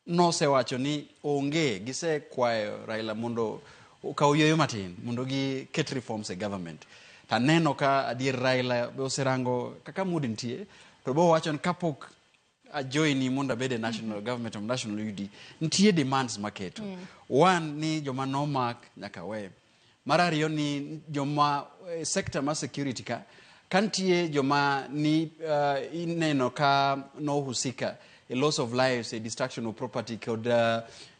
nosewacho ni onge, gisekwayo Raila mondo okaw yueyo matin mondo giket reforms e government. Taneno ka adier Raila be oserango kaka mood nitie, to bo wacho ni kapok ajoini mondo abed e national government of national unity, nitie demands maketo. One, ni joma nomak nyaka we. Mar ariyo ni joma sector mar security ka nitie joma ni ineno ka nohusika e loss of lives, e destruction of property kod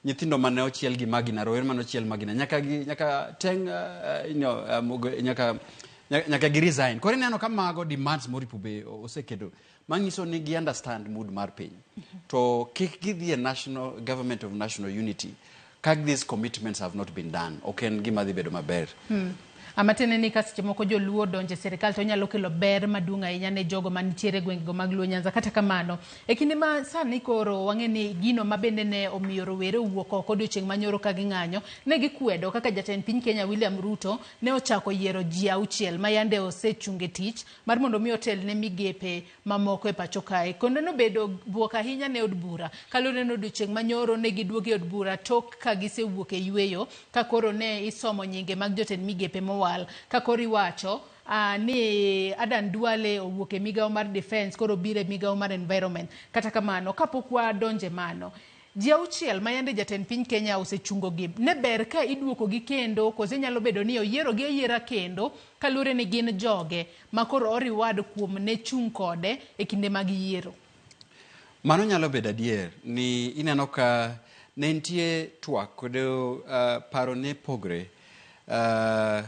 nyithindo mane ochiel gi magina, rowere mane ochiel magina, nyaka teng, nyaka gi resign. Koro ineno ka mago demands moripo be oseketo manyiso ni gi understand mood mar piny. To kik gidhi e national government of national unity ka these commitments have not been done. Ok en gima dhi bedo maber. Amatene ni ka seche moko joluo donjo e sirikal to onyalo kelo ber maduong' ahinya ne jogo manitiere e gwengego mag Luo Nyanza. Kata kamano, e kinde ma sani koro wang'e ni gino ma bende ne omiyo rowere owuok oko odiochieng' manyoro ka ging'anyo, ne gikwedo kaka jatend piny Kenya William Ruto ne ochako yiero ji 6 ma yande osechung' e tich mar mondo mi otel ne migepe mamoko e pacho kae. Kendo nobedo buok ahinya ne od bura kaluwore ni odiochieng' manyoro ne giduogo e od bura tok ka gisewuok e yweyo, ka koro ne isomo nyinge mag jotend migepe mowal, ka koro iwacho ni Adan Duale owuok e migawo mar defense koro biro e migawo mar environment. Kata kamano, kapok wadonje mano, ji 6 ma yande jatend piny Kenya osechungogi, ne ber ka iduokogi kendo, koso nyalo bedo ni oyierogi ayiera kendo kaluwore ni gin joge ma koro oriwad kuom ne chung' kode e kinde mag yiero. Mano nyalo bedo adier ni ineno ka ne nitie twak kod paro ne pogre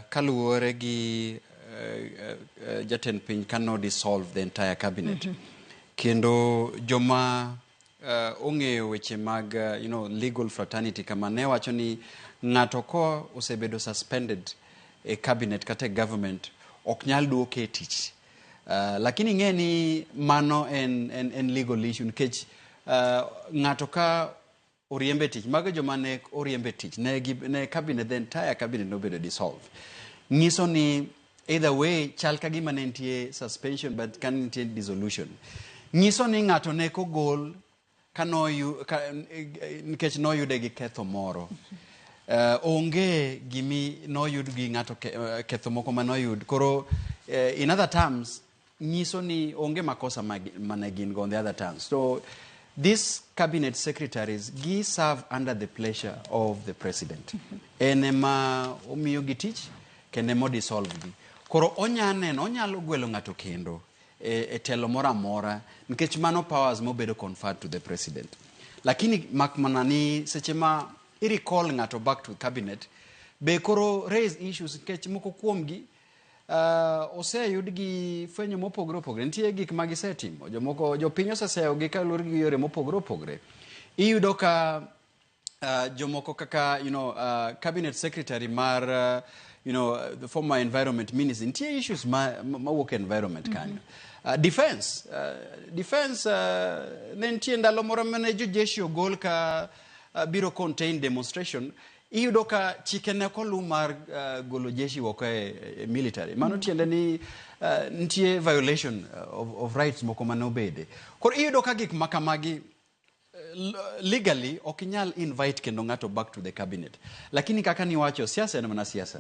kaluwore gi jatend piny kano dissolve the entire cabinet. Kendo joma ong'eyo weche mag legal fraternity kama ne wacho ni ng'ato ko osebedo suspended e cabinet kata e government ok nyal duoke e tich. Lakini ing'e ni mano en legal issue nikech ng'ato ka oriembe tich, mago joma ne oriembe tich ne cabinet, the entire cabinet nobedo dissolved, nyiso ni either way chal ka gima ne nitie suspension, but ka nitie dissolution nyiso ni ng'ato ne kogol ka nikech noyude gi ketho moro. Onge gimi noyud gi ng'ato ketho moko manoyud. Koro in other terms nyiso ni onge makosa mane gin go on the other terms. So these cabinet secretaries gi serve under the pleasure of the president. En ema omiyo gi tich kendo ema odissolve gi. Koro onya neno, onyalo gwelo ng'ato kendo e telo moro amora nikech mano powers mobedo conferred to the president. Lakini mak mana ni seche ma i recall ng'ato back to cabinet be koro raise issues nikech moko kuomgi oseyud gi fwenyo mopogore opogore. Nitie gik ma gisetimo, jomoko jopiny oseseyogi kaluwore gi yore mopogore opogore. Iyudo ka jomoko kaka cabinet secretary mar the former environment minister, nitie issues ma wuok e environment kanyo. Defense ne nitie ndalo moro mane jojeshi ogol ka biro contain demonstration. Iyudo ka chike ne ok oluw mar golo jeshi oko e military. Mano tiende ni nitie violation of rights moko mane obede. Koro iyudo ka gik makamagi legally ok inyal invite kendo ng'ato back to the cabinet. Lakini kaka niwacho, siasa en mana siasa.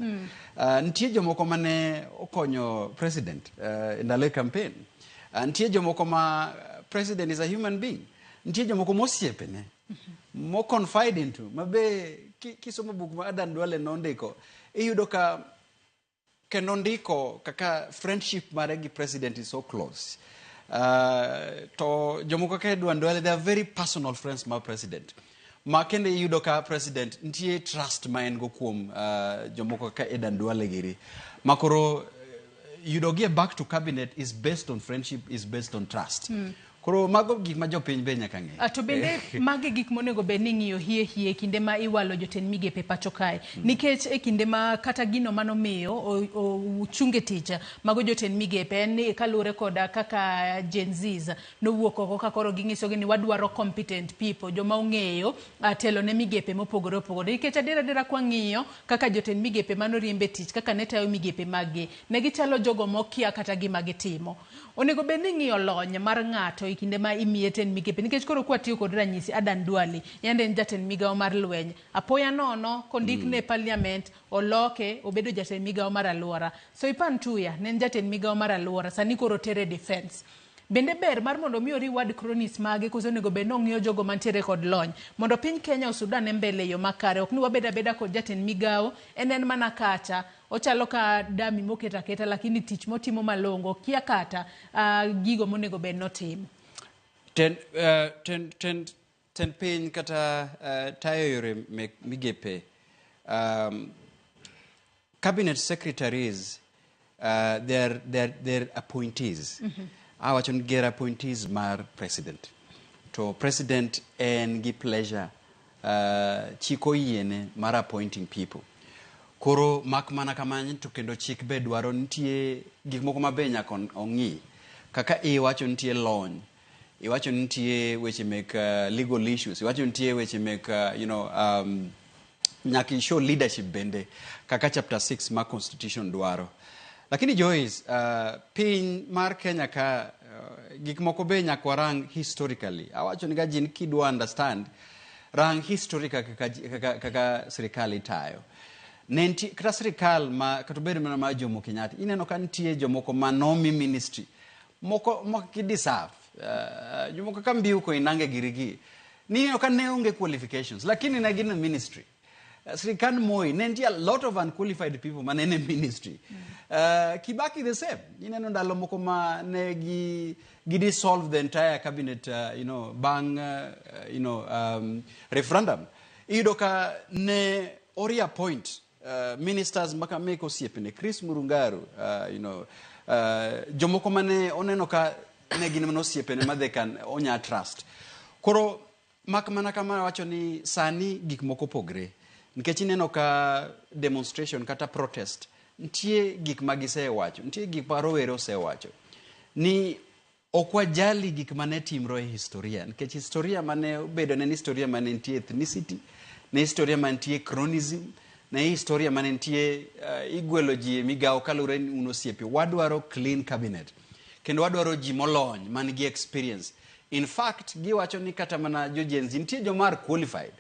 Nitie jomoko mane okonyo president e ndalo e campaign. Nitie jomoko ma president is a human being. Nitie jomoko mosiepene mo confide into mabe kisomo buk ma Adan Duale nondiko, iyudo ka kendo ndiko kaka friendship mare gi president is so close. To jomoko kaka Edwin Duale, they are very personal friends mar president. Ma kendo iyudo ka president nitie trust ma en go kuom jomoko kaka Aden Duale giri. Ma koro yudo gi e back to cabinet is based on friendship, is based on trust. Koro mago gik ma jopiny be nyaka ng'e. To bende magi gik monego bed ni ing'iyo hie hie kinde ma iwalo jotend migepe pacho kae, nikech e kinde ma kata gino manomiyo ochung e tich mago jotend migepe en ni kaluwore koda kaka Gen Zs nowuok oko ka koro ging'isogi ni wadwaro competent people, joma ong'eyo telo ne migepe mopogore opogore, nikech adier adiera kwang'iyo kaka jotend migepe manoriemb e tich kaka ne tayo migepe mag gi, ne gichalo jogo mokia kata gima gitimo. Onego bed ni ing'iyo lony mar ng'ato e kinde ma imiye tend migepe, nikech koro kwatiyo kod ranyisi Adan Duale yande en jatend migawo mar lweny, apoya nono kondikne mm. parliament oloke obedo jatend migawo mar alwora. Soipan Tuya ne en jatend migawo mar alwora, sani koro tere defense. Bende ber mar mondo mi reward cronies mage koso onego bed ni ong'iyo jogo mantiere kod lony mondo piny Kenya osudane mbele e yo makare? Ok ni wabed abeda kod jatend migawo en mana kacha ochalo ka dummy moket aketa, lakini tich motimo malong'o okia kata gigo monego bed notimo. Tend piny kata tayo yore mek migepe, cabinet secretaries, they're appointees. Awacho ni gin appointees mar president, to president en gi pleasure, chik oyiene mar appointing people. Koro mak mana kamano to kendo chik be dwaro nitie gik moko mabe nyaka ong'i kaka iwacho nitie lony, iwacho nitie weche mek legal issues, iwacho nitie weche mek nyaka i show leadership bende kaka chapter 6 mar constitution dwaro. Lakini Joyce, piny mar Kenya ka gik moko be nyaka warang historically. Awacho ni ga ji ni kidwa understand, rang historical kaka sirikal itayo. Ne nitie kata sirikal ma kata obed mana mar Jomo Kenyatta, ineno ka nitie jomoko ma nomi ministry moko mok gi deserve, jomoko kaka Mbiu Koinange girigi nineno ka ne onge qualifications lakini ne gin e ministry. Sirikand Moi ne nitie a lot of unqualified people mane ne ministry. Kibaki the same. Ineno ndalo moko ma ne gi dissolve the entire cabinet bang' referendum. Iyudo ka ne o reappoint ministers maka mek osiepene Chris Murungaru, jomoko mane oneno ka ne gin mana osiepene ma they can onya trust. Koro mak mana kama wacho ni sani gik moko opogre nikech ineno ka demonstration kata protest nitie gik ma gisewacho, nitie gik ma rowere osewacho ni ok wajali gik mane timre e historia nikech historia mane obedo ne en historia mane nitie ethnicity, ne historia mane nitie cronyism, ne historia mane nitie igwelo ji e migawo kaluwore ni un osiepe. Wadwaro clean cabinet kendo wadwaro ji molony man gi experience. In fact, giwacho ni kata mana jo Gen Z nitie joma are qualified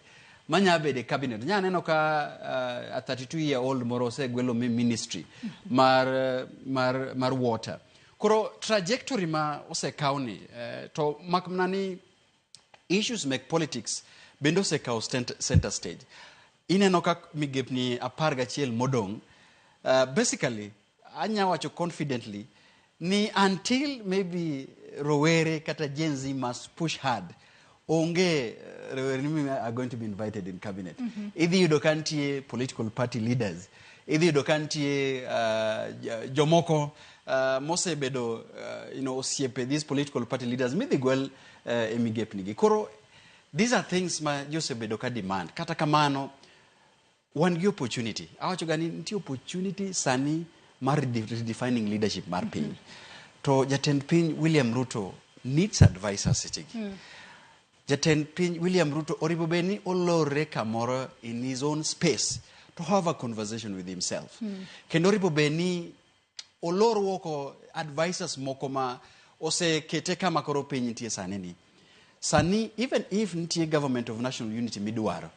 manya bedo e cabinet. Nya neno ka a 32 year old moro osegwelo mi ministry mar water. Koro trajectory ma osekawni to mak mana ni issues mek politics bende osekawo center stage. Ineno ka migepni 11 modong', basically anya wacho confidently ni until maybe rowere kata Gen Z must push hard, onge rowere ni are going to be invited in cabinet. Idhi yudo ka nitie political party leaders, idhi yudo ka nitie jomoko mosebedo osiepe these political party leaders midhi gwel e migepni gi. Koro these are things ma ji osebedo ka demand. Kata kamano wan gi opportunity. Awacho ga ni nitie opportunity sani mar redefining leadership mar piny. To jatend piny William Ruto needs advisors sechegi. Jatend piny William Ruto oripo bed ni olorre kamoro in his own space to have a conversation with himself. Kendo oripo bed ni olor woko advisors moko ma osekete kama koro piny nitie sani ni. Sani even if nitie government of national unity midwaro,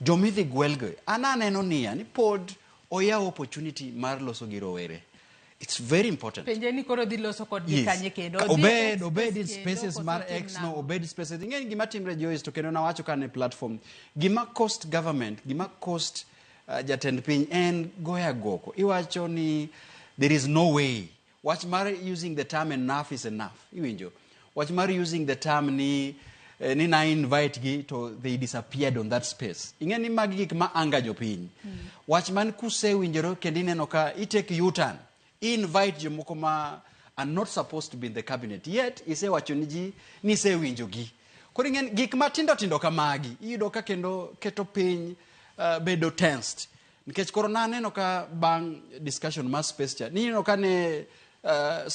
jomidhi gwelgo, an aneno niya ni pod oyawo opportunity mar loso gi rowere. It's very important. Penje ni koro dhi loso kodgi kanye kendo? Odhi e Obed X obed in space kendo, spaces koso mar otim X no, nang'o? Obed spaces. Ing'e gima timre Joyce, to kendo nawacho ka ne platform. Gima cost government, gima cost jatend piny en goyo agoko. Iwacho ni there is no way. Wach mar using the term enough is enough. Iwinjo? Wach mar using the term ni na invite gi to they disappeared on that space. Ing'e ni magi gik ma anga jopiny. Wach man kusewinjore kendo ineno ka i take U-turn. Invite jomoko ma are not supposed to be in the cabinet yet isewacho ni ji ni isewinjo gi. Koro ing'e ni gik matindo tindo kamagi iyudo ka kendo keto piny bedo tensed. Nikech koro naneno ka bang' discussion mar space cha, nineno ka ne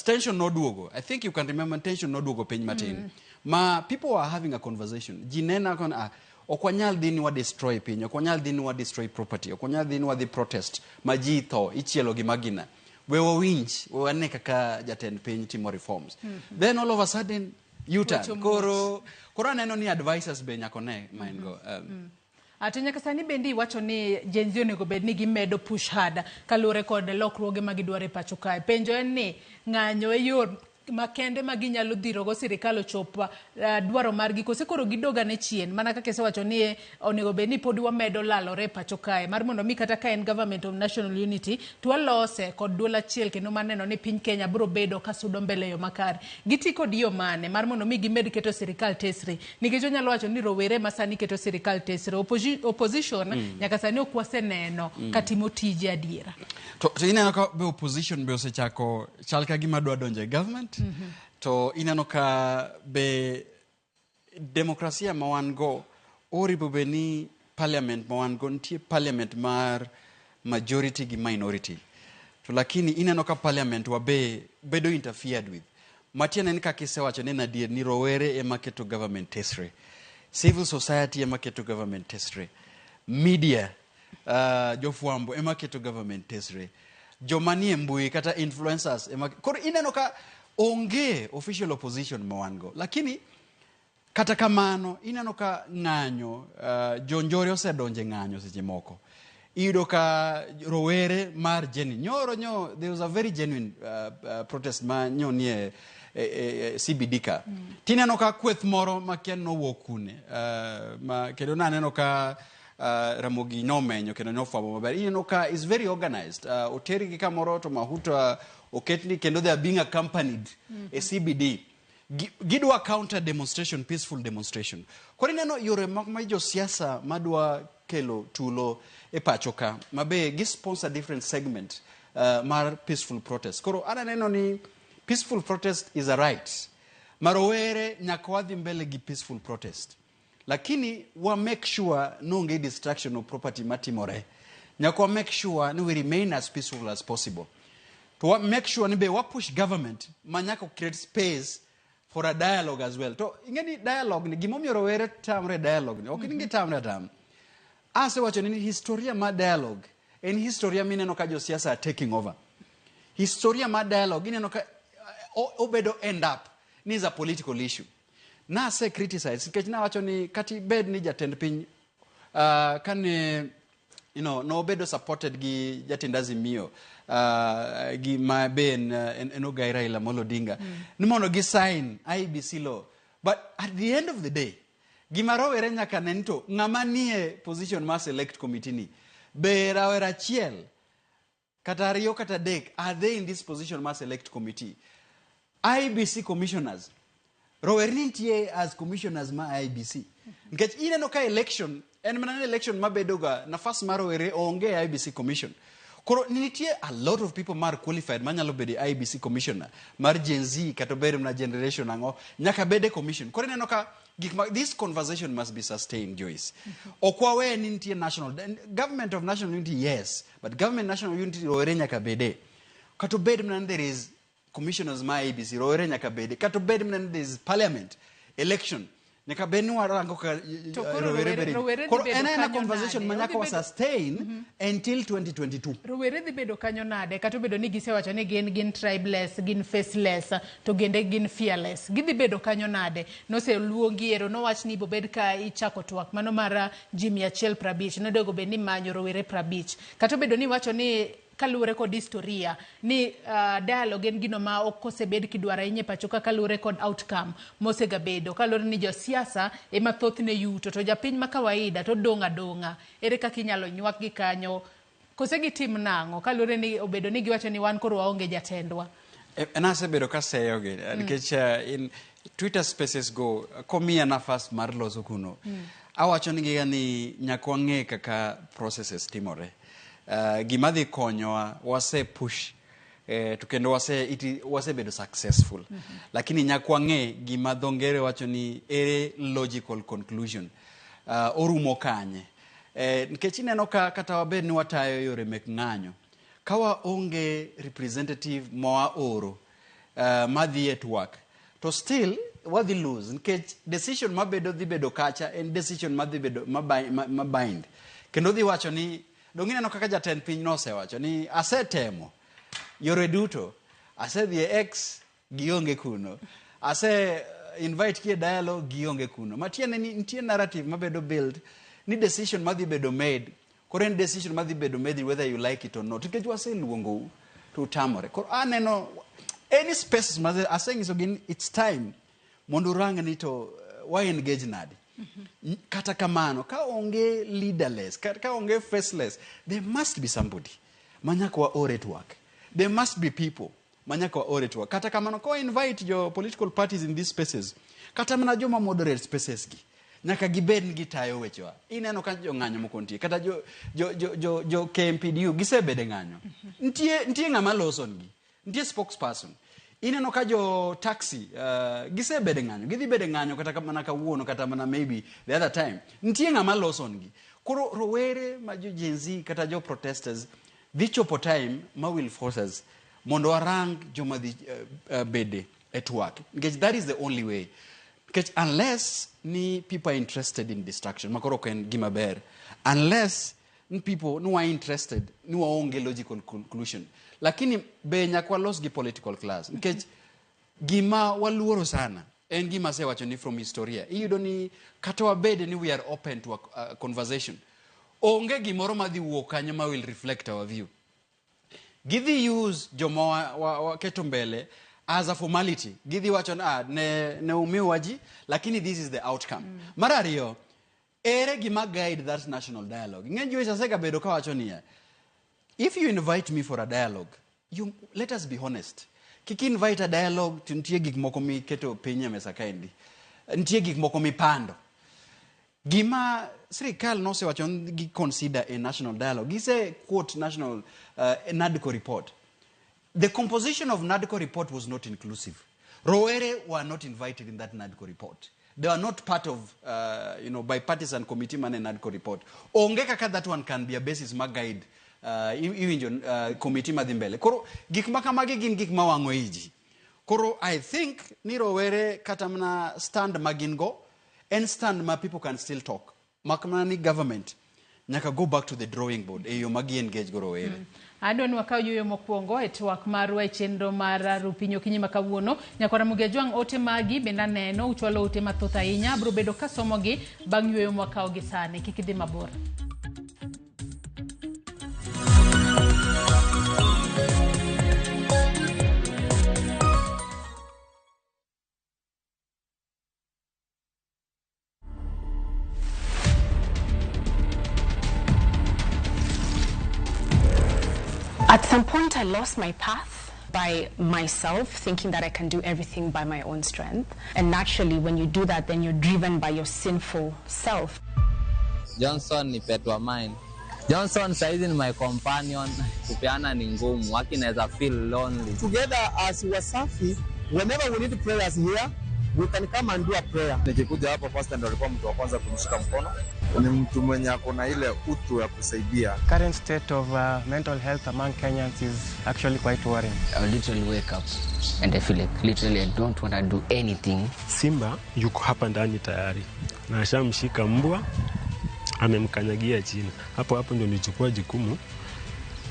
tension noduogo. I think you can remember tension noduogo piny matin. Ma people were having a conversation. Ji neno ka ok wanyal dhi ni wa destroy piny, ok wanyal dhi ni wa destroy property, ok wanyal dhi ni wadhi protest ma ji tho, ichielo gi magina. We wawinj, we wane kaka jatend piny timo reforms. Then all of a sudden, U-turn. Weche Koro aneno ni advisors be nyaka one ma en go. To nyaka sani bende iwacho ni Gen Z onego bed ni gimedo push hard kaluwore kod lokruoge ma gidwaro e pacho kae. Penjo en ni ng'anyo e yo makende ma ginyalo dhirogo sirikal ochop dwaro margi kose koro gidog ane chien mana kaka isewacho ni onego bed ni pod wamedo lalore e pacho kae mar mondo mi kata ka en government of national unity to walose kod duol achiel kendo maneno ni piny Kenya biro bedo ka sudo mbele e yo makare. Giti kod yo mane mar mondo mi gimed keto sirikal tesre nikech onyalo wacho ni rowere ma sani keto sirikal tesre opposition nyaka sani ok waseneno katimo tije adiera. To ineno ka be opposition be osechako chal ka gima dwa donjo e government. To ineno ka be demokrasia ma wan go oripo be ni parliament ma wan go nitie parliament mar majority gi minority. To lakini ineno ka parliament wa be bedo interfered with. Matiende ni kaka isewacho ni en adier ni rowere ema keto government tesre. Civil society ema keto government tesre. Media, jofwambo ema keto government tesre. Joma nie mbui kata influencers ema koro ineno ka onge official opposition ma wan go. Lakini kata kamano ineno ka ng'anyo, jonjore osedonje ng'anyo seche moko. Iyudo ka rowere mar genuine nyoro nyo there was a very genuine protest ma nyo nie CBD ka. Tineno ka kweth moro makia nowuok kune, ma kendo naneno ka Ramogi nomenyo kendo nofwambo maber. Ineno ka is very organized. Otergi kamoro to mahuta oketni kendo they are being accompanied e CBD. Gidwa counter demonstration, peaceful demonstration. Koro ineno yore moko ma josiasa madwa kelo tulo e pacho ka, ma be gi sponsor different segment mar peaceful protest. Koro an aneno ni peaceful protest is a right. Ma rowere nyaka wadhi mbele gi peaceful protest. Lakini wa make sure no onge destruction of property matimore. Nyaka wa make sure ni we remain as peaceful as possible. To wa make sure ni be wa push government ma nyaka create space for a dialogue as well. To ing'e ni dialogue ni gimomiyo rowere tamre dialogue ni ok ni gitamre atam. Asewacho ni historia mar dialogue en historia mineno ka josiasa are taking over. Historia mar dialogue ineno ka obedo end up ni is a political issue. Nase criticize nikech nawacho ni kata ibed ni jatend piny kane nobedo supported gi jatend Azimio gi ma be en Ogai Raila Amolo Odinga ni mondo gi sign IEBC law. But at the end of the day, gima rowere nyaka ne ni to ng'ama nie position mar select committee ni be rawera achiel kata ariyo kata adek are they in this position mar select committee? IEBC commissioners rowere nitie as commissioners ma IEBC nikech ineno ka election en mana election mabedo ga nafas mar rowere onge e IEBC commission. Koro nitie a lot of people mar qualified manyalo bedo e IEBC commissioner mar Gen Z kata obed mana generation ang'o nyaka bed e commission. Koro ineno ka gik ma this conversation must be sustained, Joyce. Ok wawe ni nitie national government of national unity, yes, but government national unity rowere nyaka bede. Kata obed mana ni there is commissioners ma IEBC rowere nyaka bede. Kata obed mana ni there is parliament election nyaka bed ni warango ka To koro rowere bede. Rowere dhi Koro bedo en aena kanyo conversation nade? ma nyaka Odhi wa bedo sustain until 2022. Rowere dhi bedo kanyo nade? Kata obedo ni gisewacho ni gin tribeless, gin faceless, to gende gin fearless. Gidhi bedo kanyo nade? Noseluongi ero, nowach ni ibobed ka ichako twak mano mar ji 150, nonego bed ni manyo rowere 50. Kata obedo ni iwacho ni kaluwore kod historia ni dialogue en gino ma ok osebed kidwaro ahinya e pacho ka kaluwore kod outcome mosegabedo, kaluwore ni josiasa ema thothne yuto to japiny ma kawaida to dong' adong'a. Ere kaka inyalo nywakgi kanyo? Kose gitim nang'o? Kaluwore ni obedo ni giwacho ni wan koro waonge jatendwa. En asebedo kaseyogi nikech in Twitter spaces go komiya nafas mar loso kuno. Awacho negi ni nyaka wang'e kaka processes timore. Gima dhi konyowa wase push to kendo wasebedo successful. Lakini nyaka wang'e gima dho ngere wacho ni ere logical conclusion. Orumo kanye. Nikech ineno ka kata wabed ni watayo yore mek ng'anyo, ka waonge representative mawaoro madhi e twak, to still wadhi lose nikech decision mabedo dhi bedo kacha en decision madhi bedo ma bind. Kendo dhi wacho ni dong' ineno kaka jatend piny nosewacho ni asetemo yore duto, asedhi e X gionge kuno, ase invite ki e dialogue gionge kuno. Matiende ni nitie narrative mabedo build ni decision madhi bedo made, koro en decision madhi bedo made whether you like it or not. Nikech waseluongou to utamore. Koro aneno any spaces ma asenyiso gi it's time mondo urang ni to wa engage nade. Kata kamano, ka onge leaderless, ka onge faceless, there must be somebody ma nyaka waor e twak. There must be people ma nyaka waor e twak. Kata kamano, ka invite jo political parties in these spaces, kata mana joma moderate spaces gi, nyaka gibed ni gitayo wechewa. Ineno ka jong'anyo moko nitie, kata jo KMPDU gisebedo e ng'anyo. Nitie ng'ama loso negi, nitie spokesperson. Ineno ka jo taxi gisebedo e ng'anyo, gidhi bedo e ng'anyo kata mana kawuono, kata mana maybe the other time. Nitie ng'ama loso negi. Koro rowere ma jo Gen Z kata jo protesters dhi chopo time ma will force us mondo warang joma dhi bede e twak. Nikech that is the only way. Nikech unless ni people are interested in destruction, ma koro ok en gima ber. Unless ni people ni wa interested ni waonge logical conclusion. Lakini be nyaka walos gi political class. Nikech gima waluoro sana en gima asewacho ni from historia. Iyudo ni kata wabede ni we are open to a conversation. Onge gimoro madhi wuok kanyo ma will reflect our view. Gidhi use joma waketo mbele as a formality. Gidhi wacho ni, ne umiwa ji, lakini this is the outcome. Mar ariyo, ere gima guide that national dialogue? Ng'eny Joyce asegabedo kawacho niya, if you invite me for a dialogue, let us be honest. Kik invite a dialogue to nitie gik moko miketo piny e mesa kaendi. Nitie gik moko mipando. Gima sirikal nosewacho ni gi consider a national dialogue. Gise quote national NADCO report. The composition of NADCO report was not inclusive. Rowere were not invited in that NADCO report. They were not part of, bipartisan committee mane NADCO report. Onge kaka that one can be a basis ma guide iwinjo committee madhi mbele. Koro gik ma kamagi gin gik mawang'o iji. Koro I think ni rowere kata mana stand ma gin go en stand ma people can still talk. Mak mana ni government nyaka go back to the drawing board e yo ma gi engage go rowere. Adwa ni wakaw yueyo mokwongo e twak marwa e chenro mar Rupiny okinyi ma kawuono. Nyakwar Ramogi Ajwang' ote magi bende aneno uchwalo ote mathoth ahinya. Abiro bedo kasomogi bang' yueyo mwakawo gi sani. Kik idhi mabor. At some point, I lost my path by myself, thinking that I can do everything by my own strength. And naturally, when you do that, then you're driven by your sinful self. Johnson ni pet wa mine. Johnson saizi ni my companion. Kupeana ni ngumu, waki naweza feel lonely. Together as Wasafi, whenever we need prayers here, we can come and do a prayer. Nikikuja hapo first ndo alikuwa mtu wa kwanza kumshika mkono. Ni mtu mwenye ako na ile utu ya kusaidia. Current state of mental health among Kenyans is actually quite worrying. I literally wake up and I feel like literally I don't want to do anything. Simba yuko hapa ndani tayari na ashamshika mbwa, amemkanyagia chini. Hapo hapo ndio nilichukua jukumu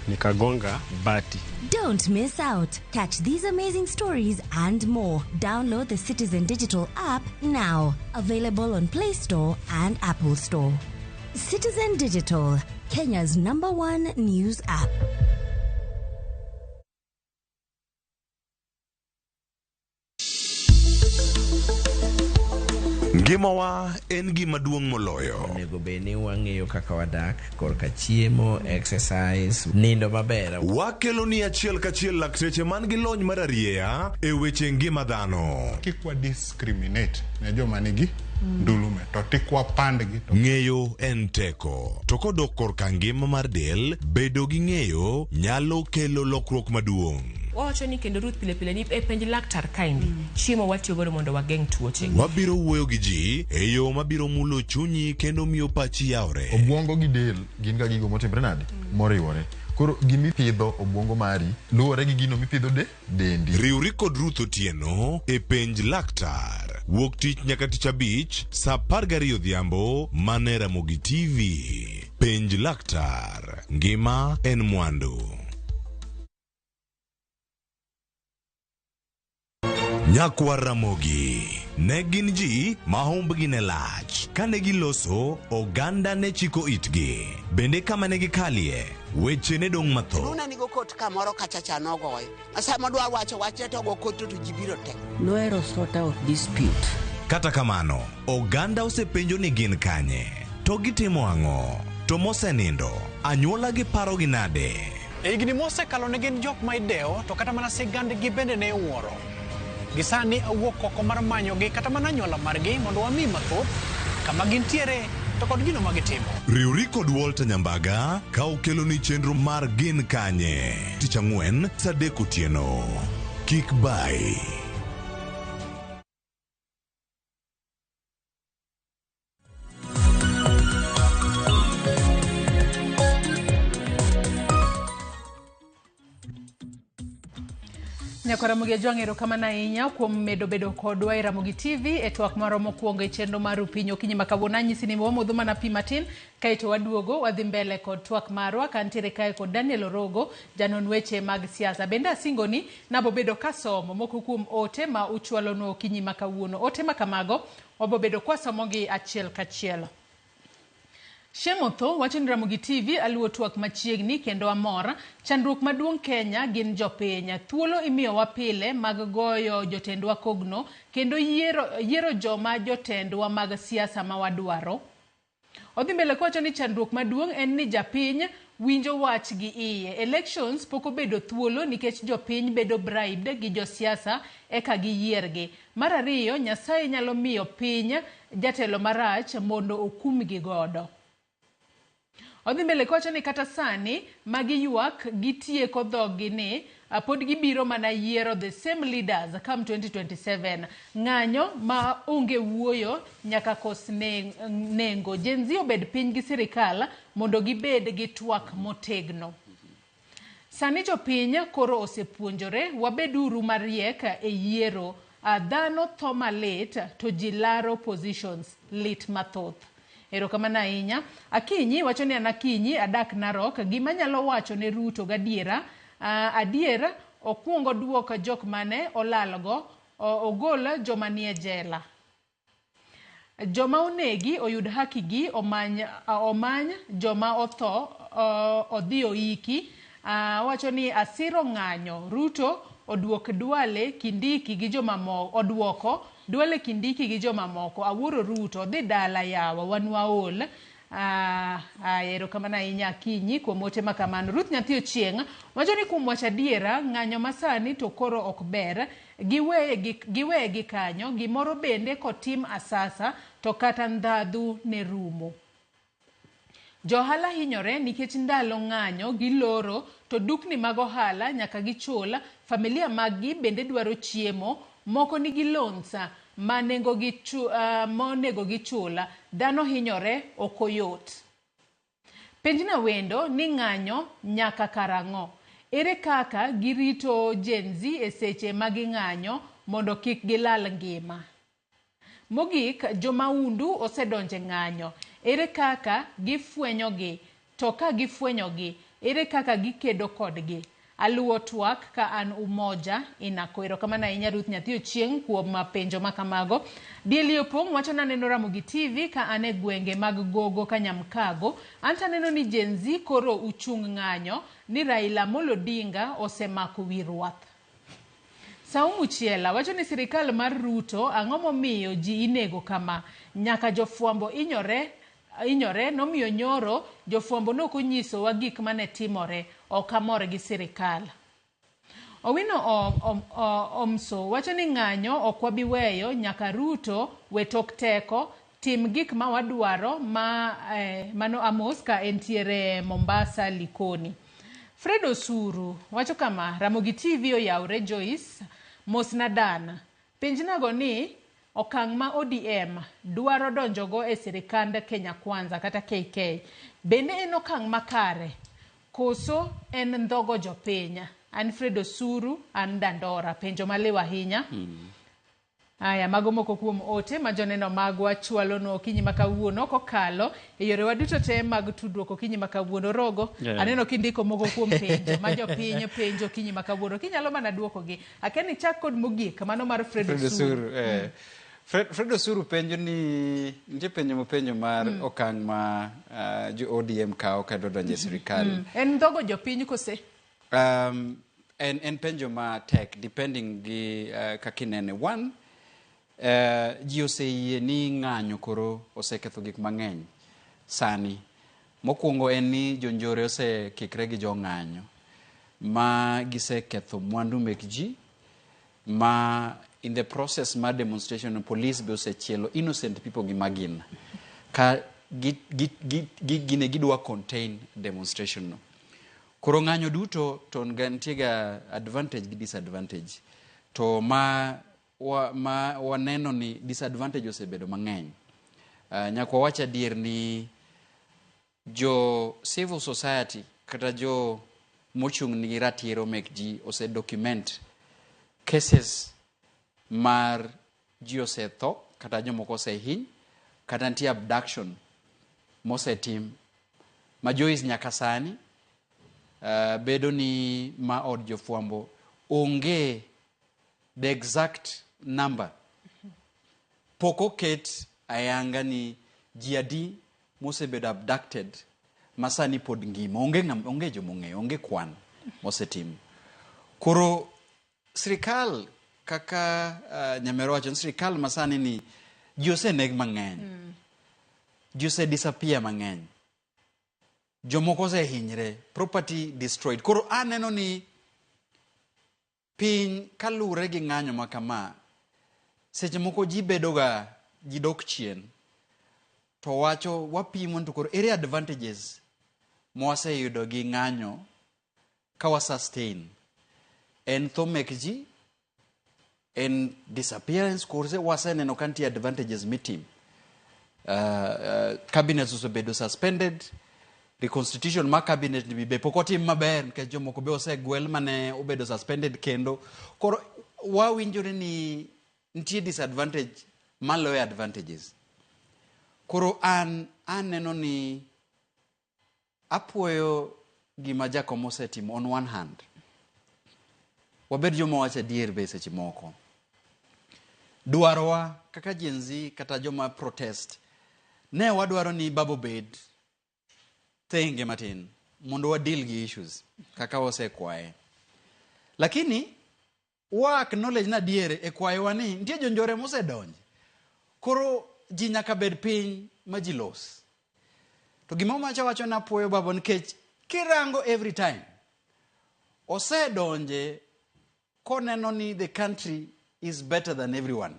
nikagonga bati. Don't miss out. Catch these amazing stories and more. Download the Citizen Digital app now. Available on Play Store and Apple Store. Citizen Digital, Kenya's #1 news app. Ngimawa en gima duong' moloyo. Onego bed ni wang'eyo kaka wadak korka chiemo, exercise, nindo maber. Wakelo ni achiel kachiel lakteche man gi lony mar arieya e weche ngima dhano. Kik wa discriminate ne joma nigi ndulume to tik wapandgi. Ng'eyo en teko. To kodok korka ngima mar del, bedo gi ng'eyo nyalo kelo lokruok maduong'. Wawacho ni kendo Ruth pile pile ni e penj laktar kaendi chiemo watiyo godo mondo wageng' tuoche. Wabiro wuoyo gi ji e yo mabiro mulo chunyi kendo miyo pachi yawre. Obwongo gi del gin ga gigo motimre nade? Moriwore. Koro gimipidho obwongo mari luwore gi gino mipidho dendi. Riwri kod Ruth Otieno e penj laktar. Wuok tich nyaka tich abich saa 12 odhiambo mane Ramogi TV. Penj laktar. Ngima en mwandu. Nyakwar Ramogi ne gin ji ma humbgi ne lach. Kane giloso, oganda ne chiko itgi. Bende kama ne gikalie, weche ne dong' mathoth. Luna nigo kot kamoro kacha cha nogoyo. Sama dwa wacho wachne to go kot to ji biro te. Nohero sort out dispute. Kata kamano, oganda osepenjo ni gin kanye, to gitimo ang'o, to mosenindo, anyuola gi paro gi nade. E higni mosekalo ne gin jok ma idewo to kata mana sigandgi bende ne iwuoro. Gisani awuok oko mar manyogi kata mana anyuola margi mondo wami mathoth kama gintiere to kod gino ma gitimo. Riwri kod Walter Nyambaga ka okeloni chenro mar Gin Kanye. Tich ang'wen saa 3 otieno. Kik bai. Nyakwar Ramogi Ajwang' erokamano ahinya kuom medo bedo kodwa e Ramogi TV e twak marwa mokwongo e chenro mar Rupiny okinyi ma kawuono. Anyisi ni wamodho mana pi matin kaeto waduogo wadhi mbele kod twak marwa kantiere kae kod Daniel Orogo, janon weche mag siasa. Bende asingoni nabobedo kasomo moko kuom ote ma uchwalonwa okinyi ma kawuono. Ote ma kamago wabobedo kwasomogi achiel kachiel. Shemotho wacho ni Ramogi TV aluwo twak machiegni kendo amor. Chandruok maduong' Kenya gin jopiny. Thuolo imiyowa pile mag goyo jotendwa kogno kendo yiero joma jotendwa mag siasa ma wadwaro. Odhi mbele kowacho ni chandruok maduong' en ni japiny winjo wach gi iye. Elections pok obedo thuolo nikech jopiny bedo bribed gi josiasa eka giyiergi. Mar ariyo, Nyasaye nyalo miyo piny jatelo marach mondo okumgi godo. Odhi mbele kowacho ni kata sani ma giywak gitieko dhoggi ni pod gibiro mana yiero the same leaders come 2027. Ng'anyo ma onge wuoyo nyaka kos nengo. Gen Z obed piny gi sirikal mondo gibed gi twak motegno. Sani jopiny koro osepuonjore, wabeduru mariek e yiero. Dhano tho malit to ji laro positions lit mathoth. Erokamano ahinya. Akinyi wacho ni an Akinyi adak Narok. Gima anyalo wacho ne Ruto gadiera, adier okuong oduok jok mane olalgo, ogol joma nie jela. Joma onegi oyud haki gi, omany joma otho odhi oiki. Owacho ni asiro ng'anyo, Ruto oduok Duale Kindiki gi jomamoko, oduoko Duale Kindiki gi jomamoko. Awuoro Ruto, odhi dala yawa, wan waol. Erokamano ahinya Akinyi kuom ote ma kamano. Ruth Nyathi Ochieng' wacho ni kuom wacho adiera, ng'anyo masani to koro ok ber. Giweye gi kanyo, gimoro bende kotim asasa to kata ndhadhu ne rumo. Johala hinyore nikech ndalo ng'anyo giloro to dukni mag ohala nyaka gichul, familia maggi bende dwaro chiemo, moko nigi loans ma monego gichul, dhano hinyore ok oyot. Penjna wendo ni ng'anyo nyaka karang'o? Ere kaka girito Gen Z e seche ma ging'anyo mondo kik gilal ngima? Mogik, jomaundu osedonje ng'anyo. Ere kaka gifwenyogi? To ka gifwenyogi, ere kaka gikedo kodgi? Aluwo twak ka an Umoja Inako. Erokamano ahinya Ruth Nyathi Ochieng' kuom penjo ma kamago. Dieli Opong' wacho ni aneno Ramogi TV ka an e gwenge mag Gogo Kanyamkago. Anto aneno ni Gen Z koro uchung' ng'anyo ni Raila Amolo Odinga osemako wi rwath. Saumu Chiela wacho ni sirikal mar Ruto ang'o momiyo ji inego kama? Nyaka jofwambo inyore nomiyo nyoro jofwambo nok onyisowa gik mane timore. Ok amor gi sirikal. Owino Omso wacho ni ng'anyo ok wabi weyo nyaka Ruto we tok teko, tim gik ma wadwaro ma mano Amos ka entiere Mombasa Likoni. Fred Osuru wacho kama, Ramogi TV oyawre Joyce, mosna Dan. Penjnago ni okang' ma ODM dwaro donjogo e sirikand Kenya Kwanza kata KK, bende en okang' makare koso en ndhogo jopiny? An Fred Osuru, an Dandora. Penjo maliw ahinya. Aya, mago moko kuom ote ma joneno magwa chwalonwa okinyi ma kawuono kokalo e yorewa duto te mag tudruok okinyi ma kawuono. Rogo, aneno kindiko moko kuom penjo ma jopiny penjo okinyi ma kawuono. Kinyalo mana duokogi. Akia ni chak kod mogik, mano mar Fred Osuru. Fred Osuru penjo ni, nitie penjo mopenjo mar okang' ma jo ODM kawo ka dwa donjo e sirikal. En ndhogo jopiny kose? En penjo ma tek depending gi kaka inene. One, ji oseyie ni ng'anyo koro oseketho gik mang'eny sani. Mokwongo en ni jonjore osekikre gi jong'anyo ma giseketho mwandu mek ji, ma in the process mar demonstration police be osechielo innocent people gi magina ka gine gidwa contain demonstration no. Koro ng'anyo duto to nitie ga advantage gi disadvantage. To ma waneno ni disadvantage osebedo mang'eny. Nyaka wawach adier ni jo civil society kata jo mochung' ni ratiro mek ji ose document cases mar ji osetho kata jomoko osehiny kata nitie abduction mosetim ma Joyce nyaka sani bedo ni ma od jofwambo onge the exact number. Pok oket ayanga ni ji adi mosebedo abducted ma sani pod ngima. Onge jomong'eyo, onge kwan mosetim. Koro sirikal kaka Nyamero wacho ni sirikal ma sani ni ji oseneg mang'eny. Ji ose disappear mang'eny. Jomoko osehinyre, property destroyed. Koro aneno ni piny kaluwore gi ng'anyo ma kama, seche moko ji bedoga, ji dok chien. To wacho wapimo to koro ere advantages mwaseyudo gi ng'anyo ka wa sustain en tho mek ji, en disappearance. Koro waseneno ka nitie advantages mitim. Cabinets osebedo suspended, reconstitution mar cabinet ni be pok otim maber nikech jomoko be osegwel mane obedo suspended kendo. Koro wawinjore ni nitie disadvantage maloyo advantages. Koro an aneno ni apuoyo gima Jakom osetimo. On one hand, wabed joma wacho adier be seche moko. Dwarowa kaka Gen Z kata joma protest, ne wadwaro ni baba obed thenge matin mondo wa deal gi issues kaka wasekwaye. Lakini wa acknowledge na adier e kwayowa ni nitie jonjore mosedonje. Koro ji nyaka bed piny ma ji los. To gima macha wacho na apuoyo baba nikech kirango every time osedonje koneno ni the country is better than everyone.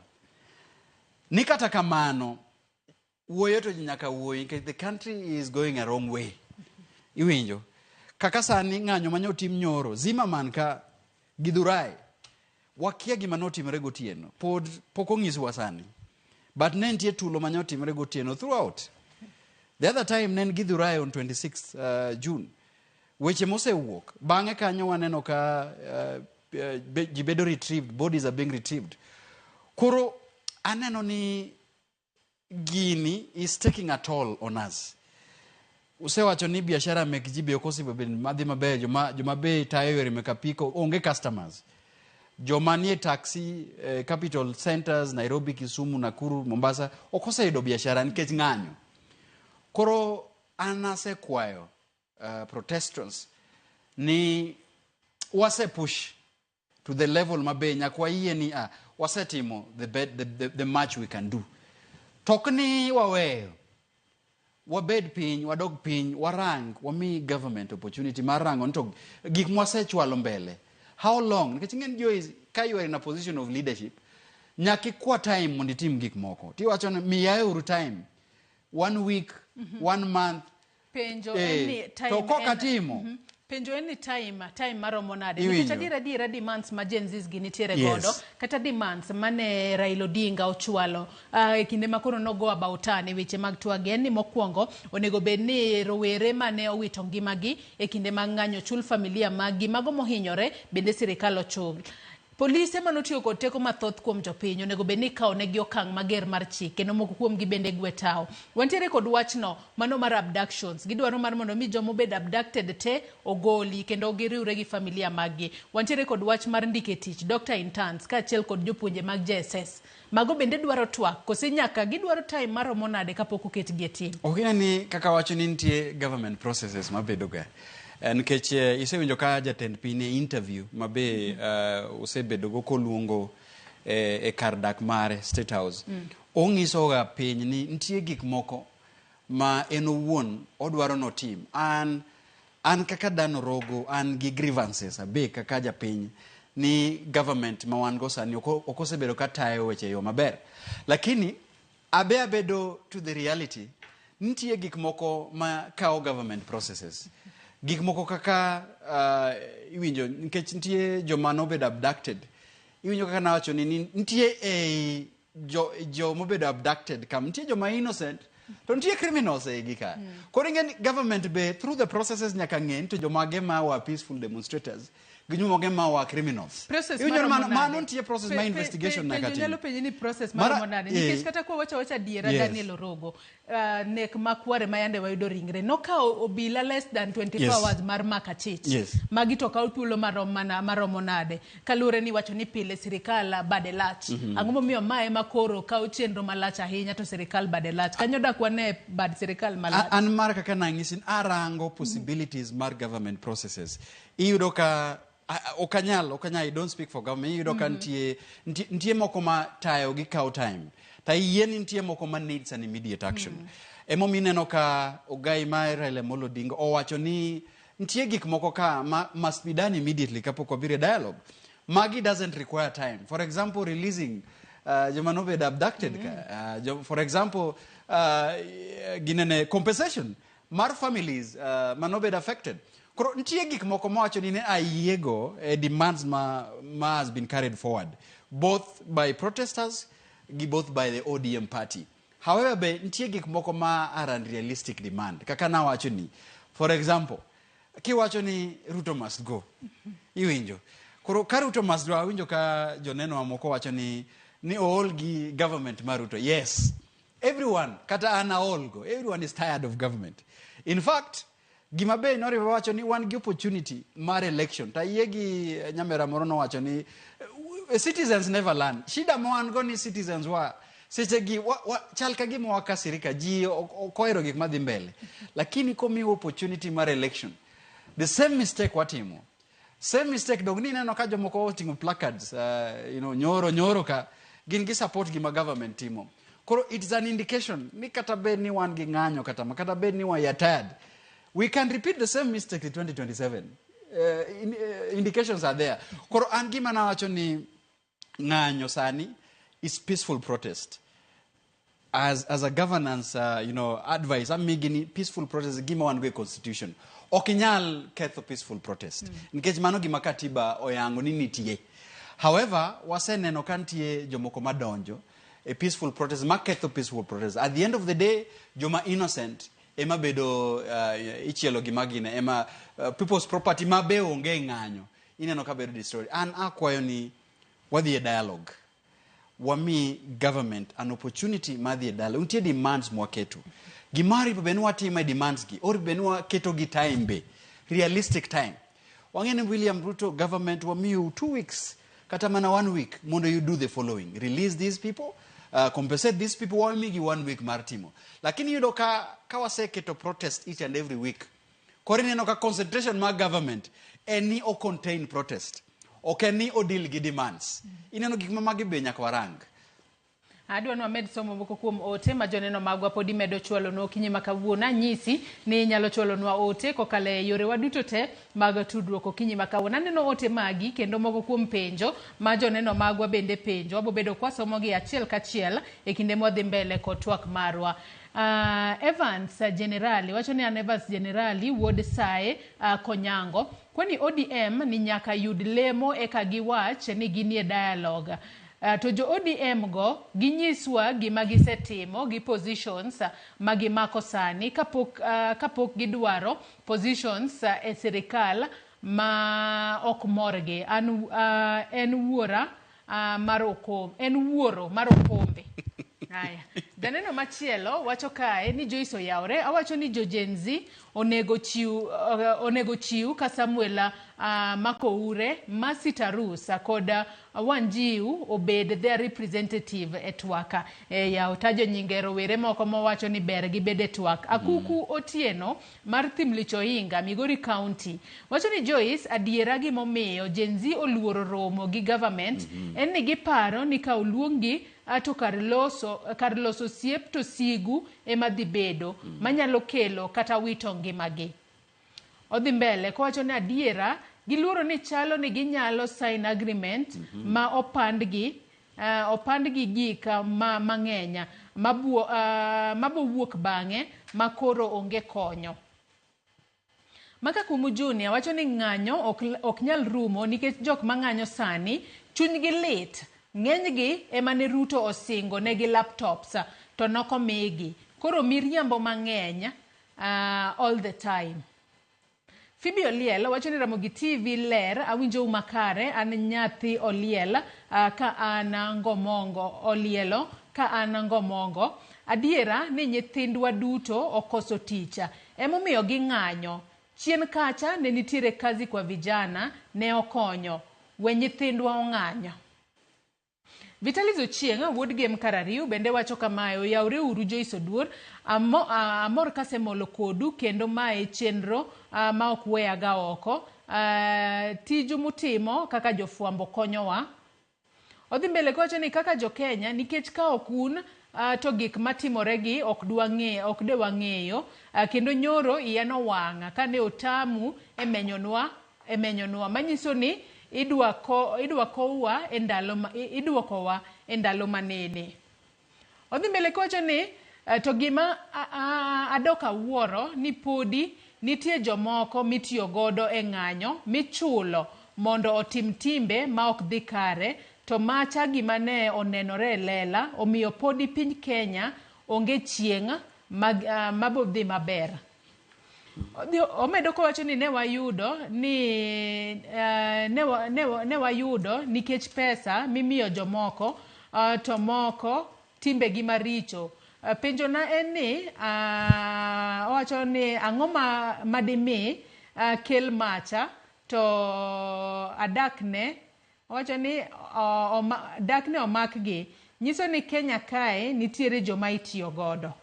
Ni kata kamano, wuoyo to ji nyaka wuoyi nikech the country is going a wrong way. Iwinjo? Kaka sani ng'anyo mane otim nyoro, Zimmerman ka Githurai, wakia gima notimore gotieno. Pod pok onyiswa sani. But ne nitie tulo mane otimore gotieno throughout. The other time ne en Githurai on 26th June. Weche mosewuok, bang'e kanyo waneno ka ji bedo retrieved, bodies are being retrieved. Koro aneno ni gini is taking a toll on us. Usewacho ni biashara mek ji be ok osebedo madhi maber, joma be tayo yore mek apiko onge customers. Joma nie taxi, capital centers, Nairobi, Kisumu, Nakuru, Mombasa, ok oseyudo biashara nikech ng'anyo. Koro an asekwayo protesters ni wase push to the level mabe nyaka wayie ni wasetimo the much we can do. Tok ni waweyo, wabed piny, wadog piny, warang, wami government opportunity mar rango ni to gik mwasechwalo mbele. How long? Nikech ing'e ni Joyce, ka you are in a position of leadership, nyaka ikwa time mondo itim gik moko. Tiwacho ni miyae uru time. 1 week, 1 month. Penjo en ni time to koka timo. Penjo en ni time maromo nade? Iwinjo. Nikech adier adiera demands ma Gen Zs gi nitiere godo, kata demands mane Raila Odinga ochwalo e kinde ma koro nogo about turn e weche mag twag en ni mokwongo onego bed ni rowere mane owito ngimagi e kinde mag ng'anyo chul familia maggi, mago mohinyore bende sirikal ochul. Polise manotiyo kod teko mathoth kuom jopiny onego bed ni ikawo negi okang' mager mar chik kendo moko kuomgi bende gwe tawo. Wantiere kod wachno mano mar abductions. Gidwaro mar mondo mi joma obed abducted te ogoli kendo giriwre gi familia maggi. Wantiere kod wach mar ndike tich, doctor interns kaachiel kod jopuonje mag JSS. Mago bende dwaro twak kose nyaka gidwaro time maromo nade kapok oketgi e tim? Ok ing'e ni kaka wacho ni nitie government processes mabedo ga. Nikech isewinjo ka jatend piny e interview ma be osebedo go koluongo e kar dak mare State House. Ong'iso ga piny ni nitie gik moko ma en owuon odwaro notim. An kaka Dan Orogo, an gi grievances abe kaka japiny ni government ma wan go sani ok osebedo ka tayo weche e yo maber. Lakini abe abedo to the reality, nitie gik moko ma kawo government processes. Gik moko kaka iwinjo, nikech nitie joma nobedo abducted. Iwinjo kaka nawacho ni nitie ei jo mobedo abducted kam, nitie joma innocent, to nitie criminals e igi ka. Koro ing'e ni government be through the processes nyaka ng'e ni to jomage ma were peaceful demonstrators, gi jomage ma were criminals. Process Iwinjo ni maromo nade? mano nitie process ma investigation nyaka Penjo tim. nyalo penji ni process maromo nade? Nikech kata kwa wacho wacho adiera, Daniel Orogo, nek makware ma yande wayudo ringre, nokawo obila less than 24 hours mar mako achich. Magi to kawo thuolo maromo nade? Kaluwore ni wacho ni pile sirikal bade lach. Ang'o momiyo mae ma koro kawo chenro malach ahinya to sirikal bade lach? Kanyo dak wane bad sirikal malach. An mar kaka nang'isi, arango possibilities mar government processes. Iyudo ka ok anyal, I don't speak for government. Iyudo ka nitie moko ma tayo gi kawo time. Ta yie ni nitie moko ma needs an immediate action. Emomiyo ineno ka ogai mar Raila Amolo Odinga owacho ni nitie gik moko ka ma must be done immediately kapok wabiro e dialogue. Magi doesn't require time. For example, releasing joma nobedo abducted ka. For example, ginene compensation. mar families manobed affected. Koro nitie gik moko mawacho ni ne ayiego e demands ma has been carried forward both by protesters gi both by the ODM party. However, be nitie gik moko ma are unrealistic demand. Kaka nawacho ni, for example, kiwacho ni Ruto must go, iwinjo. Koro ka Ruto must go, awinjo ka joneno mamoko wacho ni ool gi government mar Ruto. Yes, everyone, kata an aol go, everyone is tired of government. In fact, gima be noriwo wacho ni wan gi opportunity mar election. To ayie gi nyamera moro nowacho ni citizens never learn. Shida ma wan go ni citizens wa seche gi wa, chal ka gima wakasirika ji ok ohero gik madhi mbele. Lakini komiwa opportunity mar election, the same mistake watimo. Same mistake dog ni ineno ka jomoko oting'o placards, nyoro nyoro ka gin gi support gima government timo. Koro it's an indication ni kata bed ni wan gi ng'anyo kata ma kata bed ni we are tired, we can repeat the same mistake in 2027. Indications are there. Koro an gima nawacho ni ng'anyo sani is peaceful protest. As a governance advice, amigi ni peaceful protest gima wan go e constitution. Ok inyal ketho peaceful protest. Nikech mano gima katiba oyango ni nitie. However, waseneno ka nitie jomoko madonjo e peaceful protest maketho peaceful protest. At the end of the day, joma innocent ema bedo ichielo gima gine ema people's property ma be onge ng'anyo ineno ka bedo destroyed. An akwayo ni wadhi e dialogue. Wami government an opportunity mar dhi e dialogue. Nitie demands mwaketo. Gima oripo bed ni watimo e demands gi, oripo bed ni waketo gi time be, realistic time. Wang'e ni William Ruto government wamiyo 2 weeks kata mana one week mondo you do the following: release these people, compensate these people. Wamigi one week mar timo. Lakini iyudo ka waseketo protest each and every week, koro ineno ka concentration mar government en ni o contain protest, ok en ni o deal gi demands. Ineno gik ma magi be nyaka warang. Adwa ni wamed somo moko kuom ote ma joneno magwa podi medo chwalonwa okinyi ma kawuono. Anyisi ni inyalo chwalonwa ote kokalo e yorewa duto te mag tudruok okinyi ma kawuono. Aneno ote magi kendo moko kuom penjo ma joneno magwa bende penjo. Wabo bedo kwasomogi achiel kachiel e kinde mwadhi mbele kod twak marwa. Evans Generali wacho ni an Evans Generali wuod Sae Konyango. Kwani ODM ni nyaka yud lemo eka giwach ni ginie dialogue. To jo ODM go ginyiswa gima gisetimo gi positions ma gimako sani kapok gidwaro positions e sirikal ma ok morgi. An en wuora mar okombe, en wuoro mar okombe. Aya. Janeno machielo wacho kae ni Joyce oyawre, awacho ni jo Gen Z onego chiw ka Samuel Makoure, Mercy Tarus kod Wanjiu obed their representative e twak. E, ya otajo nyinge rowere moko mowacho ni ber gibed e twak. Akuku Otieno mar Thimlich Ohinga, Migori County wacho ni Joyce, adiera gimomiyo Gen Z oluoro romo gi government en ni giparo ni ka oluonggi to kar loso siep to sigu ema dhi bedo manyalo kelo kata wito ngimagi. Odhi mbele kowacho ni adiera giluoro ni chalo ni ginyalo sign agreement ma opandgi gik ma mang'eny mabowuok bang'e ma koro onge konyo. Maka Kumu Junior wacho ni ng'anyo ok nyal rumo nikech jok mang'anyo sani chunygi lit. Ng'enygi ema ne Ruto osingo negi laptops to nokomigi. Koro miriambo mang'eny all the time. Phoebe Oliel wacho ni Ramogi TV ler, awinjou makare, an nyathi Oliel ka an Ngomongo Olielo ka an Ngomongo. Adiera ni nyithindwa duto okoso tich, emomiyo ging'anyo. Chien kacha ne nitiere kazi kwa vijana ne okonyo. We nyithindwa ong'anyo. Vitalis Ochieng' wuod Gem Karariu bende wacho kamae: oyawre uru Joyce Oduor, amor kasemolo kodu kendo mae chenro ma ok weyaga oko. Tiju mutimo kaka jofwambo konyowa. Odhi mbele kowacho ni kaka jo-Kenya nikech ka ok un to gik matimoregi ok dwang'e ok de wang'eyo kendo nyoro iya nowang' kane otamu e menyonwa manyiso ni idwa kowwa e ndalo ma, idwokowa e ndalo manene. Odhi mbele kowacho ni To gima adok awuoro ni podi nitie jomoko mitiyo godo e ng'anyo michulo mondo otim timbe ma ok dhi kare, to macha gima ne onenore e lela omiyo podi piny Kenya onge chieng' mabodhi maber. Omedo kowacho ni ne wayudo ni ne wayudo nikech pesa mimiyo jomoko, to moko timbegi maricho. Penjona en ni owacho ni ang'o madimi kel macha to adakne, owacho ni dakne omakgi nyiso ni Kenya kae nitiere joma itiyo godo.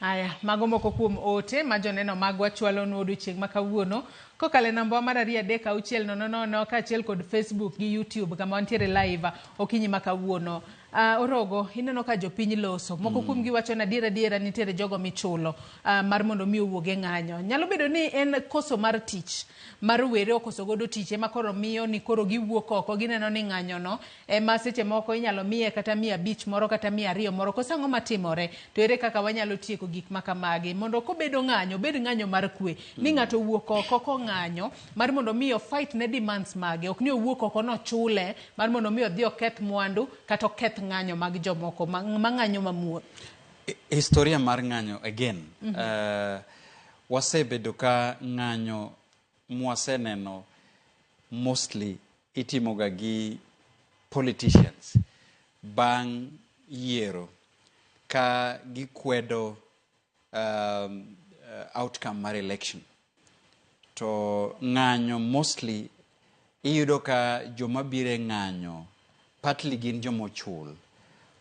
Aya, mago moko kuom ote ma joneno magwa chwalonwa odiochieng' ma kawuono kokalo e namba mar 2 3 6 0 0 kaachiel kod Facebook gi YouTube kama wantiere live okinyi ma kawuono. Orogo, ineno ka jopiny loso. Moko kuom gi wacho ni adiera adiera nitiere jogo michulo mar mondo mi owuog e ng'anyo. Nyalo bedo ni en koso mar tich, mar rowere okoso godo tich ema koro miyo ni koro giwuok oko gineno ni ng'anyo no ema seche moko inyalo miye kata 500 moro kata 200 moro. Koso ang'o matimore? To ere kaka wanyalo tieko gik ma kamagi mondo kobedo ng'anyo, obed ng'anyo mar kwe. Ni ng'ato owuok oko kong'anyo mar mondo mi o fight ne demands mage, ok ni owuok oko nochule mar mondo mi odhi oketh mwandu kata oketh ng'anyo mag jomoko ma ng'anyo mamuol. Historia mar ng'anyo again, wasebedo ka ng'anyo mwaseneno mostly itimoga gi politicians bang' yiero ka gikwedo outcome mar election. To ng'anyo mostly iyudo ka joma biro e ng'anyo partly gin joma ochul.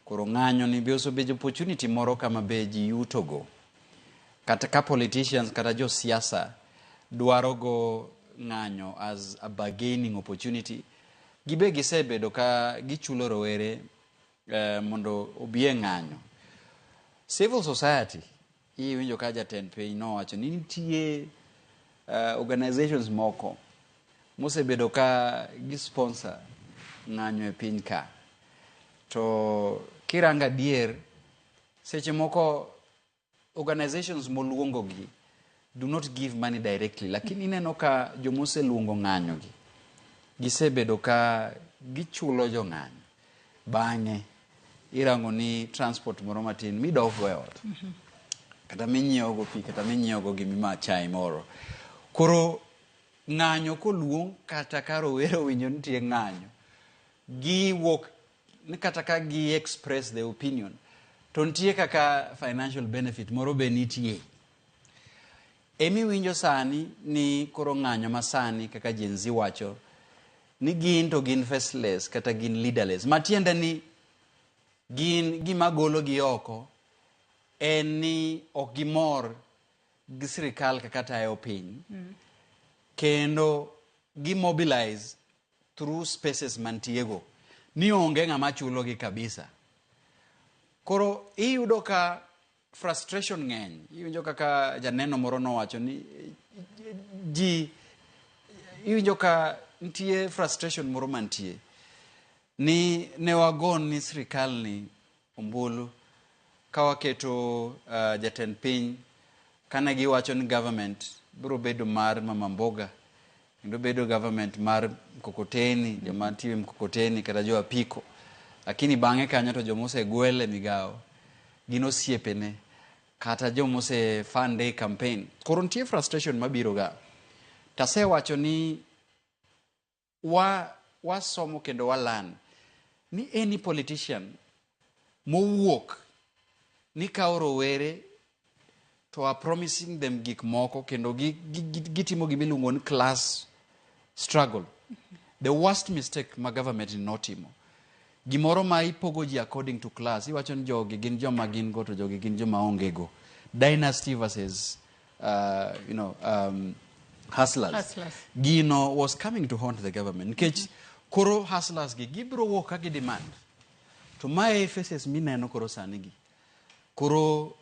Koro ng'anyo ni be osebedo opportunity moro kama be ji yutogo. Kata ka politicians kata josiasa dwaro go ng'anyo as a bargaining opportunity, gibe gisebedo ka gichulo rowere mondo obi e ng'anyo. Civil society, iwinjo ka jatend piny nowacho ni nitie organizations moko mosebedo ka gi sponsor ng'anyo e piny ka. To kirango adier, seche moko organizations moluongo gi do not give money directly, lakini ineno ka jomoseluongo ng'anyo gi gisebedo ka gichulo jong'anyo. Bang'e irango ni transport moro matin midok go e ot, kata minyiewo go pi, kata minyiewo go gimima chai moro. Koro ng'anyo koluong kata ka rowere owinjo ni nitie ng'anyo, giwuok ni kata ka gi express their opinion to nitie kaka financial benefit moro be nitie. Emiwinjo sani ni koro ng'anyo masani kaka Gen Z wacho ni gin to gin faceless kata gin leaderless. Matiende ni gin gima golo gi oko en ni ok gimor gi sirikal kaka tayo piny, kendo gi mobilize through spaces mantiego ni onge ng'ama chulogi kabisa. Koro iyudo ka frustration ng'eny. Iwinjo kaka janeno moro nowacho ni ji iwinjo ka nitie frustration moro mantie ni ne wagon ni sirikal ni ombulu ka waketo jatend piny kane giwacho ni government biro bedo mar mama mboga kendo bedo government mar mkokoteni, joma tiyo e mkokoteni kata jo apiko, lakini bang'e kanyo to joma osegwel e migawo gin osiepene kata joma ose fund e campaign. Koro nitie frustration mabiro ga. Tasewacho ni wasomo kendo wa learn ni any politician mowuok ni kawo rowere to are promising them gik moko kendo gitimo gimiluongo ni class struggle. The worst mistake ma government notimo. Gimoro ma ipogo ji according to class, iwacho ni jogi gin joma gin go to jogi gin joma onge go. Dynasty versus hustlers. Hustlers. Gino was coming to haunt the government. Nikech koro hustlers gi gibiro wuok ka gi demand. To mae faces mineno koro sani gi. Koro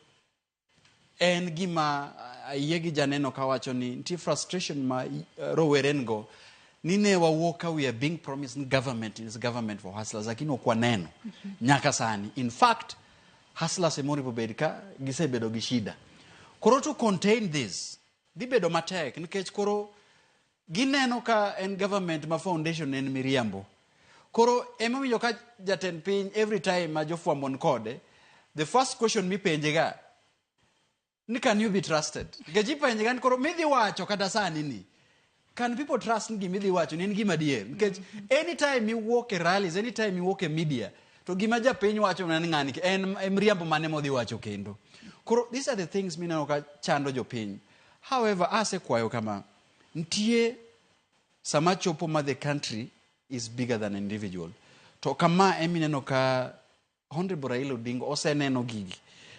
en gima ayie gi janeno kawacho ni nitie frustration ma rowere go ni ne wawuok ka we are being promised ni government is government for hustlers, lakini ok waneno nyaka sani. In fact, Hustlers ema oripo bed ka gisebedo gi shida. Koro to contain this dhi bedo matek nikech koro gineno ka en government ma foundation en miriambo. Koro ema ka jatend piny every time ma jofwambo ni kode, the first question mipenje ga ni can you be trusted? Nikech ipenje ga ni koro midhi wacho kata sani ni can people trust ni gimidhi wacho ni en gima adier? Nikech anytime iwuok e rallies, anytime iwuok e media, to gima japiny wacho ni ng'ani en mriambo mane modhi wacho kendo. Koro these are the things mineno ka chando jopiny. However, asekwayo kama, nitie sama chopo ma the country is bigger than individual. To kama emineno ka Honorable Raila Odinga oseneno gigi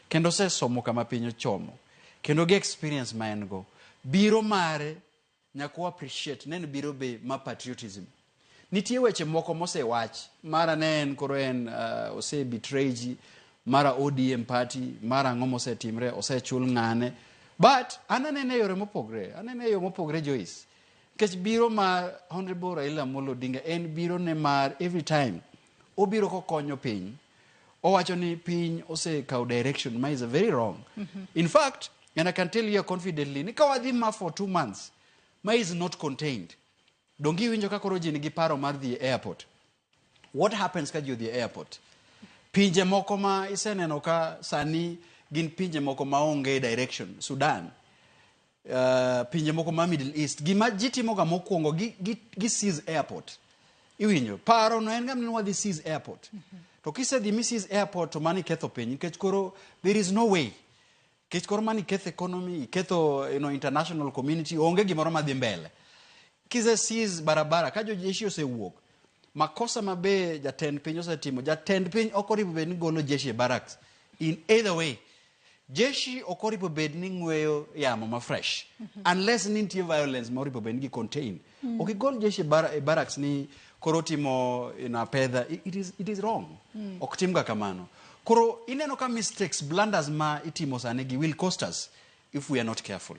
kendo osesomo kama piny ochomo kendo gi experience ma en go biro mare nyaka wa appreciate ne en biro be ma patriotism nitie weche moko mosewach mara ne en koro en ose betray ji mara ODM party mara ang'o mosetimre osechul ng'ane but an anene e yore mopogre anene e yo mopogre Joyce nikech biro mar Honorable Raila Amolo Odinga en biro ne mar every time obiro kokonyo piny owacho ni piny osekawo direction ma is very wrong in fact and I can tell you confidently ni ka wadhi ma for 2 months ma is not contained donge iwinjo ka koro ji nigi paro mar dhi e airport what happens ka ji odhi e airport pinje moko ma iseneno ka sani gin pinje moko ma onge direction Sudan pinje moko ma Middle East gima ji timoga mokwongo gi seize airport iwinjo paro no en ga ni wadhi seize airport to kisedhi mi seize airport to mano iketho piny nikech koro there is no way nikech koro mano iketho economy iketho international community onge gimoro madhi mbele kise seize barabara ka jojeshi osewuok makosa ma be jatend piny osetimo jatend piny ok oripo bed ni golo jeshi e barracks in either way jeshi ok oripo bed ni ng'weyo yamo ma fresh unless ni nitie violence ma oripo bed ni gi contain ok igol jeshi e barracks ni koro timo apedha it is wrong ok timga kamano koro ineno ka mistakes blunders ma itimo sani gi will cost us if we are not careful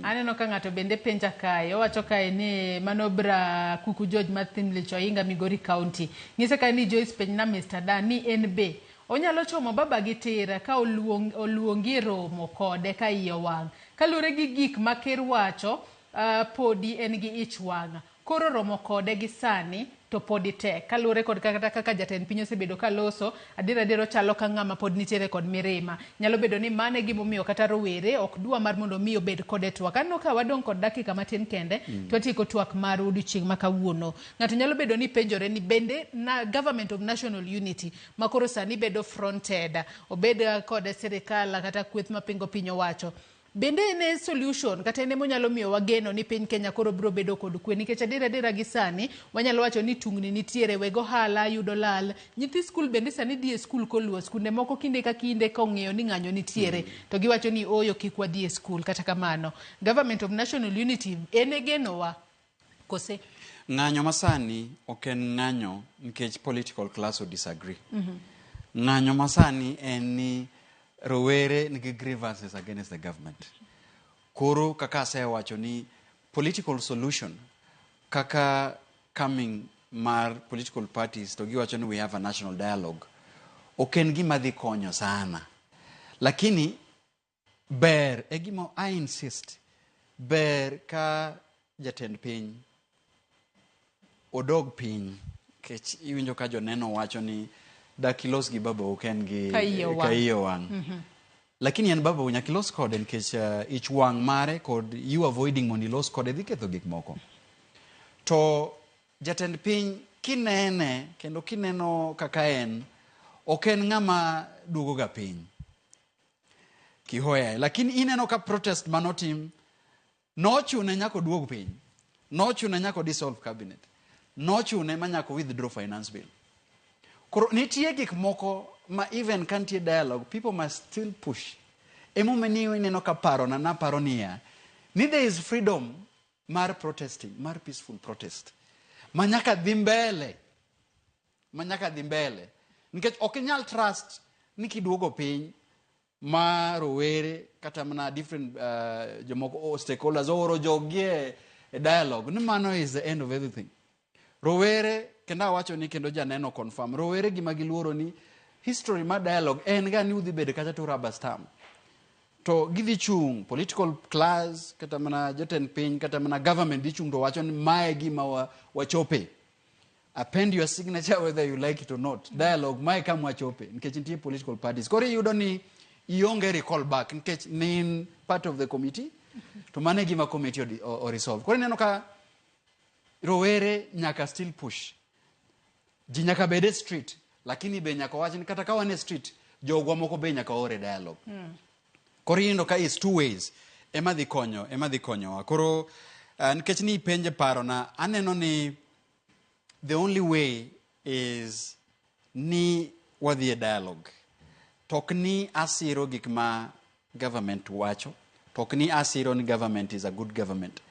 Aneno ka ng'ato bende penja kae, owacho kae ni mano bra Kuku George mar Thimlich Ohinga Migori County. Ng'ise kae ni Joyce penjna Mr. Dan ni en be onyalo chomo baba gi tira ka oluongi e romo kode ka iye owang'. Kaluwore gi gik ma ker wacho, podi en gi ich wang'. Koro romo kode gi sani to podi tek. Kaluwore kod kata kaka jatend piny osebedo ka loso, adier adier ochalo ka ng'ama pod nitiere kod mirima. Nyalo bedo ni mano e gimomiyo kata rowere ok dwa mar mondo mi obed kode twak. Aneno ka wadong' kod dakika matin kende to watieko twak mar odiochieng' ma kawuono. Ng'ato nyalo bedo ni penjore ni bende na government of national unity ma koro sani bedo fronted, obed kod sirikal kata kweth mapingo piny owacho. Bende en e solution kata en emonyalo miyo wageno ni piny Kenya koro biro bedo kod kwe nikech adier adiera gi sani wanyalo wacho ni tungni nitiere weg ohala yudo lal nyithi skul bende sani dhi e skul koluo skunde moko kinde ka kinde kong'eyo ni ng'anyo nitiere to giwacho ni oyo kik wadhi e skul kata kamano government of national unity en e genowa kose ng'anyo masani ok en ng'anyo nikech political class o disagree ng'anyo masani en ni rowere nigi grievances against the government koro kaka asewacho ni political solution kaka coming mar political parties to giwacho ni we have a national dialogue ok en gima dhi konyo sana lakini ber e gima I insist ber ka jatend piny odog piny nikech iwinjo ka joneno wacho ni dak ilos gi babau ka en gi Ka iye owang'. ka iye owang'. Lakini en babau nyaka ilos kode nikech ich wang' mare kod you avoiding mondo ilos kode dhi ketho gik moko. To jatend piny kinene kendo kineno kaka en, ok en ng'ama duogo ga piny kihoye. Lakini ineno ka protest manotim nochune nyaka oduog piny. Nochune nyaka dissolve cabinet. Nochune ma nyaka withdraw finance bill. Koro nitie gik moko ma even ka nitie dialogue, people must still push. Emomiyo ineno ka parona naparo niya, ni there is freedom mar protesting, mar peaceful protest. Ma nyaka dhi mbele. Ma nyaka dhi mbele. Nikech ok inyal trust ni kiduogo piny ma rowere kata mana different jomoko oh, stakeholders ooro joggi e dialogue ni mano is the end of everything. Rowere kendo awacho ni kendo janeno confirm rowere gima giluoro ni History mar dialogue en ga ni udhi bedo kacha to rubber stamp. To gidhi chung' political class kata mana jotend piny kata mana government dhi chung' to wacho ni mae gima wachope. Append your signature whether you like it or not. Dialogue mae kama wachope nikech nitie political parties. Koro iyudo ni ionge recall back nikech ne in part of the committee to mano e gima committee o resolve. Koro ineno ka rowere nyaka still push. Ji nyaka bed e street lakini be nyaka wach ni kata ka wan e street jogwa moko be nyaka ore dialogue. Koro iyudo ka is two ways ema dhi konyo ema dhi konyowa. Koro nikech ni ipenje paro na aneno ni the only way is ni wadhi e dialogue. To ok ni asiro gik ma government wacho, to ok ni asiro ni government is a good government.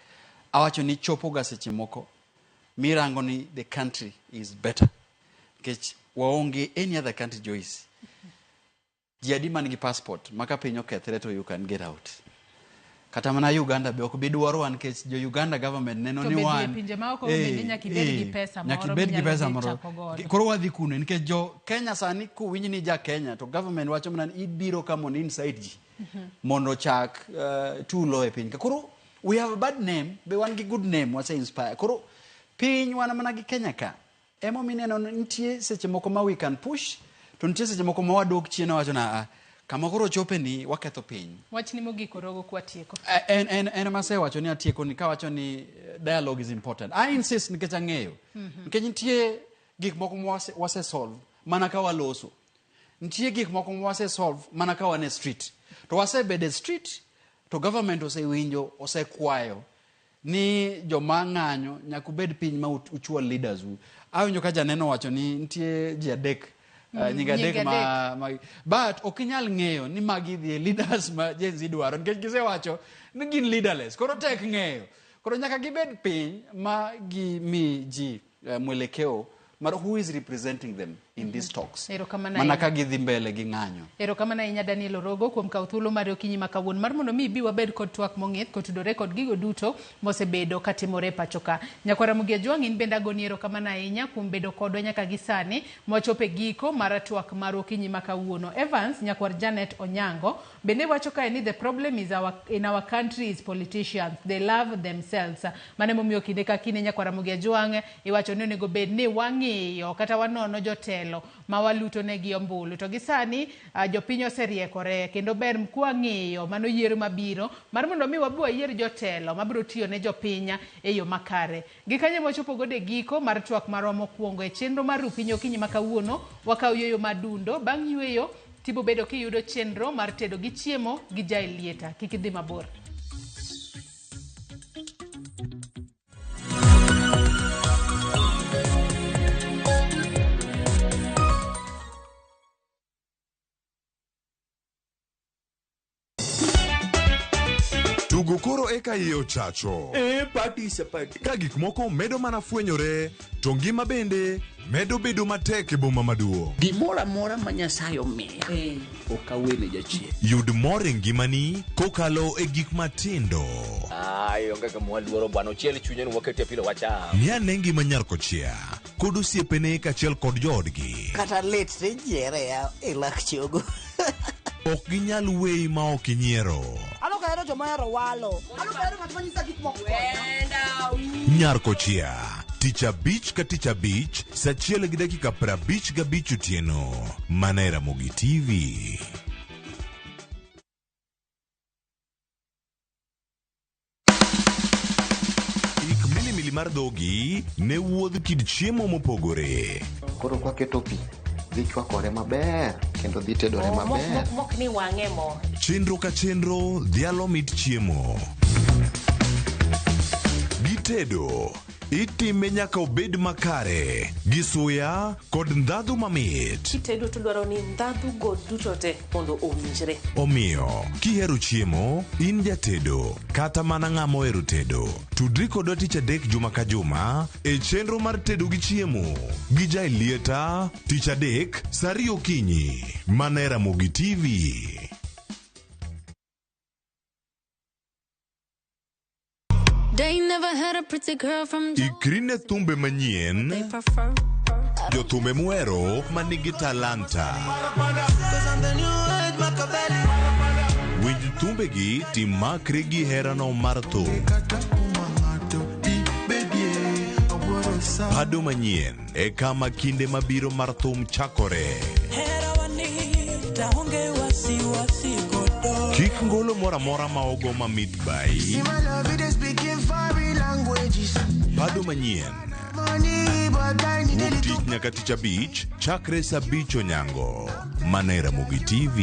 Awacho ni chopo ga seche moko mirango ni the country is better. Nikech waonge any other country Joyce. Ji adi man gi passport ma ka piny okethre to you can get out. Kata mana Uganda be ok bi dwarwa nikech jo Uganda government neno To ni be dhi e wan pinje maoko bende nyaka ibed gi pesa nyaka moro ibed gi minyalo pesa dhi moro. chako godo. Koro wadhi kuno nikech jo Kenya sani kuwinj ni ja Kenya to government wacho mana ni ibiro ka mondo inside ji mondo ochak tulo e piny ka. Koro we have a bad name be wan gi good name wase inspire. Koro piny wan mana gi Kenya ka. Emomiyo ineno ni nitie seche moko ma we can push to nitie seche moko ma wadok chien wawacho na ah, kama koro chope ni waketho piny. Wachni mogik Orogo kwatieko. En ema asewacho ni atieko ni kawacho ni dialogue is important. I insist nikech ang'eyo. Nikech nitie gik moko ma wase solve mana ka waloso. Nitie gik moko ma wase solve mana ka wan e street. To wasebedo e street to government osewinjo, osekwayo ni joma ng'anyo nyaka ubed piny ma uchwal leaders u. Awinjo ka janeno wacho ni nitie ji adek nying adek nying ma but ok inyal ng'eyo ni magi dhi e leaders ma Gen Z dwaro nikech gisewacho ni gin leaderless. Koro tek ng'eyo. Koro nyaka gibed piny ma gimi ji mwelekeo mar who is representing them in these talks. Erokamano Mana ahinya. ka gidhi mbele gi ng'anyo. Erokamano ahinya Daniel Orogo kuom kawo thuolo mari okinyi ma kawuono mar mondo mi ibi wabed kod twak mong'ith kotudore kod gigo duto mosebedo katimore e pacho ka. Nyakwara Ramogi Ajwang' in bende agoni erokamano ahinya kuom bedo kodwa nyaka gi sani mwachopo e giko mar twak mar okinyi ma kawuono. Evans nyakwar Janet Onyango bende wacho kae ni the problem is in our country is politicians. They love themselves. Mano emomiyo kinde ka kinde nyakwar Ramogi Ajwang' iwacho ni onego bed ni wang'iyo kata wanono jotelo ma waluto negi ombulu. To gi sani jopiny oseriekore kendo ber kwang'iyo mano yiero mabiro mar mondo mi wabi wayier jotelo mabiro tiyo ne jopiny e yo makare. Gi kanyo wachopo godo e giko mar twak marwa mokwongo e chenro mar Ru Piny Okinyi ma kawuono. Wakawo yueyo madundo, bang' yueyo tibo bedo kiyudo chenro mar tedo gi chiemo gi Jael Lieta. Kik idhi mabor. Tugo koro eka iye ochacho. E, party is a party. Ka gik moko medo mana fwenyore, to ngima bende medo bedo matek e boma maduong'. Gimoro amora ma Nyasaye omiya, ok awene jachien. Yud mor e ngimani kokalo e gik matindo. Ai, onge kama waluoro bwana, ochiel chunye ni wakete pilo wacham. Ng'i ane ngima nyar kochia kod osiepene kaachiel kod joodgi. Kata lit tijiere ya e lak chogo. Ok ginyal weyi ma ok inyiero. An ok ahero joma ohero walo. An ok ahero ng'at ma nyisa gik moko. Nyar kochia tich abich ka tich abich saa achiel gi dakika 55 otieno mana e Ramogi TV. Ik milimili mar dhogi ne wuodh kit chiemo mopogore. Koro kwaketo pi dhi chwakore maber kendo dhi tedore maber. Mok ni wang'e mo. Chenro ka chenro dhialo mit chiemo. Gitedo itime nyaka obed makare gi suya kod ndhadhu mamit. Kitedo to dwaro ni ndhadhu go duto te mondo owinjre. Omiyo, kihero chiemo, in jatedo, kata mana ng'ama ohero tedo, tudri kodwa tich adek juma ka juma e chenro mar tedo gi chiemo gi Jaelieta tich adek saa ariyo okinyi mana e Ramogi TV. They never had a pretty girl from Ikri ne thumbe manyien they prefer. Jothumbe muhero ma nigi talanta. Winj thumbegi timakri gi herano mar thum. Pado manyien e kama kinde mabiro mar thum chakore. Kik ngolo moro amora ma ogo mamit bai. Pado manyien. Wuok tich nyaka tich abich chakre saa abich onyango. Mana e Ramogi TV.